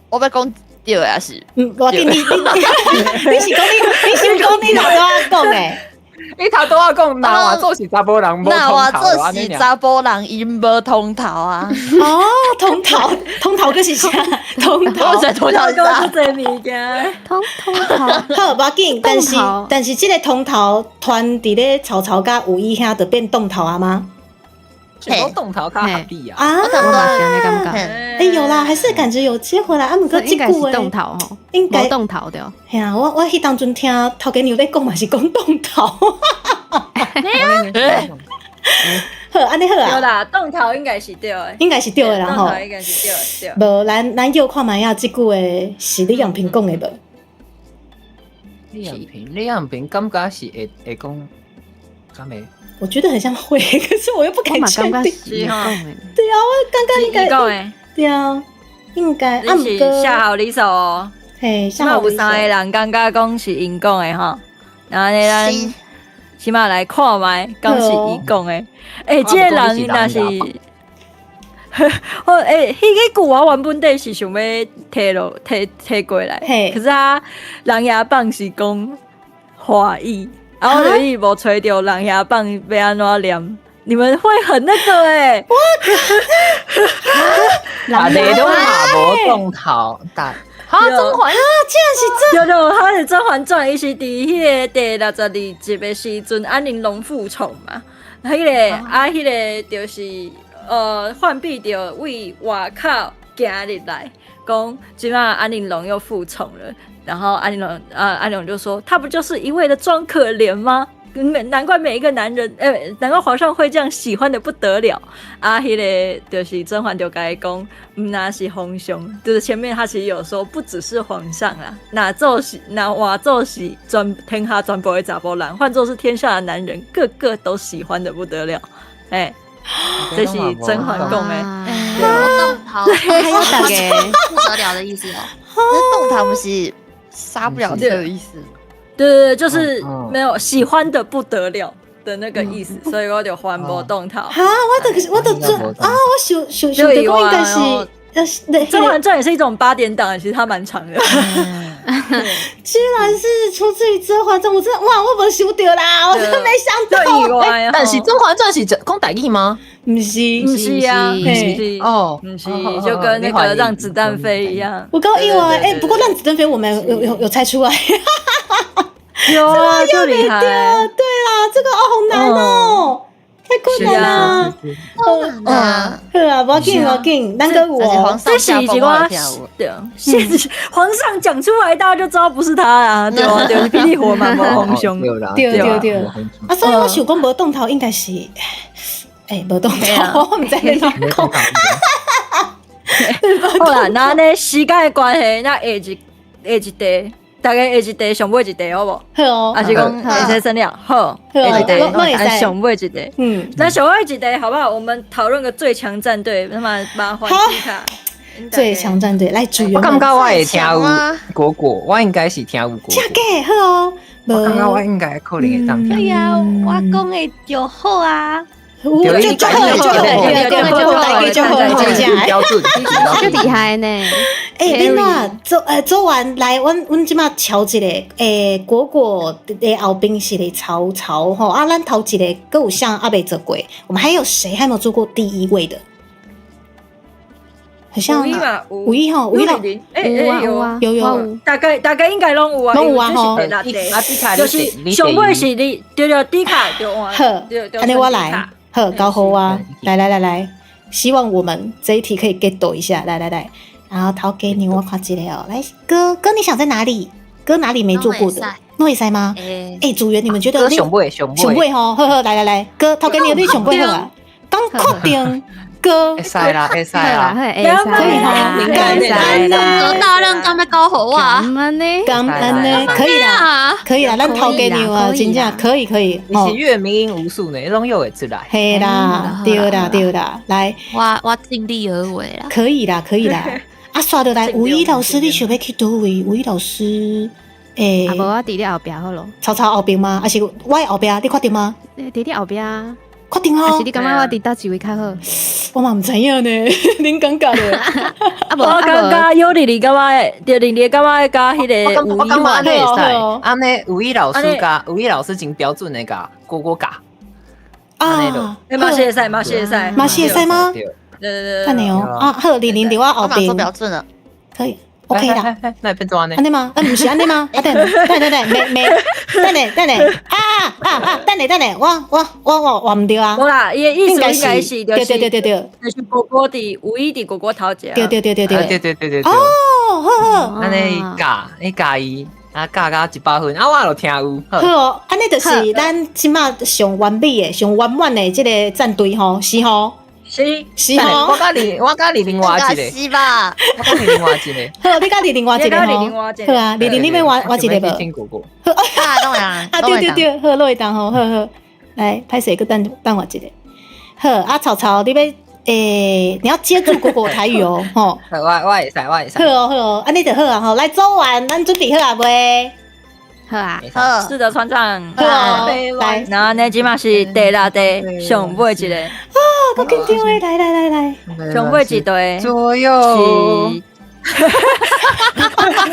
E: 我欲講對的抑是？
D: 嗯，無緊，你是講你，你是講你頭拄仔講的。
F: 你頭拄仔講，若活做是查甫人，無
E: 若活
F: 通頭
E: 做是查甫人，𪜶無通頭啊！
D: 哦，通頭，通頭閣是啥？通頭，
E: 我是通頭
C: 啥？這物件，
I: 通頭。
D: 好，無要緊，但是這個通頭傳佇咧曹操佮有意兄，就變動頭啊嗎？
F: 講動頭較合理啊！
D: 啊，
I: 我嘛是按呢感覺。
D: 欸，有啦，還是感覺有接回來。啊，毋過這句話
I: 動頭吼，
D: 應該
I: 無動頭對。
D: 嘿啊，我彼當陣聽頭家娘咧講嘛是講動頭。好，按呢好啊。
C: 對啦，凍頭應該是對的，
D: 應該是對的啦吼。
C: 凍頭應該是對的，對。
D: 無，咱又看覓仔，這句話是李陽平講的無？
F: 李陽平，李陽平感覺是會講，敢會？
D: 我覺得很像會，可是我又不敢確定。
C: 是吼。
D: 對啊，我剛剛應該。對啊，應該。
C: 你是下好離手哦。
D: 嘿，
C: 起碼有三個人感覺講是𪜶講的吼，然後呢，咱起碼來看覓，敢是伊講的。欸，這個人若是，我欸，彼個句我原本底是想欲提落提提過來，可是他琅琊榜是講華語，啊，我就伊無揣著琅琊榜欲按怎念，你們會很那個欸。
D: 我
F: 靠！啊，你都嘛無凍頭，但。
D: 哈，甄嬛啊，竟然是
C: 這！對對，他是《甄嬛傳》，伊是佇彼个第62集的時陣，安陵容復寵嘛。彼個啊，彼個就是浣碧就為外口行入來，講這馬安陵容又復寵了。然後安陵容啊，安陵容就說：他不就是一味的裝可憐嗎？難怪每一個男人，難怪皇上會這樣喜歡的不得了。啊，彼个就是甄嬛就共伊講，毋若是皇上，就是前面他其實有說，不只是皇上啦，若做是若換做是全天下全部的查埔人，換做是天下的男人，個個都喜歡的不得了。欸，這是甄嬛講的。
E: 凍頭，
I: 還有大家
E: 不得了的意思哦。那凍頭不是殺不了的意思。
C: 對對對，就是沒有喜歡的不得了的那個意思，所以我就還無凍頭。
D: 哈，我就做啊，我想想想著講應該是，
C: 《甄嬛傳》也是一種八點檔，其實它蠻長的。
D: 居然是出自於《甄嬛傳》，我真的哇，我無想到啦，我真沒想到。
F: 但是《甄嬛傳》是講台語嗎？
D: 毋是，
C: 毋是啊，毋是
F: 哦，
C: 毋是，就跟那個讓子彈飛一樣。
D: 我剛意外，欸，不過讓子彈飛我們有猜出來。
C: 有啊，就厲害。
D: 對啦，這個哦好難哦，太困難啦。
E: 好難啊！
D: 好啊，無要緊，無要緊，咱閣有哦。
C: 這是一個對，現實皇上講出來，大家就知道不是他啦，對啊，對，霹靂火嘛，無皇上，
D: 對對對。啊，所以我想講無凍頭應該是，欸，無凍頭，我毋知欲按怎講。
C: 好啦，那呢時間的關係，那下一題。大家下一題上尾一題好無？
D: 好哦，
C: 還是講會使算了？好，下一題，上尾一題。
D: 嗯，
C: 那上尾一題好不好？我們討論個最強戰隊，那麼麻煩迪卡。
D: 最強戰隊來主
F: 我感覺我會聽有果果，我應該是聽有果果。
D: 這個好哦，
F: 我感覺我應該可能會當聽。
H: 對啊，我講的就好啊。
D: 就就好，就好，對對對，就好，真正
F: 標準，
I: 就厲害呢。
D: 欸，恁啊，做完來，阮這馬敲一個，欸，果果的後邊是咧曹操吼，啊，咱頭一個閣有啥猶未做過？我們還有誰還沒有做過第一位的？好像有一吼，有一
C: 有啊，
D: 有有，
C: 大概應該攏有啊，
D: 攏有啊吼。
C: 就是上尾是你對對迪卡就換，
D: 好，按呢我來，好，搞好啊，來來來來，希望我們這一題可以 get 到一下，來來來。然後頭家娘我看一下哦，來哥哥你想在哪裡？哥哪裡沒做過的？攏會使嗎？欸，組員你們覺得？
F: 上尾上
D: 尾吼，好好來來來，哥頭家娘你上尾好啊，剛確定哥，
F: 會使啦會使啦，
D: 可以嗎？感恩
G: 啊，大人敢欲交予我？
D: 感恩呢，可以啦，可以啦，咱頭家娘啊，真正可以可以。
F: 你是閱迷因無數呢，攏約會出來。
D: 嘿啦，對啦對啦，來，
G: 我盡力而為啦。
D: 可以啦可以啦。啊，煞落來，吳一老師，你想欲去佗位？吳一老師，欸，
I: 啊無我佇你後壁好囉。
D: 曹操後邊嗎？還是我的後壁？你確定嗎？
I: 佇你後壁。
D: 確定哦。
I: 還是你感覺我佇佗一位較好？
D: 我嘛毋知影呢，恁感覺咧？
I: 啊無，
C: 我感覺有麗麗感覺，對麗麗感覺佮彼個
F: 我感覺按呢會使，按呢吳一老師佮吳一老師真標準的共果果教。
D: 啊，
C: 嘛是會使，嘛是會使，
D: 嘛是會使嗎？
C: 對對對，
D: 等下哦，啊好，玲玲佇我後邊，
E: 做標準了，
D: 可以，OK 啦。
F: 那變做按呢？
D: 按呢嗎？啊，毋是按呢嗎？啊等等等等，沒沒，等下等下，啊啊啊，等下等下，我毋對啊。
C: 無啦，伊的意思應該是，
D: 對對對對對，
C: 就是果果佇有意佇果果頭前。
D: 對對對對對
F: 對對對對。
D: 哦，好好。
F: 按呢教，你教伊。啊，教甲100分，啊，我就聽有。
D: 好哦，按呢就是咱這馬上完美的、上圓滿的這个戰隊吼，是吼？
C: 是
D: 是吼。
F: 我佮你另外一個。
E: 是吧？
F: 我佮你另外一個。
D: 好，你佮你另外一個吼。好啊，麗玲你欲換換一個無？
F: 聽過過。
D: 好啊，
E: 當然。
D: 啊，對對對，好，攏會當吼，好好。來，歹勢，閣等等我一下。好，啊，草草，你欲欸，你要接住果果台語哦，吼。
F: 我會使，我會使。
D: 好哦，好哦，按呢就好啊，吼。來，做完，咱準備好啊未？
I: 好啊，
E: 好。
C: 是的，船長。
D: 好哦，來。
C: 那呢，這馬是第六題，上尾一個。
D: 啊，夠緊張的，來來來來。
C: 上尾一題。
F: 左右。
C: 是。哈哈哈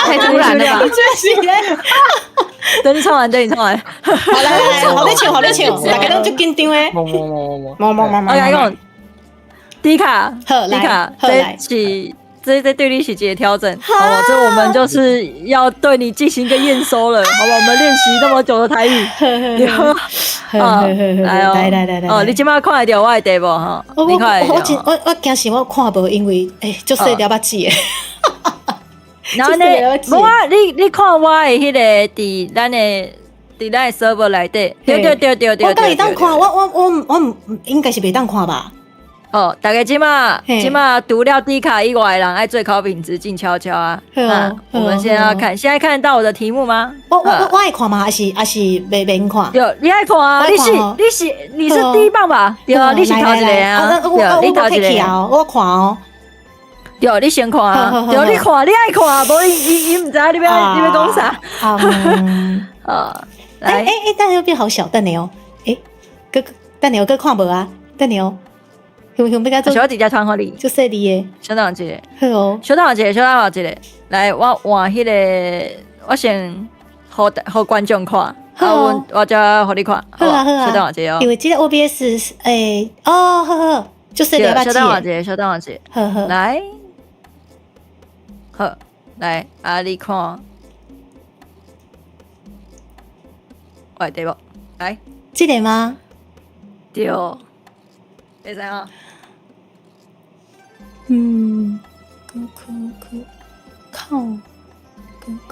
I: 太突然了吧？
C: 等你唱完，等你唱完。
D: 好來來來，好咧唱，好咧唱，大家攏足緊張的。
F: 無無無無
D: 無無無。
C: 我共你講，迪卡，
D: 迪
C: 卡，這是這對你是一個挑戰。好，這我們就是要對你進行一個驗收了，好吧？我們練習那麼久的台語，好，來哦，
D: 來來來來，
C: 哦，你這馬看會著我的題目吼？你看
D: 我我我驚是我看無，因為欸，足細粒仔字的。
C: 然後呢，無啊，你看我的彼个佇咱的 server 內底，對對對對對。
D: 我敢會當看，我毋應該是袂當看吧？
C: 哦，大家這馬這馬除了迪卡以外的人愛做烤品質靜悄悄啊。我們現在要看，現在看得到我的題目嗎？
D: 我愛看嗎？還是袂免看？
C: 對，你愛看啊？你是第一棒吧？對啊，你是頭一個啊。
D: 對，你頭一個啊，我看哦。
C: 對，你先看啊。對，你看，你愛看，無伊伊伊毋知你欲講啥。啊，
D: 來，欸欸，等下又變好小，等下哦。欸，閣等下閣看無啊？等下哦。想欲共做？
C: 小我直接傳予你，
D: 足細膩的。
C: 小等一下，
D: 好哦。
C: 小等我一下，小等我一下。來，我換彼個，我先予予觀眾看，啊，我才予你看。
D: 好啊好啊。
C: 小等我一下哦。
D: 因為這個 OBS，欸，哦，好好，足細膩。
C: 小等我一下，小等我一下。
D: 好好。
C: 來，好，來，啊，你看，我對無？來，
D: 這個嗎？
C: 對。會使啊。
D: 嗯，可可可靠，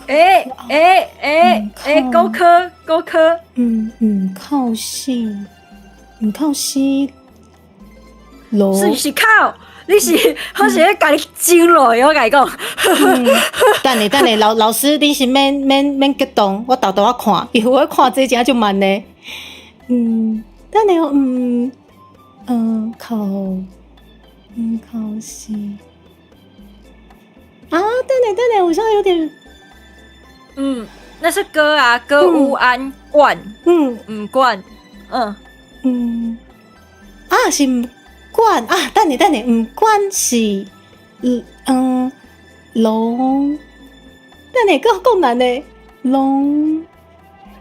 C: 欸欸欸欸，高科高科，
D: 嗯嗯，靠死，毋靠死，羅
C: 是毋是靠？你是我是咧共你整落，我共你講。
D: 等下等下，老師，你是免免免激動，我沓沓仔看，因為我看這真足慢的。嗯，等下嗯嗯靠。嗯，靠死啊！等等等等，我現在有點……
C: 嗯，那是歌啊，歌烏安冠，
D: 嗯
C: 嗯冠，嗯
D: 嗯啊是毋管啊，等下等下，毋管是嗯龍，等下閣閣難的龍。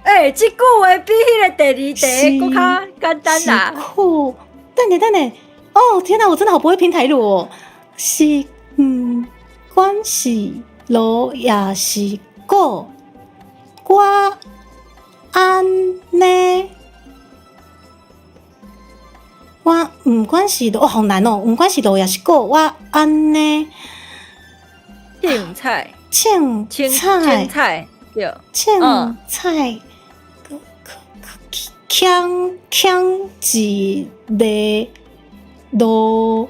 C: 欸，這句話比彼个第二題閣較簡單啦。
D: 酷，等下等下。哦天哪，我真的好不會拼台語哦！是毋管是羅抑是果，我按呢，我毋管是哦，好難哦！毋管是羅抑是果，我按呢，
C: 凊彩，
D: 凊
C: 彩，菜對，
D: 凊彩，劼劼一个。羅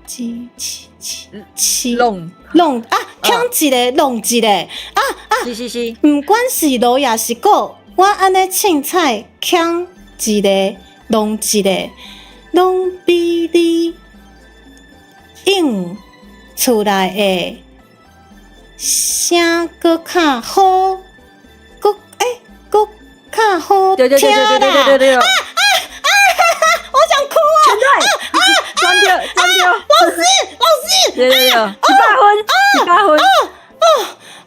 D: 七七七七
C: 弄
D: 弄啊，劼一个弄一个啊啊！
C: 是是是，
D: 毋管是羅抑是果，我按呢凊彩劼一个弄一个，攏比你應出來的聲閣較好，閣欸閣較好聽啦！啊啊啊！我想哭啊！
C: 全對，全對，全對！
D: 老師，老師，
C: 對對對，100分，100分！
D: 啊啊！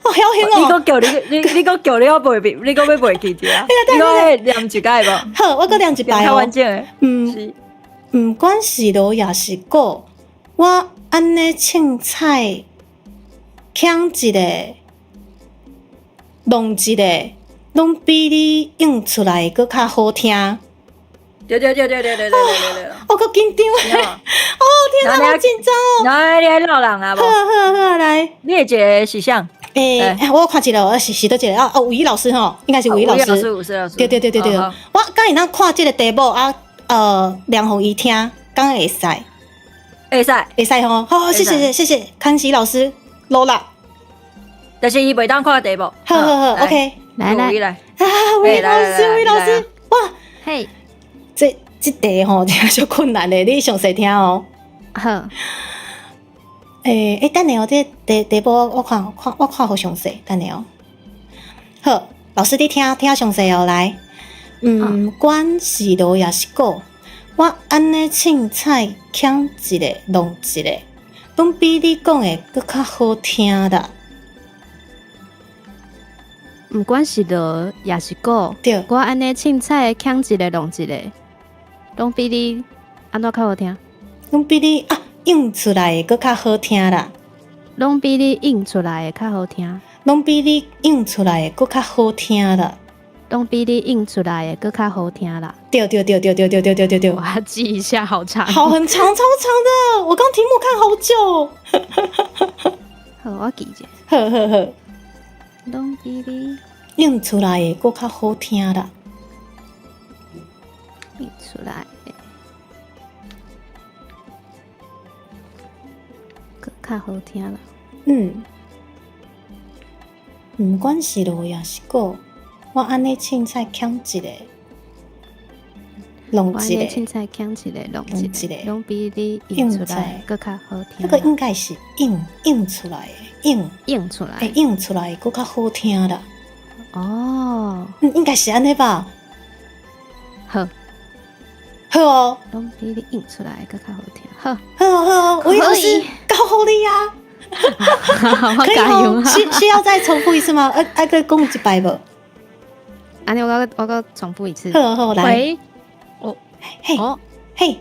D: 好囂哦！
C: 你閣叫你你你閣叫你我袂記，你閣欲袂記著啊？你閣愛念一擺無？
D: 好，我閣念一擺哦。
C: 較完整的。
D: 嗯，毋管是羅抑是果，我按呢凊彩劼一個，弄一個，攏比你應出來閣較好聽。
C: 對對對對對對對對對。
D: 我閣緊張。哦天哪，好緊張哦。
C: 來，你愛落人啊無？
D: 好好好，來。
C: 你的一個是啥？
D: 欸，我看一下，是佗一個啊？哦，吳怡老師吼，應該是吳怡老師。
C: 吳老師，
D: 對對對對對。我敢會當看這個題目啊，念予伊聽，敢會使？
C: 會使，
D: 會使吼。好，謝謝謝謝，康熙老師，努力。
C: 但是伊袂當看題目。
D: 好好好，OK。
I: 來來
C: 來。
D: 啊，吳怡老師，吳怡老師，哇，
I: 嘿，
D: 這題吼真小困難的，你詳細聽哦。
I: 好。
D: 欸，等下哦，這題目我看看我看好詳細，等下哦。好，老師你聽聽詳細哦，來。毋管是羅抑是果，我按呢凊彩劾一个弄一个，攏比你講的閣較好聽啦。
I: 毋管是羅抑是果，
D: 對，
I: 我按呢凊彩劾一个弄一个，攏比你按怎較好聽？
D: 攏比你啊應出來的閣較好聽啦。
I: 攏比你應出來的較好聽。
D: 攏比你應出來的閣較好聽啦。
I: 攏比你應出來的閣較好聽啦。
D: 對對對對對對對對對對。
I: 我要記一下，好長。
D: 好，很長，超長的。我剛題目看好久。
I: 好，我記者。
D: 好好好。
I: 攏比你
D: 應出來的閣較好聽啦。
I: 應出來的閣較好聽啦。
D: 嗯。毋管是羅抑是果，我按呢凊彩劾一个，弄一个，
I: 凊彩劾一个，弄一个，攏比你應出來閣較好聽。
D: 這個應該是應出來的，應
I: 出來，
D: 應出來閣較好聽啦。
I: 哦，
D: 應該是按呢吧？
I: 好，
D: 好哦，
I: 攏比你應出來閣較好聽。好，
D: 好好，吳老師教予你啊！可以哦，需要再重複一次嗎？愛閣講一擺無？
I: 按呢我閣重複一次。
D: 好好來。
H: 喂，哦，
D: 嘿，嘿，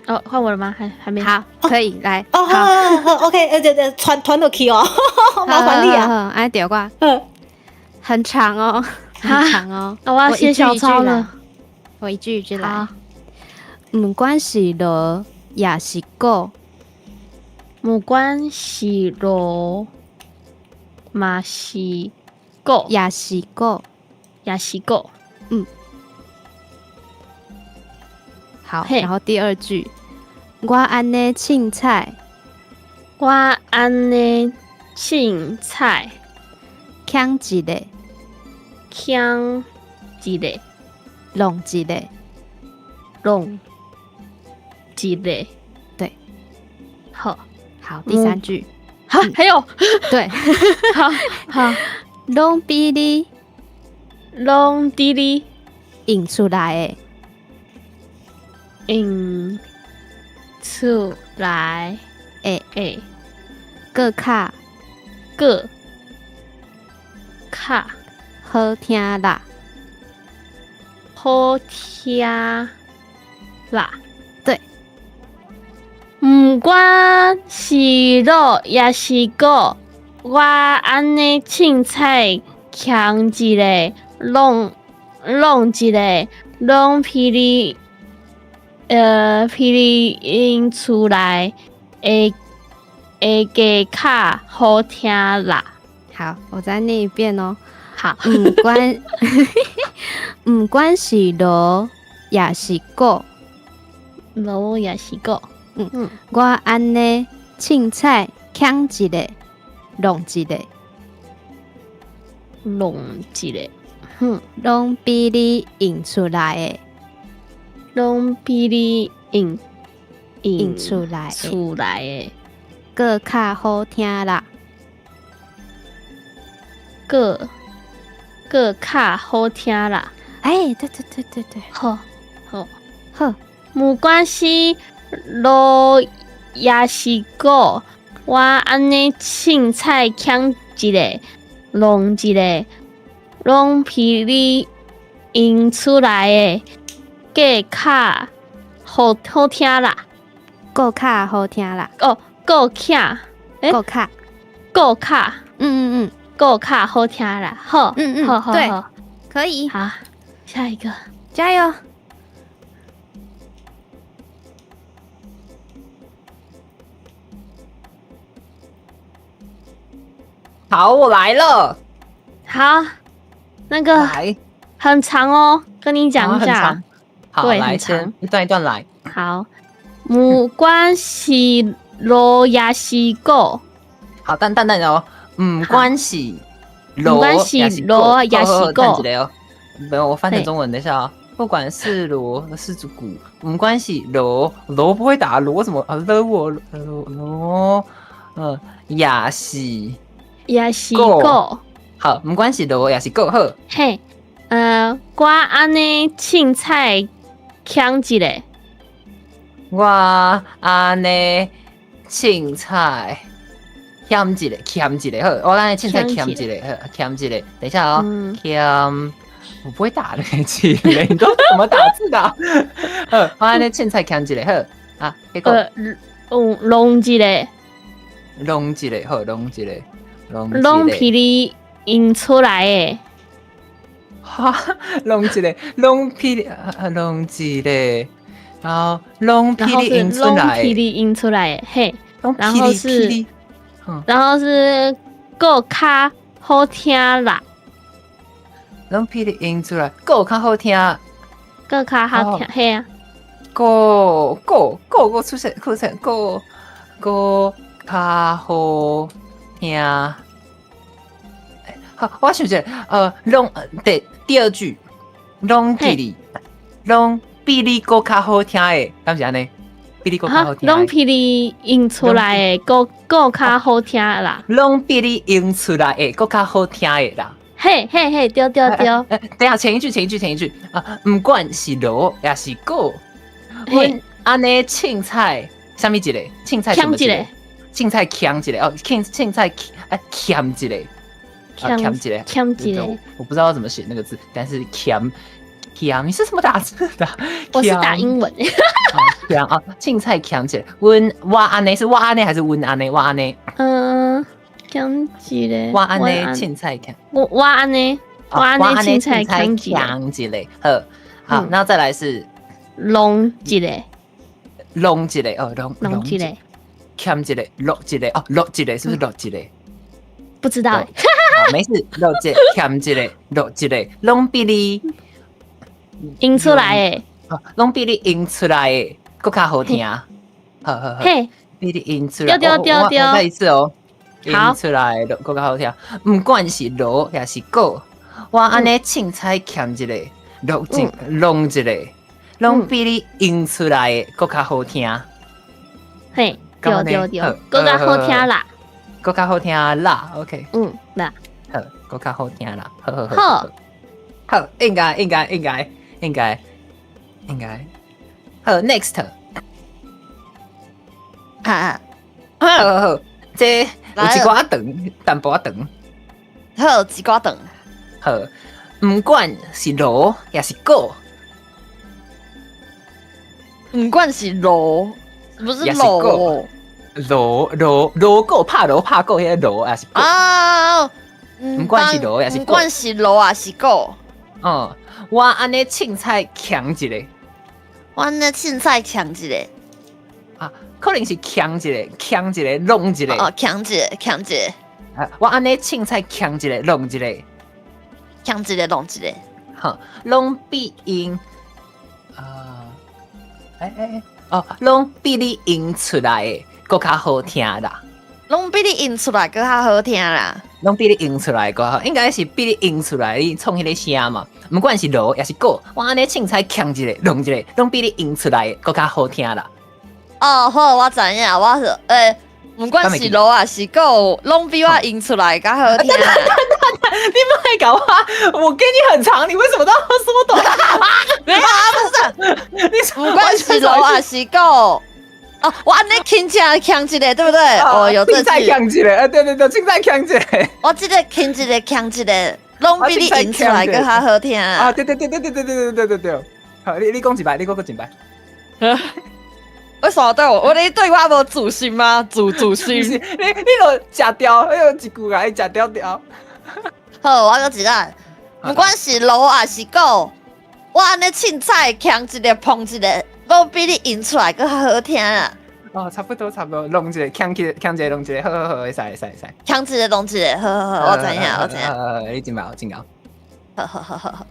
H: 哦，換我了嗎？還沒。
I: 好，可以來。
D: 哦，好好，OK，對對，傳落去哦，麻煩你啊。
I: 哎，對我。嗯，很長哦，很長哦。
H: 我要寫小抄了。
I: 我一句一句來。毋管是羅抑是果。
H: 毋管是羅嘛是果，
I: 抑是果，
H: 抑是果。
I: 嗯，好。然後第二句，我按呢凊彩，
H: 我按呢凊彩，
I: 劾一个，
H: 劾一个，
I: 弄一个，
H: 弄一个。
I: 對，
H: 好。
I: 好，第三句。
H: 好，還有，
I: 對，
H: 好好，
I: 攏比你，
H: 攏比你
I: 應出來
H: 的，應出來的，
I: 閣較，
H: 閣較
I: 好聽啦，
H: 好聽啦，
I: 對。
H: 毋管是羅抑是果，我按呢凊彩劾一个，弄一个，攏比你，比你應出來的會較好聽啦。
I: 好，我再念一遍哦。
H: 好，
I: 毋管是羅抑是果，
H: 羅抑是果。
I: 嗯，我按呢凊彩劾一个，弄一个，
H: 弄一个，嗯，
I: 攏比你應出來的，
H: 攏比你應
I: 出來
H: 出來的，
I: 閣較好聽啦，
H: 閣較好聽啦。
I: 欸，對對對對對，
H: 好，好，
I: 好，
H: 毋管是羅抑是果，我按呢凊彩劾一个，弄一个，攏比你應出來的閣較好聽啦，
I: 閣較好聽啦。
H: 哦，閣較，
I: 閣較，
H: 閣較，
I: 嗯嗯嗯，
H: 閣較好聽啦。好，
I: 嗯嗯，
H: 好，
I: 對，可以。
H: 好，下一個，
I: 加油。
F: 好，我來了。
H: 好，那個
F: 來，
H: 很長哦，跟你講一下。
F: 好，
H: 對，
F: 來
H: 很長。
F: 先一段一段來。
H: 好，毋管是騾抑是鼓。
F: 好，等等等哦，毋管是
H: 毋管是騾抑是鼓。
F: 等一下哦，沒有，我翻成中文，等一下啊。不管是鑼是鼓，毋管是鑼，鑼不會打鑼怎麼啊？鑼我鑼鑼，抑是
H: 抑是鼓。
F: 好，毋管是鑼抑是鼓好。
H: 嘿，我按呢凊彩劾一下。
F: 我按呢凊彩劾一下，劾一下好。我按呢凊彩劾一下，好，劾一下。等一下哦，劾。我不會打那個字，你都怎麼打字的？好，我按呢凊彩劾一下好。啊，結果
H: 弄一下，
F: 弄一下好，弄一下，
H: 攏比你印出來的。
F: 哈，弄一下，攏比你，弄一下，然後攏比你印出來，
H: 攏比你印出來的，嘿，然後是閣較好聽啦。
F: 攏比你印出來，閣較好聽，
H: 閣較好聽，嘿啊。
F: 閣閣閣閣出現出現，閣閣較好聽。好，我想者，攏第二句，攏比你，攏比你閣較好聽的，敢是按呢？比你閣較好聽。
H: 攏比你印出來的，閣閣較好聽啦。
F: 攏比你印出來的，閣較好聽的啦。
H: 嘿嘿嘿，對對對。
F: 等下前一句前一句前一句啊，毋管是鑼抑是鼓，阮按呢凊彩，啥物一个？凊彩什麼一個？凊彩劾一下哦，凊凊彩啊劾一下，啊劾一下，
H: 劾一下。
F: 我不知道怎麼寫那個字，但是劾劾，你是怎麼打字的？
H: 我是打英文。
F: 劾啊，凊彩劾一下，阮我按呢是我按呢還是阮按呢？我按呢？
H: 嗯，劾一下。
F: 我按呢凊彩劾。
H: 我按呢，我按呢凊彩劾
F: 一下。好，好，那再來是
H: 弄一下，
F: 弄一下哦，弄
H: 弄一下。
F: 劾一下，落一下哦，落一下是不是落一下？
H: 不知道。
F: 沒事，落一劾一下，落一下，攏比你
H: 印出來的，
F: 攏比你印出來的，閣較好聽。好好好，
H: 嘿，
F: 比你印出來，
H: 對對對對，
F: 我再一次哦，印出來的閣較好聽。毋管是鑼抑是鼓，我按呢凊彩劾一下，落一弄一下，攏比你印出來的閣較好聽。
H: 嘿。對對對，閣較好聽啦，
F: 閣較好聽啦，OK，
H: 嗯，啦，
F: 好，閣較好聽啦，好好好，好，應該應該應該應該應該，好，next，
E: 啊，
F: 好好好，這有一寡長，淡薄仔長，
E: 好，一寡長，
F: 好，毋管是鑼抑是鼓，
E: 毋管是鑼，不是鑼。
F: 鑼鑼鑼鼓拍鑼拍鼓，彼個鑼抑是鼓
E: 啊？
F: 毋管是鑼抑是
E: 毋管是鑼抑是鼓。
F: 哦，我按呢凊彩劾一下，
E: 我按呢凊彩劾一下。
F: 啊，可能是劾一下，劾一下，弄一下。
E: 哦，劾一下，劾一下。
F: 啊，我按呢凊彩劾一下，弄一下，
E: 劾一下，弄一下。
F: 好，攏比𪜶啊，欸欸欸，哦，攏比你印出來的閣較好聽啦，
E: 攏比你印出來閣較好聽啦，
F: 攏比你印出來閣好，應該是比你印出來，你創彼个聲嘛。毋管是鑼抑是鼓，我按呢凊彩劾一下，弄一下，攏比你印出來閣較好聽啦。
E: 哦，好，我知影，我是欸，毋管是鑼抑是鼓，攏比我印出來較好聽。
F: 你莫共我，我給你很長，你為什麼都要縮短？
E: 沒有啊，不是，
F: 你
E: 毋管是鑼抑是鼓。哦，我按呢凊彩劾一下，對不對？哦，有這句。
F: 凊彩劾一下，對對對，凊彩劾一下。
E: 我這個劾一下，劾一下，攏比你印出來閣較好聽。
F: 啊，對對對對對對對對對對。好，你講一擺，你講閣一擺。
E: 為什麼對我？我你對我無自信嗎？自信。
F: 你就食掉，那個一句共伊食掉掉。
E: 好，我閣一擺。毋管是鑼抑是鼓，我按呢凊彩劾一下，碰一下，攏比你印出來閣較好聽啊！
F: 哦，差不多差不多，弄一个，扛起，扛一个，弄一个，好好好，會使會使會使。
E: 扛一个，弄一个，好好好，我知影，我知影。
F: 你真𠢕，真𠢕。
E: 好好好好好。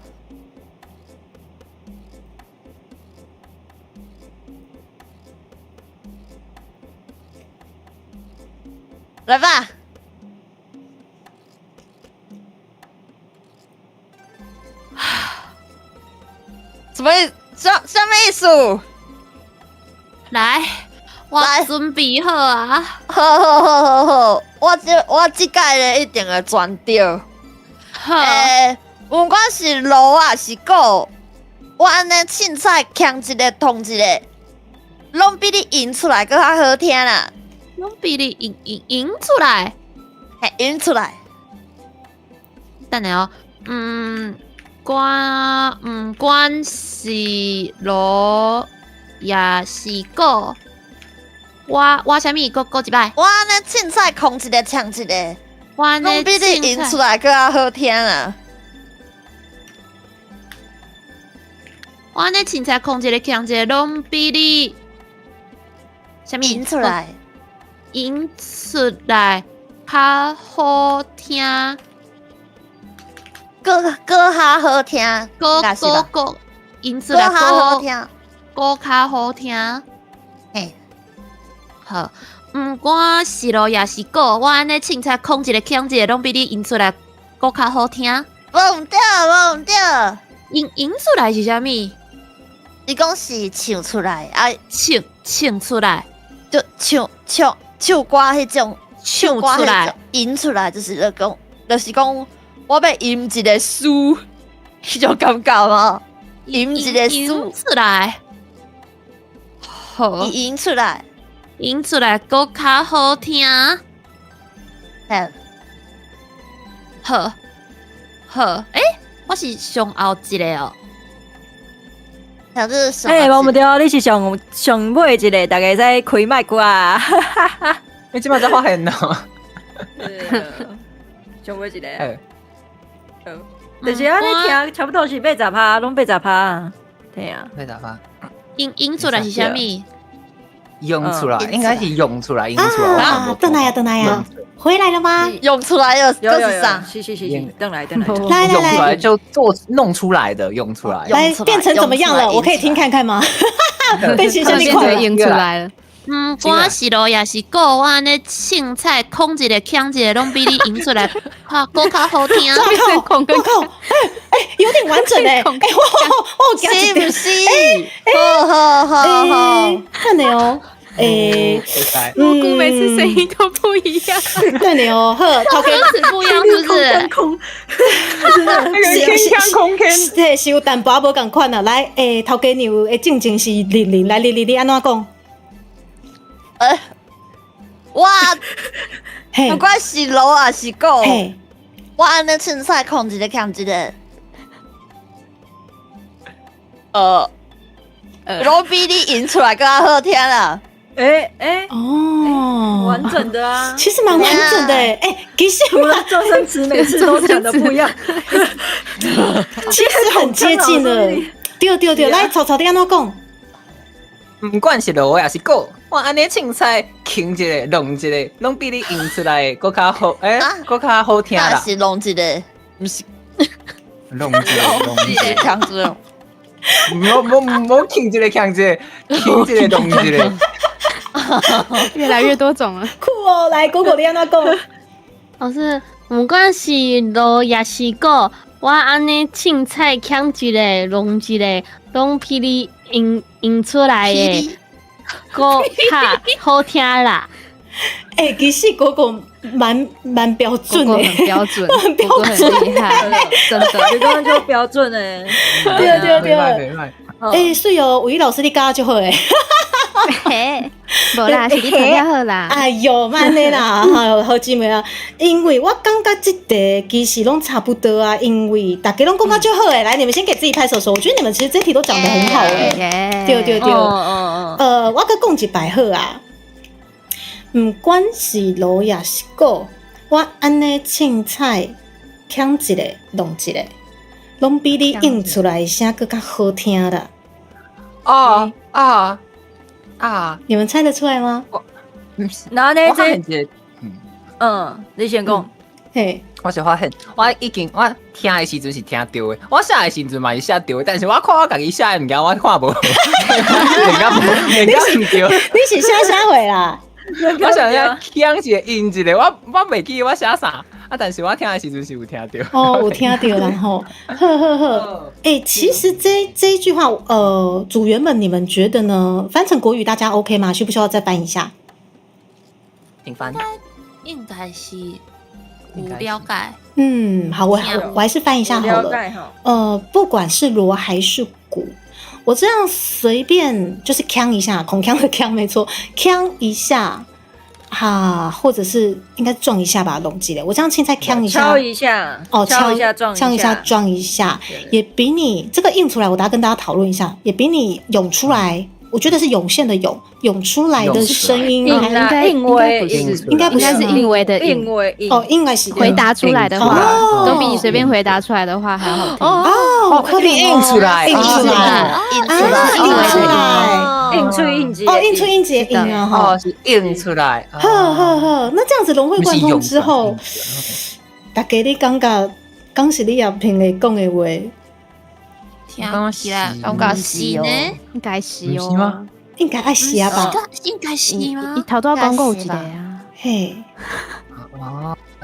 E: 來吧。什麼意？什麼意思？
G: 來，我準備好啊！
E: 好好好好好，我這屆咧一定會全對。
G: 好，
E: 毋管是路抑是果，我按呢凊彩囥一个碰一个，攏比你吟出來閣較好聽啦。
G: 攏比你吟出來，
E: 嘿，吟出來。
G: 等下哦，毋管是路抑是果，我啥物？閣一擺。
E: 我按呢凊彩空一个唱一个，
G: 我按呢
E: 攏比你吟出來閣較好聽啊！
G: 我按呢凊彩空一个唱一个，攏比你啥物？
E: 吟出來，
G: 吟出來較好聽。
E: 閣較好聽，
G: 閣閣吟出來
E: 閣較好聽，
G: 閣較好聽。
E: 嘿，
G: 好，毋管是路抑是果，我按呢凊彩空一个囥一个，攏比你吟出來閣較好聽。
E: 無毋對，無毋對。
G: 吟出來是啥物？
E: 你講是唱出來啊？
G: 唱出來，
E: 就唱歌彼種，
G: 唱出來，
E: 吟出來就是咧講，就是講。我欲吟一个诗，彼種感覺嗎？吟一个詩
G: 出來，好，
E: 吟出來，
G: 吟出來閣較好聽。好，好，我是上後一个哦。
C: 欸，無毋對，你是上尾一个，大家會使開麥克啊。
F: 你這擺才發現哦。
C: 上尾一个。就是按呢聽，差不多是80%，攏80%，對啊。
F: 80%。
G: 吟出來是啥物？
F: 用出來，應該是用出來，吟出來。
D: 啊，轉來啊，轉來啊，回來了嗎？
E: 用出來了，這是啥？
C: 是是是是，轉來轉來。
D: 來來來，
F: 用出來就做弄出來的，用出來。
D: 來變成怎麼樣了？我可以聽看看嗎？變成啥物款？
I: 吟出來了。
G: 毋管是路抑是果，我按呢凊彩空一个囥一个，攏比你吟出來閣較好聽。
D: 我靠！我靠！欸，有點完整欸！欸，我
E: 是毋是？好好好好，
D: 等下哦，欸，
I: 蘑菇每次聲音都不一樣。
D: 等下哦，好，
G: 歌詞不一樣是不是？
C: 空，
F: 天空空天，
D: 對，是有淡薄仔無仝款啊。來，欸，頭家娘的正前是玲玲，來，玲玲，你按怎講？
E: 我不管是路抑是果，我按呢凊彩空一个囥一个，攏比你吟出來閣較好聽啦。
D: 哦，
C: 完整的啊，
D: 其實蠻完整的欸，其實
C: 除了周星馳每次都講的不一樣，
D: 其實很接近的。對對對，來，草草你按怎講？
F: 毋管是路抑是果，我按呢凊彩囥一个，弄一个，攏比你吟出來閣較好，閣較好聽啦。
E: 是弄一个，毋是
F: 弄一个，弄一个，
E: 囥一个。
F: 无囥一个，囥一个，囥一个，弄一个。
I: 越來越多種了。
D: 酷哦！來，果果你按怎講？
H: 我是毋管是路抑是果，我按呢凊彩囥一个，弄一个，攏比你吟出來的閣較好聽啦。
D: 欸，其實果果蠻標準的，
I: 很標準，
D: 很標準，
I: 很厲害，真的。
C: 你剛剛就標準欸。
D: 對對對。欸，水哦，偉老師你教就好欸。
I: 嘿，無啦，是你讀較好啦。
D: 哎喲，莫按呢啦，好姊妹啊，因為我感覺這題其實攏差不多啊，因為大家攏講甲足好欸。來，你們先給自己拍手手，我覺得你們其實這題都講得很好欸。對對對，我閣講一擺好啊。毋管是路抑是果，我按呢凊彩囥一个，弄一个，攏比你吟出來的聲閣較好聽啦。
F: 哦啊！啊？
D: 你們猜得出來嗎？
C: 那呢這，你先講。
D: 嘿，
F: 我是發現，我已經我聽的時陣是聽著的，我寫的時陣嘛是寫著的，但是我看我家己寫的物件，我看無，人家毋對。
D: 你是寫啥貨啦？
F: 我想要聽一個音一個，我袂記我寫啥啊，但是我聽的時陣是有聽著。
D: 哦，有聽著啦吼，呵呵呵。欸，其實這一句話，組員們，你們覺得呢？翻成國語大家 OK 嗎？需不需要再翻一下？
F: 請翻。
G: 應該是有了解。
D: 嗯，好，我還是翻一下好了。不管是鑼還是鼓，我這樣隨便就是鏘一下，孔鏘的鏘沒錯，鏘一下，哈，或者是應該撞一下吧，攏記得。我這樣凊彩鏘一下，
C: 敲一下，哦，敲一下，撞
D: 敲一下，撞一下，也比你這個印出來，我等下跟大家討論一下，也比你湧出來。我覺得是湧現的湧，湧出來的聲音，
C: 應該
I: 應該不是，
D: 應該不
I: 是應為的應
D: 哦，應該是
I: 回答出來的話，都比你隨便回答出來的話還好聽
D: 哦。可以
F: 印出來，
D: 印出來，
E: 印出來，
D: 印出來，
C: 印出印記
D: 哦，印出印記印啊哈，
F: 是印出來。
D: 呵呵呵，那這樣子融會貫通之後，大家你感覺講是你也憑來講的話？
G: 聽起來感覺是呢，
I: 應該是哦，
D: 應該愛是啊吧？
G: 應該是嗎？
I: 伊頭拄仔講過有一個啊，
D: 嘿，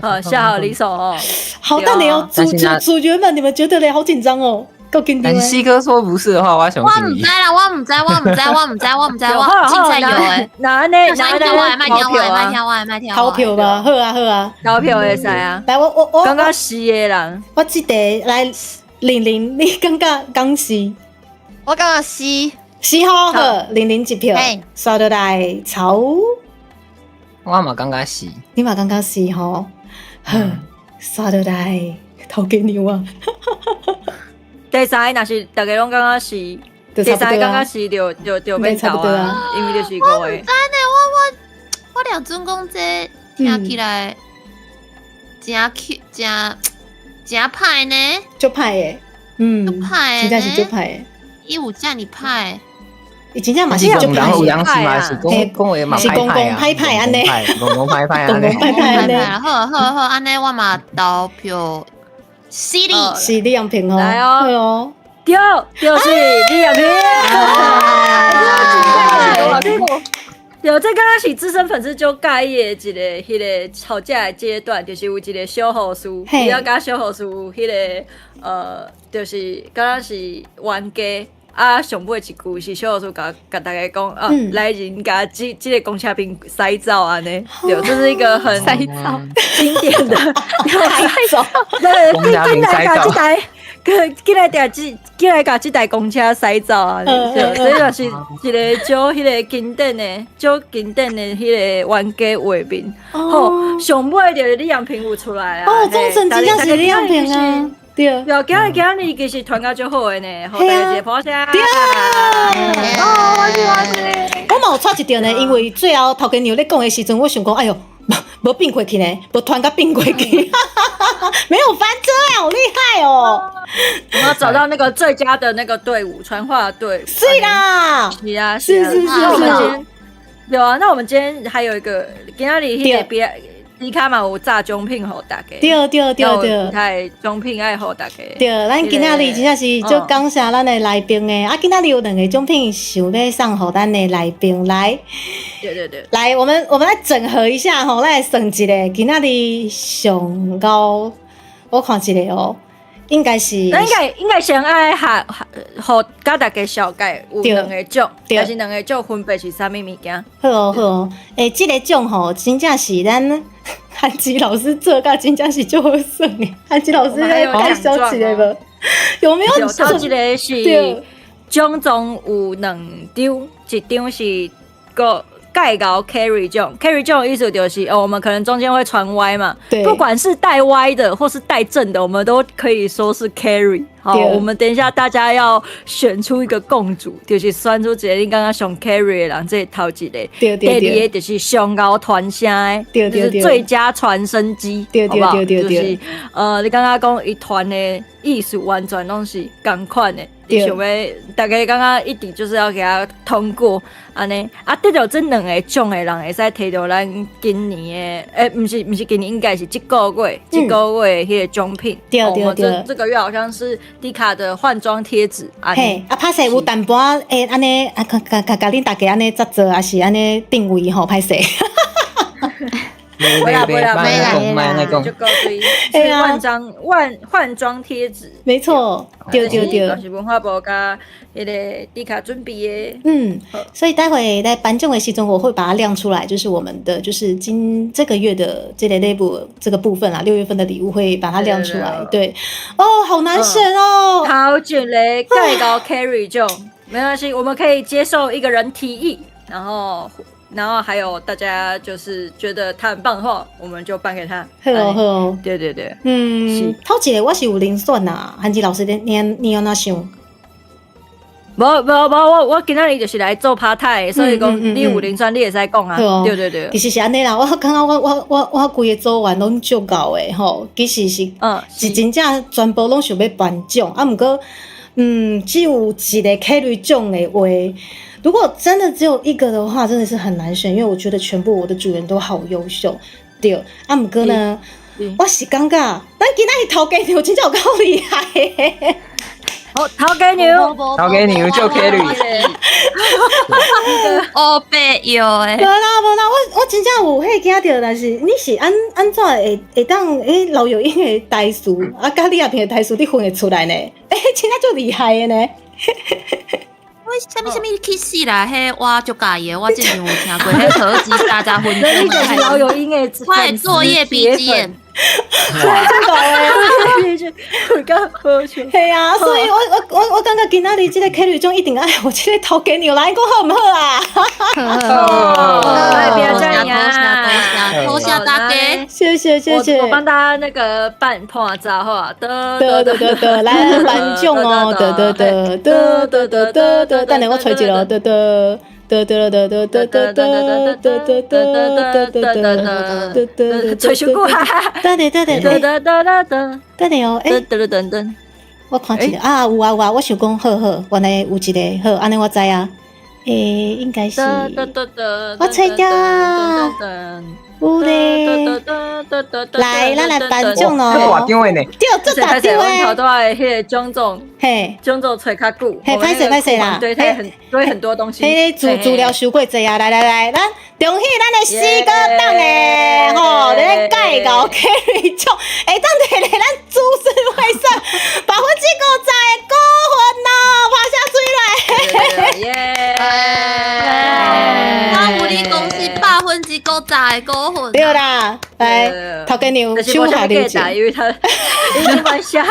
C: 好，下好離手哦。
D: 好，但你要組員們，你們覺得嘞？好緊張哦，夠緊張。
F: 但是西哥說不是的話，我相信
G: 我毋知啦，我毋知，我毋知，我毋知，我毋知，我凊彩有的。
C: 那呢？那呢？
G: 我愛聽，我愛聽，我愛聽，
D: 投票吧，好啊，好啊，
C: 投票會使啊。
D: 來，我
C: 感覺是的人，
D: 我記得來。玲玲，你感覺講是？
E: 我感覺是，
D: 是好好，玲玲一票，刷落來曹。
F: 我嘛感覺是，
D: 你嘛感覺是吼？好，刷落來頭家娘啊！
C: 第三個若是大家攏感覺是，第三個感覺是就免投啊，因為就是五個。
G: 我毋知呢，我兩陣講這聽起來真真。真歹呢，
D: 足歹的，嗯，
G: 足歹
D: 真正是足歹的。
G: 伊有遮爾歹，
D: 伊真正嘛是足歹。
F: 有人是嘛是講講話嘛
D: 是公公歹歹按呢，
F: 公公歹歹按呢，
D: 公公歹歹按呢。
G: 好好好，按呢我嘛投票是你，
D: 是李陽平哦，
C: 來哦，對，就是李陽平。對，這敢若是資深粉絲就介意的一個彼個吵架的階段，就是有一個小護士，伊要佮小護士有彼個就是敢若是冤家啊。上尾一句是小護士共大家講啊，來人共這個公車兵塞走按呢，對，這是一個很經典的
D: 塞走，
C: 對，進來共這台。進來共這，進來共這台公車駛走啊！對，這就是一個足彼個經典的、足經典的彼個冤家畫面。好，上尾就是李陽平有出來啊！
D: 哦，忠誠真正是李陽平啊！對，
C: 對，今日其實傳甲足好的呢，予大家一個拍聲。
D: 對，哦，我嘛有錯一著呢，因為最後頭家娘咧講的時陣，我想講，哎喲，無變過去呢，無傳甲變過去，沒有翻車啊，好厲害哦！
C: 我要找到那個最佳的那個隊伍，傳話的隊伍。
D: 是啦，
C: 是啊，
D: 是是是。
C: 有啊，那我們今天還有一個，今仔日彼個別迪卡嘛有炸獎品予大家。
D: 對對對對，
C: 太獎品愛予大家。
D: 對，咱今仔日真正是足感謝咱的來賓的，啊，今仔日有兩個獎品想欲送予咱的來賓來。
C: 對對對，
D: 來，我們來整合一下吼，咱來算一下，今仔日上高，我看一下哦。應該是，
C: 應該先愛哈，予共大家紹介有兩個獎，但是兩個獎分別是啥物物件？
D: 好哦好哦，欸，這個獎吼，真正是咱韓吉老師做甲真正是足好耍的。韓吉老師來介紹一下無？有沒有？
C: 頭一個是獎狀有兩張，一張是個。蓋高 carry 獎，carry 獎的意思就是哦，我們可能中間會傳歪嘛，
D: 對，
C: 不管是帶歪的或是帶正的，我們都可以說是 carry。好，我們等一下大家要選出一個共主，就是選出一個你感覺上 carry 的人，這頭一個，
D: 對對對，
C: 第二個就是上𠢕傳聲的，就是最佳傳聲機，
D: 對對對對，
C: 就是你感覺講伊傳的意思完全攏是仝款的。你想欲大家感覺一定就是要給他通過按呢，啊，得著這兩个獎的人會使提著咱今年的，欸，毋是毋是今年，應該是這個月，這個月的彼个獎品。
D: 對對對，
C: 這個月好像是迪卡的換裝貼紙。
D: 嘿，啊，歹勢有淡薄仔會按呢，啊，共共共恁大家按呢合作，抑是按呢定位吼，歹勢。
F: 袂啦袂啦，袂啦，
C: 就夠對，是換裝換換裝貼紙，
D: 沒錯，對對對，
C: 是文化部佮彼个迪卡準備的。
D: 嗯，所以待會在頒獎的時陣，我會把它亮出來，就是我們的就是今這個月的這個禮物這個部分啊，6月份的禮物會把它亮出來。對，哦，好難選哦，
C: 頭一个蓋高 carry 就沒關係，我們可以接受一個人提議，然後還有大家就是覺得他很棒的話，我們就頒給他。
D: 好哦好哦，
C: 對對對，
D: 嗯，頭一個我是有遴選呐，韓吉老師你按怎想？
C: 無無無，我今仔日就是來做拍台，所以講你有遴選，你會使講啊。對對對，
D: 其實是按呢啦，我感覺我規个組員攏足𠢕的吼，其實是是真正全部攏想欲頒獎，啊，毋過只有一个 carry 獎的話。如果真的只有一個的話，真的是很難選，因為我覺得全部我的組員都好優秀。對，啊，毋過呢，我是感覺咱今仔日頭家娘真正有夠厲害的。
C: 好，頭家娘，
F: 頭家娘做 carry，
G: 烏白藥的。
D: 無啦無啦，我真正有彼驚著，但是你是按怎會當老友英的台詞，啊，佮李亞平的台詞你分會出來呢？欸，真正足厲害的呢。
G: 啥物啥物去死啦！彼我足佮意的，我之前有聽過。彼何止30分鐘，
C: 你就是老友英的
G: 我的作業 BGM。
D: 真的欸，係啊，所以我感覺今仔日這個 carry 獎一定愛予這个頭家娘來，講好毋好啊？
C: 好，來，不要這樣
G: 啊！多謝大家，
D: 謝謝謝謝。
C: 我幫大家那個辦破照哈，得
D: 得得得得，來頒獎哦，得得得得得得得得，等下我揣一下，得得。得得得得得得得得得得得得得得，
C: 吹首歌，
D: 等下等下，
C: 得得得得得，
D: 等下哦，欸，
C: 得得等等，
D: 我看一下啊，有啊有啊，我想講好好，原來有一个好，按呢我知啊，欸，應該是，我揣著啊，有咧，來，咱來頒獎咯，
F: 大張的呢，
D: 對，足大張的，
C: 阮頭拄仔彼个獎狀，
D: 嘿，
C: 獎狀揣較久，
D: 嘿，歹勢歹勢啦，
C: 對，很堆很多東西，
D: 彼个資料收過濟啊，來來來，咱恭喜咱的四哥黨的吼，咧蓋高 carry 獎，會當摕咧咱株式會社50%的股份哦，拍聲水來，
C: 耶！
G: 我有你公司50%的股份，
D: 對啦，來頭家娘手下留情，
C: 因為他已經玩下，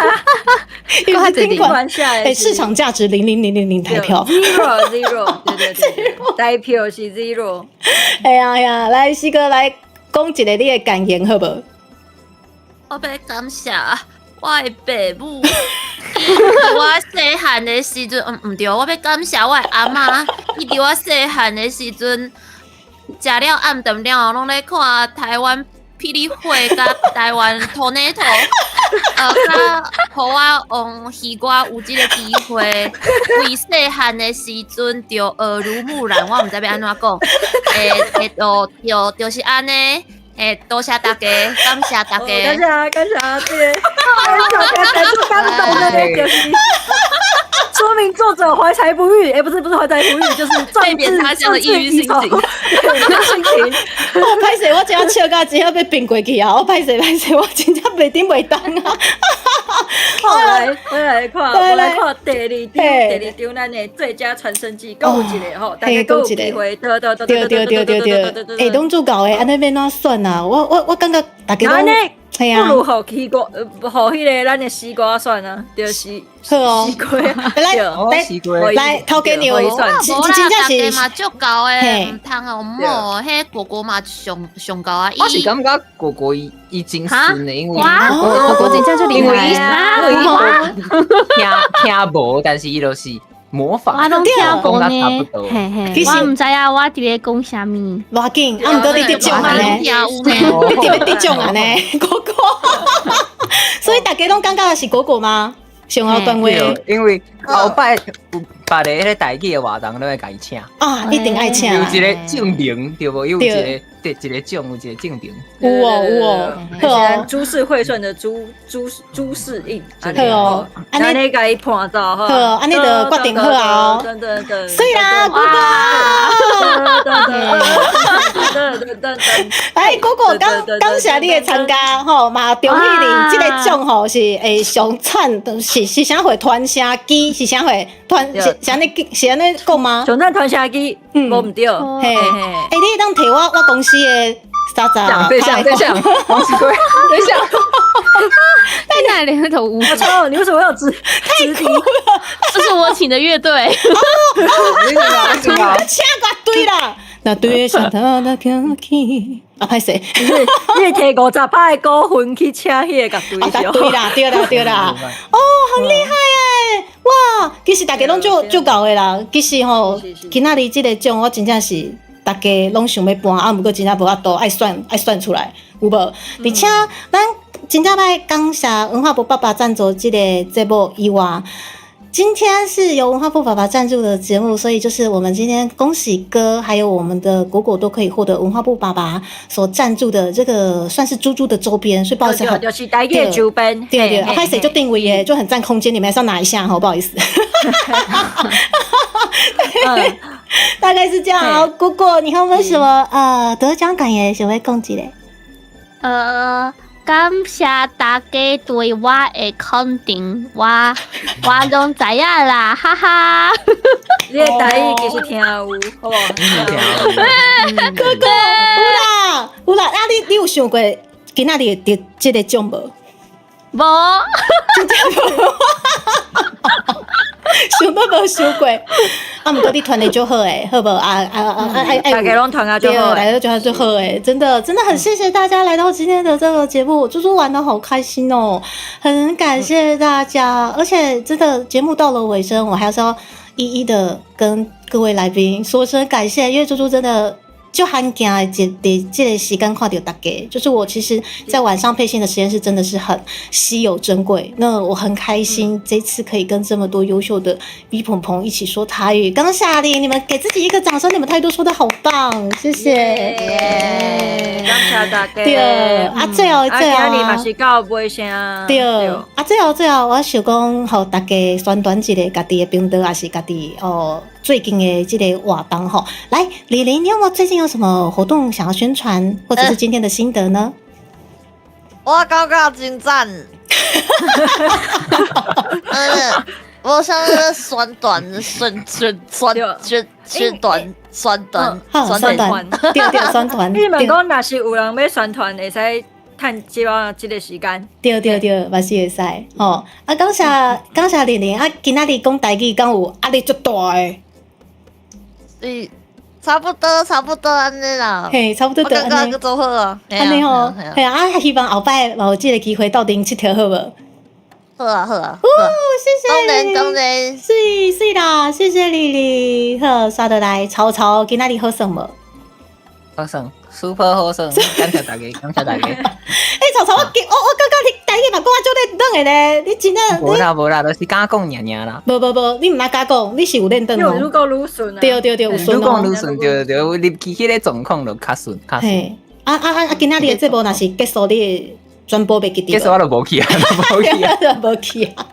D: 因為他玩下，欸，市場價值0.0000台票
C: ，zero zero，對對對，台票是 zero。
D: 哎呀呀，來四哥來講一个你的感言好無？
G: 我欲感謝我的爸母，佇我細漢的時陣，毋對，我欲感謝我的阿嬤，伊佇我細漢的時陣，食了暗頓了後，攏咧看台灣霹靂火佮台灣 Tornado，佮予我往予我有這个機會，為細漢的時陣就耳濡目染，我毋知欲按怎講，會會就就就是按呢。欸，多謝大家，感謝大家，
C: 感謝感謝，對，感謝大家，感動的就是說明作者懷才不遇，欸，不是不是懷才不遇，就是
G: 被貶他鄉的抑鬱心情。
C: 心情。
D: 我歹勢，我真正笑甲真正欲病過去啊！我歹勢歹勢，我真正袂頂袂當啊！
C: 我來看第二張，第二張咱的最佳傳聲機，閣有一个吼，大家閣有機會，對對對
D: 對對對對對，欸，攏足𠢕的，按呢欲按怎選啊？我感覺大家攏，
C: 不如予西瓜，予彼个咱的西瓜選啊，就是
D: 好哦，
C: 西瓜，
D: 來來來，頭家娘，
G: 真正是嘛足𠢕的，毋通予摸，彼果果嘛上上𠢕啊！
F: 我是感覺果果伊真順的，因為
I: 果果真正足厲害啊！
F: 因為聽無，但是伊就是模仿，
H: 我攏聽無呢，
D: 其實
H: 我毋知影我佇咧講啥物。
D: 無要緊，啊，毋過你得獎按呢，你得欲得獎按呢，果果。所以大家攏感覺是果果嗎？上后段话。
F: 因为后摆有别个彼个台语的活动，拢会共伊请。
D: 啊，一定爱请。
F: 有一个证明对无？有一个对一个奖，有一个证明。
D: 有哦有哦，
C: 好哦。诸事会顺的诸诸诸事应，
D: 好哦，
C: 按呢共伊伴奏
D: 好，按呢就决定好啊。所以啦，哥哥。哎，哥哥，感感谢你的参加吼，嘛恭喜你这个奖吼是会上灿，是是啥货？传声机是啥货？传是是按呢是按呢讲吗？
C: 上灿传声机，无毋对。
D: 嘿，欸，你会当提我我公司的三十？
F: 等一下，等一下，王喜贵，等一下。
I: 在哪里头？
C: 我操！你为什么要直
D: 太酷了？
H: 这是我请的乐队。
D: 哦哦，请乐队啦。那对上头的客气，啊，歹势，
C: 你提50摆股份去请彼个乐队。
D: 对啦，对啦，对啦。哦，很厉害欸！哇，其实大家拢足足𠢕的啦。其实吼，今仔日这个奖我真正是大家拢想欲搬，啊，毋过真正无法度，爱选爱选出来，有无？而且咱真正欲感谢文化部爸爸赞助这个节目以外。今天是由文化部爸爸赞助的节目，所以就是我们今天恭喜哥，还有我们的果果都可以获得文化部爸爸所赞助的这个算是猪猪的周边，所以不好意思，
C: 就是台语的周边，
D: 对对，歹势就定位耶，就很占空间，你们还是要拿一下哈，不好意思。大概是这样哦。果果，你有没有什么得奖感言想欲讲一下？
H: 感谢大家对我的肯定，我我拢知影啦，哈哈。
C: 你的台语其实听有，好无？
D: 哥哥，有啦有啦，啊你你有想过今仔日会得这个奖无？
H: 无，
D: 真正无。想都无想过，啊，毋过你团得足好诶，好无？啊啊啊啊！
C: 大家拢团啊足好，
D: 大家都觉得足好诶，真的真的很谢谢大家来到今天的这个节目，猪猪玩得好开心哦，很感谢大家，而且真的节目到了尾声，我还是要一一的跟各位来宾说声感谢，因为猪猪真的。就罕见的这这个时间看到大家，就是我其实，在晚上配信的时间是真的是很稀有珍贵。那我很开心这次可以跟这么多优秀的 V 鹏鹏一起说台语。刚下令，你们给自己一个掌声，你们态度说得好棒，谢谢。
C: 感谢大家。
D: 对，啊，最后最后，
C: 今日嘛是到尾声。
D: 对，啊，最后最后，我想讲，予大家宣传一下家己的频道，也是家己哦。最近的这个活动吼，来，李玲，你有没有最近有什么活动想要宣传，或者是今天的心得呢？
E: 我感觉真赞。我想宣传宣宣宣宣宣传宣传
D: 宣传，对对宣传。
C: 你们讲，若是有人欲宣传，会使趁这个这个时间。
D: 对对对，嘛是会使吼。啊，感谢感谢玲玲，啊，今仔日讲台语，敢有压力足大的？
E: 是，差不多，差不多按呢啦。
D: 嘿，差不多就按呢。
E: 做好啊，
D: 按呢吼，嘿啊，希望后摆嘛有这个机会斗阵𨑨迌好无？
E: 好啊，好啊。
D: 哦，谢谢。
E: 当然，当然。
D: 是是啦，谢谢丽丽。好，刷得来，草草今仔日好耍无？
F: 好耍，super 好耍，感谢大家，感谢大家。
D: 欸，草草，我我我感觉你台语嘛讲啊足咧软的咧，你真正。
F: 无啦无啦，就是敢讲尔尔啦。
D: 无无无，你毋捌敢讲，你是有练转哦。
C: 愈讲愈顺啊。
D: 对对对，有顺
F: 哦。愈讲愈顺，对对，入去彼个状况就较顺较顺。
D: 嘿，啊啊啊！今仔日的节目若是结束，你全部袂记得。
F: 结束我就无去啊，无去啊，
D: 无去啊。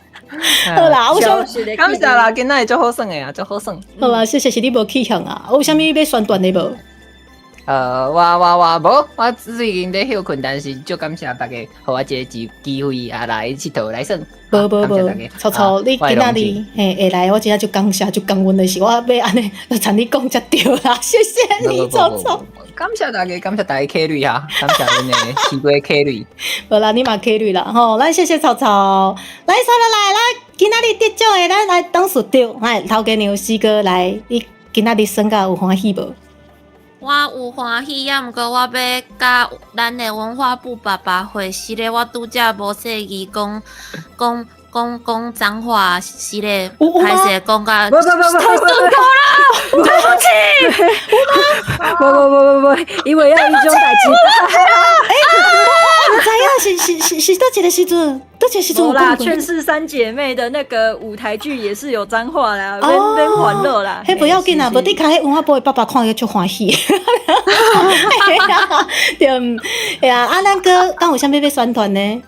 D: 好啦，我想
F: 感谢啦，今仔日足好耍的啊，足好耍。
D: 好啦，谢谢，是你无去向啊？有啥物欲宣传的无？
F: 我我我无，我最近咧歇睏，但是足感谢大家，予我这个机机会啊来𨑨迌来耍。
D: 无无无，草草，你今仔日嘿会来，我真正足感谢，足感恩的是，我欲按呢，田你讲才对啦，谢谢你，草草。
F: 感谢大家，感谢大家客旅啊，感谢阮的西瓜客旅。
D: 无啦，你嘛客旅啦，吼，咱谢谢草草，来，刷落来，来，今仔日得奖的，咱来董事长，来头家娘四哥来，你今仔日耍甲有欢喜无？
G: 我有欢喜，啊，毋过我欲佮咱的文化部爸爸回是咧，我拄才无细意讲讲讲讲脏话，是咧，歹势讲甲
C: 太顺口啦，对不起，无无无无无，因为要彼种代志。
D: 欸，我毋知影，是是是是，佗一个時陣？佗一個時陣？
C: 有啦，勸世三姐妹的那個舞台劇也是有髒話啦，免免煩惱啦。
D: 彼不要緊啦，無你較彼文化部的爸爸看伊足歡喜。對，對啊，啊，咱閣敢有啥物欲宣傳呢？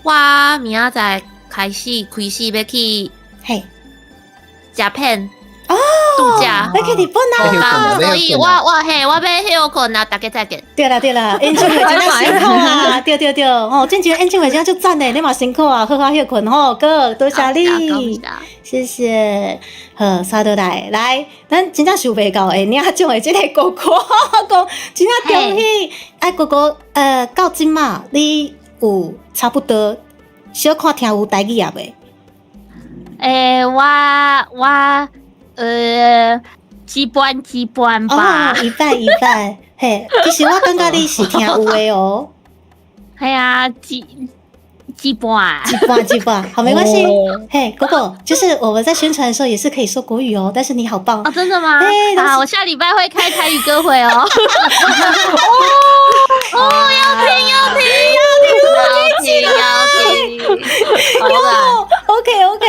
G: 我明仔載開始欲去食片
D: 哦，
G: 度假，
D: 欲去日本啊！
G: 所以我欲歇睏啊，大家再見。
D: 對啦對啦，演唱會真正辛苦啊！對對對，哦，進前演唱會真正足讚的，你嘛辛苦啊，好好歇睏吼，閣多謝你，謝謝。好，刷倒來，來，咱真正想袂到會領獎的這個哥哥，講真正恭喜！哎，哥哥，到這馬你有差不多小可聽有台語啊未？
H: 我一半一半吧。
D: 哦，一半一半。嘿，其實我感覺你是聽有的哦。
H: 係啊，一半，
D: 一半一半，好，沒關係。嘿，果果，就是我們在宣傳的時候也是可以說國語哦，但是你好棒
H: 哦，真的嗎？好，我下禮拜會開台語歌會哦。哦，要聽要聽
G: 要聽要聽，好啦
D: ，OK OK，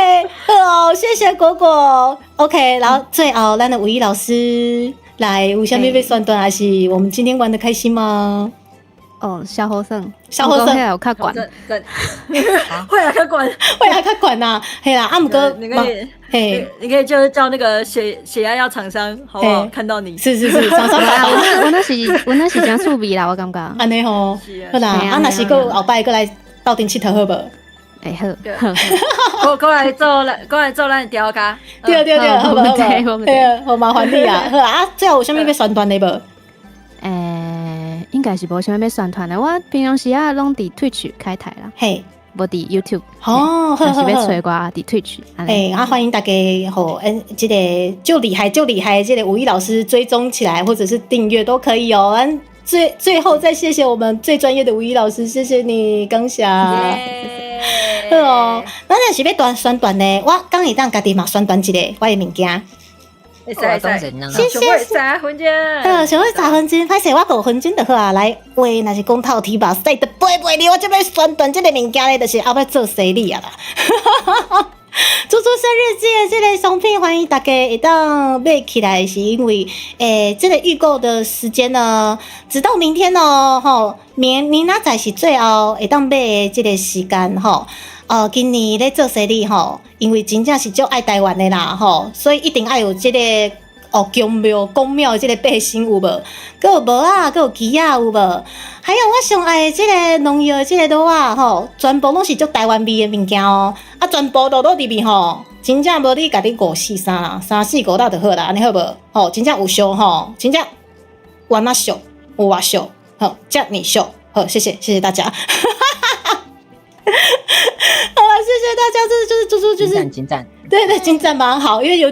D: 好，謝謝果果。OK，然後最後，咱的五一老師來，有啥物欲宣傳，還是我們今天玩得開心嗎？
I: 哦，小好耍，
D: 小好耍，
I: 有較懸，
C: 會啊，較懸，
D: 會啊，較懸啊，嘿啦，啊毋過，
C: 你可以，嘿，你可以就是叫那個血壓藥廠商，好不好？看到你，
D: 是是是，廠商
I: 我那是真趣味啦，我感覺。
D: 按呢吼，好啦，啊，若是閣後擺閣來鬥陣𨑨迌好無？
I: 欸好，
C: 過來做咱調卡。
D: 對對對，好無好無，對，好麻煩你啊，好啊，最後有啥物欲宣傳的無？
I: 應該是無啥物欲宣傳的，我平常時啊攏佇 Twitch 開台啦，
D: 嘿，
I: 無佇 YouTube。
D: 哦，
I: 好好好，欲揣我佇 Twitch。
D: 欸，啊，歡迎大家吼，嗯，這個就厲害就厲害，這個五一老師追蹤起來或者是訂閱都可以哦。最後再謝謝我們最專業的五一老師，謝謝你，感謝。好哦，咱若是欲斷宣傳呢，我敢會當家己嘛宣傳一个我的物件。
C: 會使會使，
D: 謝謝
C: 3分鐘。
D: 好，上尾3分鐘，歹勢我5分鐘就好啊。來，話若是講透天目屎都飛袂離，我這欲宣傳這个物件咧，就是後擺做生理啊啦。豬豬生日記的這个商品，歡迎大家會當買起來，是因為這个預購的時間呢，直到明天哦，吼，明仔載是最後會當買的這个時間吼。哦，今年咧做生理吼，因為真正是足愛台灣的啦吼，所以一定愛有這个哦，宮廟宮廟的這个背心有無？閣有帽仔，閣有旗仔有無？還有我上愛的這个農藥的這个帽仔吼，全部攏是足台灣味的物件哦。啊，全部都落入面吼，真正無你共你五四三啦，三四五六就好啦，按呢好無？吼，真正有俗吼，真正原仔俗，有偌俗，好，遮爾俗，好，謝謝，謝謝大家。好了，謝謝大家，這就是豬豬就是
F: 金讚，
D: 對對，金讚蠻好，因為有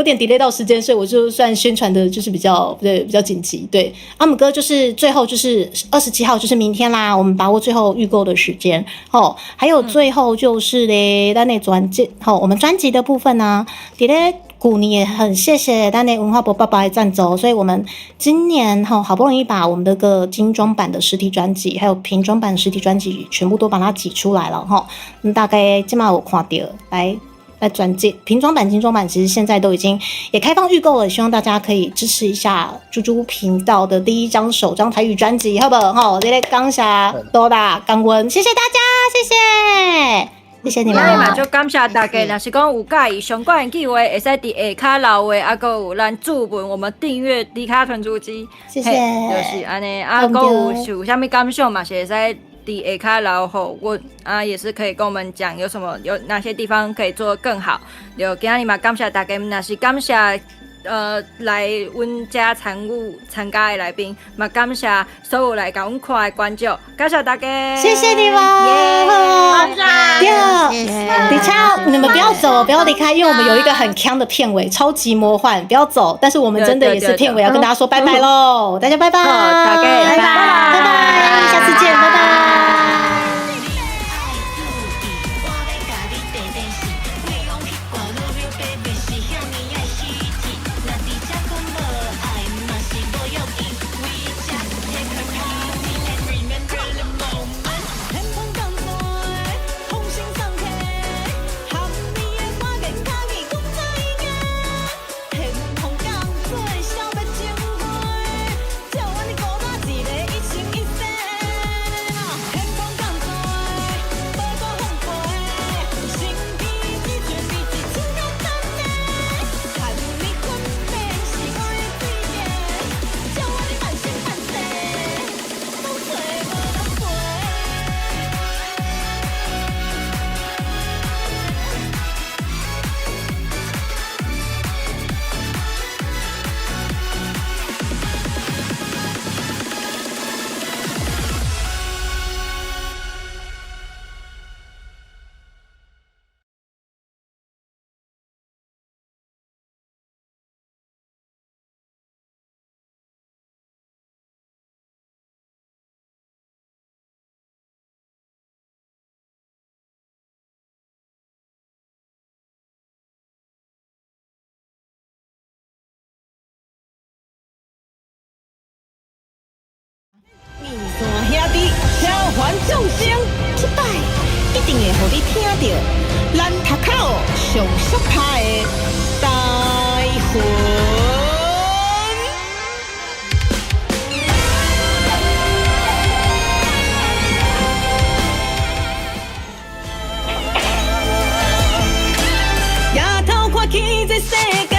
D: 點 delay 到時間，所以我就算宣傳的就是比較對比較緊急。對，阿姆哥就是最後就是27號，就是明天啦，我們把握最後預購的時間。哦，還有最後就是咧，咱的專輯，好，我們專輯的部分呢，佇咧舊年也很謝謝咱的文化部爸爸的贊助，所以我們今年哈好不容易把我們的個精裝版的實體專輯，還有瓶裝版實體專輯全部都把它擠出來了哈。大概這馬有看著來。來專輯瓶裝版、精裝版，其實現在都已經也開放預購了，希望大家可以支持一下豬豬頻道的第一張首張台語專輯，好不好？好，這個感謝多啦，感恩，謝謝大家，謝謝，謝謝你們。
C: 嘛，就感謝大家，若是講有佮意相關的計劃，會使佇下跤留話，啊，閣有咱注文，我們訂閱迪卡囤豬機，
D: 謝謝，
C: 就是按呢，啊，閣有有啥物感想嘛，是會使佇下跤留予阮啊，也是可以跟我們講有什麼有哪些地方可以做得更好。就今日嘛，感謝大家，若是感謝來阮遮參加的來賓，嘛感謝所有來共阮看的觀眾，感謝大家，
D: 謝謝你們。對，等下你們不要走，不要離開，因為我們有一個很鏘的片尾，超級魔幻，不要走。但是我們真的也是片尾要跟大家說拜拜嘍，大家拜拜，
C: 大家拜拜，
D: 拜拜，下次見，拜拜。兄弟，超凡众生，這擺一定會予你聽著咱讀口上俗拍的台魂。抬頭看見這世界，